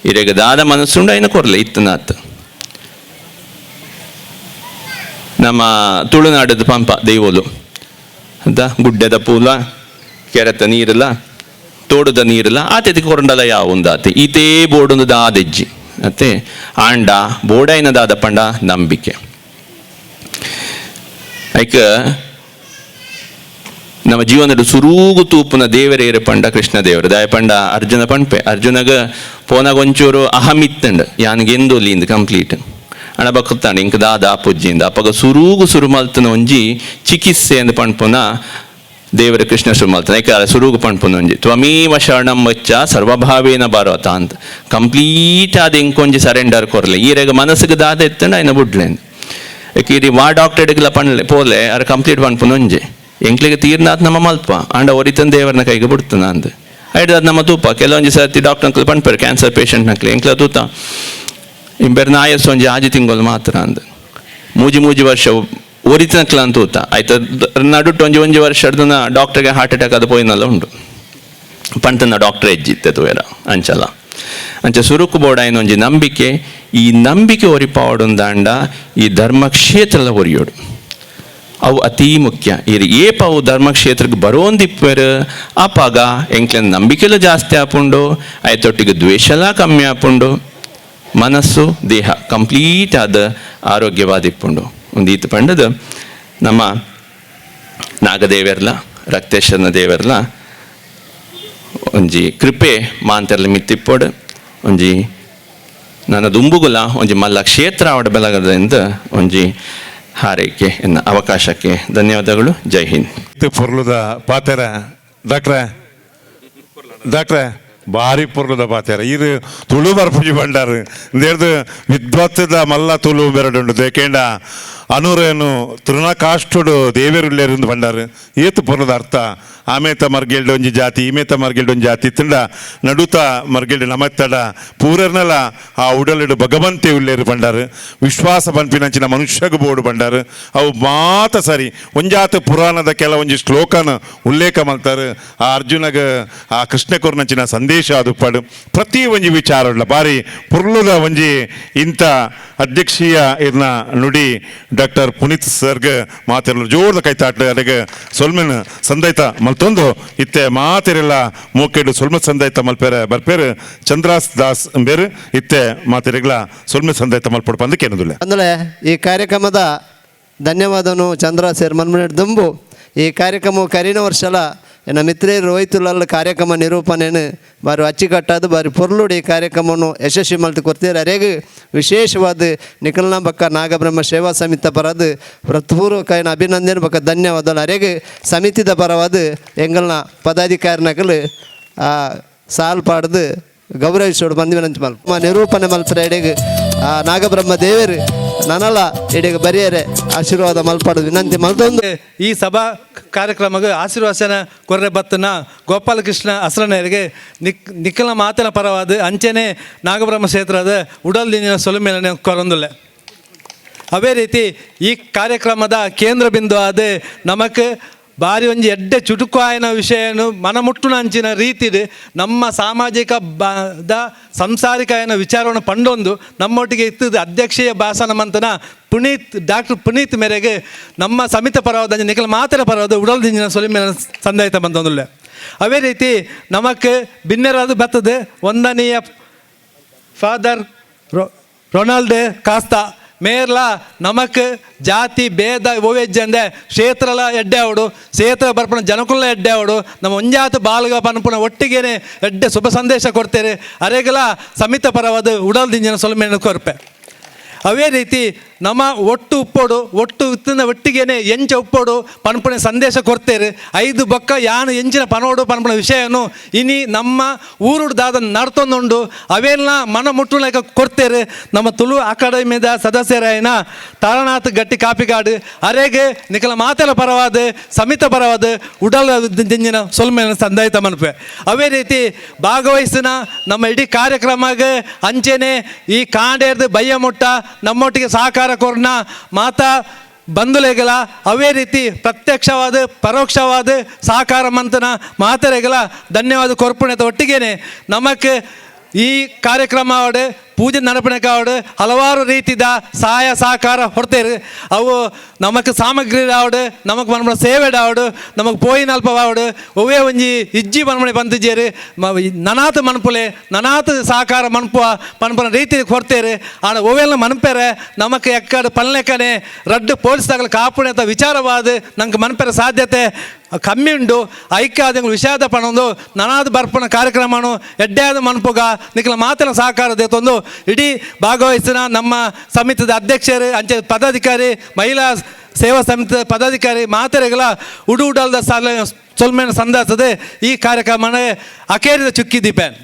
Speaker 7: ಇರೆಗ ದಾದ ಮನಸ್ಸುಂಡು ಐನ ಕೊರ್ಲೆ ಇತ್ತನಾತ್. ನಮ್ಮ ತುಳುನಾಡದ ಪಂಪ ದೈವೋಲು ಅಂತ ಗುಡ್ಡದ ಪೂಲ ಕೆರೆತ ನೀರಲ್ಲ ತೋಡದ ನೀರಲ್ಲ ಆತೆತಿ ಕೊರಂಡಲ ಯಾವೊಂದಾತೆ ಈತೇ ಬೋಡೊಂದು ದಾದೆಜ್ಜಿ ಅತ್ತೆ ಆಂಡ ಬೋಡೈನ ದಾದ ಪಂಡ ನಂಬಿಕೆ. ಐಕ ನಮ್ಮ ಜೀವನದ ಸುರೂಗು ತೂಪುನ ದೇವರೇರು ಪಂಡ ಕೃಷ್ಣ ದೇವರು ದಾಯ ಪಂಡ ಅರ್ಜುನ ಪಂಪೆ ಅರ್ಜುನಗ ಪೋನಾಗ ಒಂಚೂರು ಅಹಮಿತ್ತಂಡ್ ಯಾನಿಗೆಂದೊಲಿ ಇಂದು ಕಂಪ್ಲೀಟ್ ಅಣ ಬಕ್ಕುತ್ತಾಂಡ ಇಂಕ ದಾದ ಪುಜ್ಜಿಂದ ಅಪ್ಪಗ ಸುರೂಗು ಸುರು ಮಲ್ತನ ಒಂಜಿ ಚಿಕಿತ್ಸೆ ಅಂದ್ ಪಣ್ಪುನ ದೇವರ ಕೃಷ್ಣ ಸುರು ಮಲ್ತನ ಏಕ ಸುರೂಗು ಪಣ್ಪುನ ಒಂಜಿ ತ್ವಮೀವ ಶರಣಂ ವಚ್ಚ ಸರ್ವಭಾವೇನ ಭಾರತ ಅಂತ ಕಂಪ್ಲೀಟ್ ಆದ ಇಂಕೊಂಜಿ ಸರೆಂಡರ್ ಕೊರ್ಲೆ ಈರೆಗ ಮನಸ್ಸಿಗೆ ದಾದ ಎತ್ತಂಡ ಐನ ಬುಡ್ಲೆ ಯಾಕೆ ವಾ ಡಾಕ್ಟರ್ಗೆಲ್ಲ ಪಣ್ಲೆ ಪೋಲೆ ಅರ ಕಂಪ್ಲೀಟ್ ಪಣ್ಪುನ ಒಂಜಿ ಎಂಕ್ಲಿಗೆ ತೀರ್ನಾಥ್ ನಮ್ಮ ಮಲ್ಪ ಅಂಡ ಒರಿತನ್ ದೇವರನ್ನ ಕೈಗೆ ಬಿಡ್ತಾನ ಅಂದ ಐಡ್ದಾದ್ ನಮ್ಮ ತೂಪ ಕೆಲವೊಂಜಿ ಸರ್ತಿ ಡಾಕ್ಟರ್ ಅಂಕಲ್ ಪಣ್ಪೇರು ಕ್ಯಾನ್ಸರ್ ಪೇಷಂಟ್ ನಕ್ಲಿ ಎಂಕ್ಲ ತೂತ ಇಂಬೆರ್ ನಾಯಸ್ ಒಂಜಿ ಆಜಿ ತಿಂಗಳು ಮಾತ್ರ ಅಂದ ಮೂಜಿ ಮೂಜಿ ವರ್ಷ ಒರಿತನಕ್ಲ ಅಂತ ತೂತ ಆಯ್ತು ನಡುಟ್ಟು ಒಂಜಿ ಒಂಜಿ ವರ್ಷ ಡಾಕ್ಟರ್ಗೆ ಹಾರ್ಟ್ ಅಟ್ಯಾಕ್ ಅದು ಪೋಯಿನಲ್ಲ ಉಂಟು ಪಂಟನ ಡಾಕ್ಟರ್ ಎಜ್ಜಿತ್ತೆ ತೂಯರ ಅಂಚಲ್ಲ ಅಂಚ ಸುರುಕು ಬೋಡಾಯಿನ ಒಂಜಿ ನಂಬಿಕೆ ಈ ನಂಬಿಕೆ ಒರಿಪಾವಡುಂದಾಂಡ ಈ ಧರ್ಮಕ್ಷೇತ್ರದ ಒರಿಯೋಡು ಅವು ಅತಿ ಮುಖ್ಯ. ಇರು ಏಪ ಅವು ಧರ್ಮಕ್ಷೇತ್ರಕ್ಕೆ ಬರೋಂದಿಪ್ಪರು ಅಪಾಗ ಎಂಕ್ಲೆನ ನಂಬಿಕೆಲೂ ಜಾಸ್ತಿ ಆಪುಂಡು ಆಯ್ತೊಟ್ಟಿಗೆ ದ್ವೇಷಲ ಕಮ್ಮಿ ಆಪುಂಡು ಮನಸ್ಸು ದೇಹ ಕಂಪ್ಲೀಟ್ ಆದ ಆರೋಗ್ಯವಾದಿಪ್ಪುಂಡು. ಒಂದು ಈತ ಪಂಡದ ನಮ್ಮ ನಾಗದೇವರ್ಲ ರಕ್ತೇಶ್ವರನ ದೇವರ್ಲ ಒಂಜಿ ಕೃಪೆ ಮಾಂತೆರ್ಲ ಮಿತ್ತಿಪ್ಪೋಡು ಒಂಜಿ ನನ್ನ ದುಂಬುಗುಲ ಒಂಜಿ ಮಲ್ಲ ಕ್ಷೇತ್ರ ಅವಡ ಬೆಲಗದಿಂದ ಒಂಜಿ ಹಾರೈಕೆ ಎನ್ನ ಅವಕಾಶಕ್ಕೆ ಧನ್ಯವಾದಗಳು. ಜೈ ಹಿಂದ್.
Speaker 1: ಪೊರ್ಲುದ ಪಾತೆರ ಡಾಕ್ಟ್ರೆ ಡಾಕ್ಟ್ರೆ ಭಾರಿ ಪೊರ್ಲುದ ಪಾತೆರ ಇದು ತುಳು ಬರ್ಪುಜಿ ಬಂಡಾರು ಇಂದೇರ್ದು ವಿದ್ವತ್ತದ ಮಲ್ಲ ತುಳು ಬೆರಡುಂಡು ದೇಕೇಂಡ ಅನೂರೇನು ತೃಣಕಾಷ್ಟುಡು ದೇವೇರುಲ್ಲೇರಿಂದು ಬಂಡಾರು ಏತು ಪೊರ್ಲುದ ಅರ್ಥ ಆಮೇತ ಮರ್ಗೆಲ್ಡ್ ಒಂಜಿ ಜಾತಿ ಈಮೇತ ಮರ್ಗೆಲ್ಡ್ ಒಂಜಿ ಜಾತಿ ತಿಂಡ ನಡುತ ಮರ್ಗೆಲ್ಡ್ ನಮತ್ತಡ ಪೂರರ್ನಲ ಆ ಉಡಲಿಡು ಭಗವಂತೆ ಉಲ್ಲೇರು ಬಂಡಾರು ವಿಶ್ವಾಸ ಪನ್ಪಿನಂಚಿನ ಮನುಷ್ಯಗ ಬೋಡು ಬಂಡಾರು ಅವು ಮಾತ ಸರಿ ಒಂಜಾತ ಪುರಾಣದ ಕೆಲವೊಂಜಿ ಶ್ಲೋಕನ ಉಲ್ಲೇಖ ಮಲ್ತಾರೆ ಆ ಅರ್ಜುನಗ ಆ ಕೃಷ್ಣ ಕೊರ್ನಂಚಿನ ಸಂದೇಶ ಅದು ಪಡು ಪ್ರತಿ ಒಂಜಿ ವಿಚಾರ ಬಾರಿ ಪುರ್ಲುದ ಒಂಜಿ ಇಂಥ ಅಧ್ಯಕ್ಷೀಯ ಇರ್ನ ನುಡಿ ಡಾಕ್ಟರ್ ಪುನೀತ್ ಸರ್ಗ್ ಮಾತಿರಲು ಜೋರದ ಕೈತಾಟ್ಲು ಅದಕ್ಕೆ ಸೊಲ್ಮೆನ್ ಸಂದೈತ ಮಲ್ತೊಂದು ಇತ್ತೆ ಮಾತಿರಲ್ಲ ಮೂಕೆಡು ಸೊಲ್ಮ ಸಂದೈತ ಮಲ್ಪೇರೆ ಬರ್ಪೇರು ಚಂದ್ರಾಸ್ ದಾಸ್ ಬೇರು ಇತ್ತೆ ಮಾತಿರಗ್ಲ ಸೊಲ್ಮೆ ಸಂದೈತ ಮಲ್ಪೊಡು ಪಂದಕ್ಕೆ ಏನದಿಲ್ಲ.
Speaker 3: ಅಂದರೆ ಈ ಕಾರ್ಯಕ್ರಮದ ಧನ್ಯವಾದನು ಚಂದ್ರ ಸೇರ್ ಮನ್ಮನೆ ದುಂಬು ಈ ಕಾರ್ಯಕ್ರಮವು ಕರಿನ ವರ್ಷಲ ಎನ್ನ ಮಿತ್ರೇ ರೋಹಿತುಲಲ್ಲ ಕಾರ್ಯಕ್ರಮ ನಿರೂಪಣೆನು ಬಾರಿ ಅಚ್ಚುಕಟ್ಟಾದ ಬಾರಿ ಪೊರ್ಲುಡಿ ಈ ಕಾರ್ಯಕ್ರಮವನ್ನು ಯಶಸ್ವಿ ಮಲ್ತು ಕೊಡ್ತೀರ. ಅರೇಗ ವಿಶೇಷವಾದ ನಿಖಲ್ನ ಬಕ್ಕ ನಾಗಬ್ರಹ್ಮ ಸೇವಾ ಸಮಿತಿ ಪರದು ಹೃತ್ಪೂರ್ವಕ ಅಭಿನಂದನೆ ಬಕ್ಕ ಧನ್ಯವಾದಗಳು. ಅರೇಗ ಸಮಿತಿದ ಪರವಾದ ಎಂಗಲ್ನ ಪದಾಧಿಕಾರಿ ನಕಲು ಸಾಲ್ ಪಾಡ್ದು ಗೌರವಿಸೋಡು ಬಂದು ವಿನಂತಿ ಮಲ್ಪ ನಿರೂಪಣೆ ಮಲ್ಪರ ಎಡೆಗೆ ಆ ನಾಗಬ್ರಹ್ಮ ದೇವರು ನನಲ ಎಡೆಗೆ ಬರಿಯರೆ ಆಶೀರ್ವಾದ ಮಲ್ಪಾಡು ವಿನಂತಿ ಮಲ್ತೊಂದು.
Speaker 8: ಈ ಸಭಾ ಕಾರ್ಯಕ್ರಮಕ್ಕೆ ಆಶೀರ್ವಚನ ಕೊರ್ರೆ ಬತ್ತನ ಗೋಪಾಲಕೃಷ್ಣ ಅಸ್ರನರಿಗೆ ನಿಖಲ ಮಾತಿನ ಪರವಾದ ಅಂಚೆನೆ ನಾಗಬ್ರಹ್ಮ ಕ್ಷೇತ್ರದ ಉಡಲ್ ಸೊಲುಮೇಲನೆ ಕೊರಂದುಲ್ಲೆ. ಅದೇ ರೀತಿ ಈ ಕಾರ್ಯಕ್ರಮದ ಕೇಂದ್ರ ಬಿಂದು ಆದ ನಮಕ್ ಬಾರಿ ಒಂಜಿ ಎಡ್ಡೆ ಚುಟುಕಾಯನ ವಿಷಯನು ಮನಮುಟ್ಟುನ ಅಂಚಿನ ರೀತಿಡ್ ನಮ್ಮ ಸಾಮಾಜಿಕ the ಸಂಸಾರಿಕ ಏನ ವಿಚಾರವನ್ನು ಪಂಡೊಂದು ನಮ್ಮೊಟ್ಟಿಗೆ ಇತ್ತದ ಅಧ್ಯಕ್ಷೀಯ ಭಾಷಣ ಮಂತನ ಪುನೀತ್, ಡಾಕ್ಟರ್ ಪುನೀತ್ ಮೇರೆಗೆ ನಮ್ಮ ಸಮಿತಿ ಪರವಾದ, ನಿಖಲ ಮಾತರ ಪರವಾದ ಉಡಲ್ ದಿಂಜಿನ ಸೊಲಿಮೇನ ಸಂದಾಯಿತ ಬಂತೊಂದುಲ್ಲೆ. ಅದೇ ರೀತಿ ನಮಕ್ ಬಿನ್ನೆರಾದ ಬರ್ತದೆ ಒಂದನೆಯ ಫಾದರ್ ರೊನಾಲ್ಡ್ ಕಾಸ್ತಾ ಮೇರ್ಲ ನಮಕ್ ಜಾತಿ ಭೇದ ಓವೆಜ್ಜಂದೆ ಕ್ಷೇತ್ರಲ ಎಡ್ಡೆ ಅವಡು, ಕ್ಷೇತ್ರ ಬರ್ಪಣ ಜನಕುಲ ಎಡ್ಡೆ ಅವಡು, ನಮ್ಮ ಒಂಜಾತ ಬಾಲ್ಗ ಪನ್ಪುನ ಒಟ್ಟಿಗೆನೆ ಎಡ್ಡೆ ಶುಭ ಸಂದೇಶ ಕೊಡ್ತೇವೆ. ಅರೆಗಲ ಸಮಿತ ಪರವಾದ ಉಡಲ್ ದಿಂಜಿನ ಸೊಲ್ಮೇನ ಕೊರ್ಪೆ. ಅವೇ ರೀತಿ ನಮ್ಮ ಒಟ್ಟು ಉಪ್ಪೋಡು, ಒಟ್ಟು ಇತ್ತಿನ ಒಟ್ಟಿಗೆನೆ ಎಂಚ ಉಪ್ಪೋಡು ಪನ್ಪುಣೆ ಸಂದೇಶ ಕೊಡ್ತೇವೆ. ಐದು ಬೊಕ್ಕ ಯಾನು ಎಂಚಿನ ಪನೋಡು ಪನ್ಪುಣ ವಿಷಯನು ಇನಿ ನಮ್ಮ ಊರುಡು ದಾದ ನಡ್ತೊಂದುಂಡು ಅವೆಲ್ಲ ಮನ ಮುಟ್ಟುನಕ ಕೊಡ್ತೇವೆ. ನಮ್ಮ ತುಳು ಅಕಾಡೆಮಿದ ಸದಸ್ಯರಾಯನ ತಾರನಾಥ್ ಗಟ್ಟಿ ಕಾಪಿಗಾಡು ಅರೆಗೆ ನಿಖಲ ಮಾತೆಲ ಪರವಾದ, ಸಮಿತ ಪರವಾದ ಉಡಲ್ ದಿಂಜಿನ ಸೊಲ್ಮೆನ ಸಂದಾಯಿತ ಮನ್ಪೆ. ಅವೇ ರೀತಿ ಭಾಗವಹಿಸಿನ ನಮ್ಮ ಇಡೀ ಕಾರ್ಯಕ್ರಮಕ್ಕೆ ಅಂಚೆನೆ ಈ ಕಾಂಡೇರ್ದು ಬಯ್ಯ ಮುಟ್ಟ ನಮ್ಮೊಟ್ಟಿಗೆ ಸಹಕಾರ ಕೊರ್ನ ಮಾತಾ ಬಂಧುಲೆಗಲ, ಅವೇ ರೀತಿ ಪ್ರತ್ಯಕ್ಷವಾದ ಪರೋಕ್ಷವಾದ ಸಹಕಾರ ಮಂತನ ಮಾತರೆಗಲ ಧನ್ಯವಾದ ಕೊರ್ಪುಣೆತ ಒಟ್ಟಿಗೆನೆ ನಮಕ್ ಈ ಕಾರ್ಯಕ್ರಮ ಆವಡು, ಪೂಜೆ ನಡಪಣೆ ಹಲವಾರು ರೀತಿದ ಸಹಾಯ ಸಹಕಾರ ಹೊಡ್ತೇರು. ಅವು ನಮಕ್ ಸಾಮಗ್ರಿ ಆವಡು, ನಮಕ್ ಮನ್ಮಣ ಸೇವೆ ಆವಡು, ನಮಕ್ ಪೋಯಿನ ಅಲ್ಪ ಆವಡು, ಒವ್ವೇ ಒಂಜಿ ಇಜ್ಜಿ ಮನ್ಮಣೆ ಬಂತಿಜೇರು ನನಾತ್ ಮನ್ಪುಲೆ ನನಾತ್ ಸಹಕಾರ ಮನ್ಪುವ ಪನ್ಪುನ ರೀತಿ ಕೊಡ್ತೇರು. ಆಡ ಒವ್ವೆಲ್ಲ ಮನ್ಪೆರೆ ನಮಕ್ ಎಕ್ಕಡ ಪಲ್ಲೆಕನೆ ರಡ್ಡು ಪೊಲೀಸ್ ತಗಲ ಕಾಪುಣೆ ಅಂತ ವಿಚಾರವಾದ ನಂಗೆ ಮನ್ಪೆರೆ ಸಾಧ್ಯತೆ ಕಮ್ಮಿ ಉಂಡು. ಐಕ್ಯ ವಿಷಾದ ಪಣೊಂದು ನನಾದ ಬರ್ಪಣ ಕಾರ್ಯಕ್ರಮನು ಎಡ್ಡೆಯಾದ ಮನ್ಪುಗ ನಿಖಲ ಮಾತಿನ ಸಹಕಾರ ದೇತೊಂದು ಇಡೀ ಭಾಗವಹಿಸಿನ ನಮ್ಮ ಸಮಿತಿದ ಅಧ್ಯಕ್ಷರು, ಅಂಚೆ ಪದಾಧಿಕಾರಿ, ಮಹಿಳಾ ಸೇವಾ ಸಮಿತಿಯ ಪದಾಧಿಕಾರಿ ಮಾತೆರೆಗಳ ಉಡು ಉಡಲ್ದ ಸಾಲ ಸೊಲ್ಮೆನ ಸಂದಾಸದೆ ಈ ಕಾರ್ಯಕ್ರಮನ ಅಕೇರಿದ ಚುಕ್ಕಿ ದೀಪೇನ್.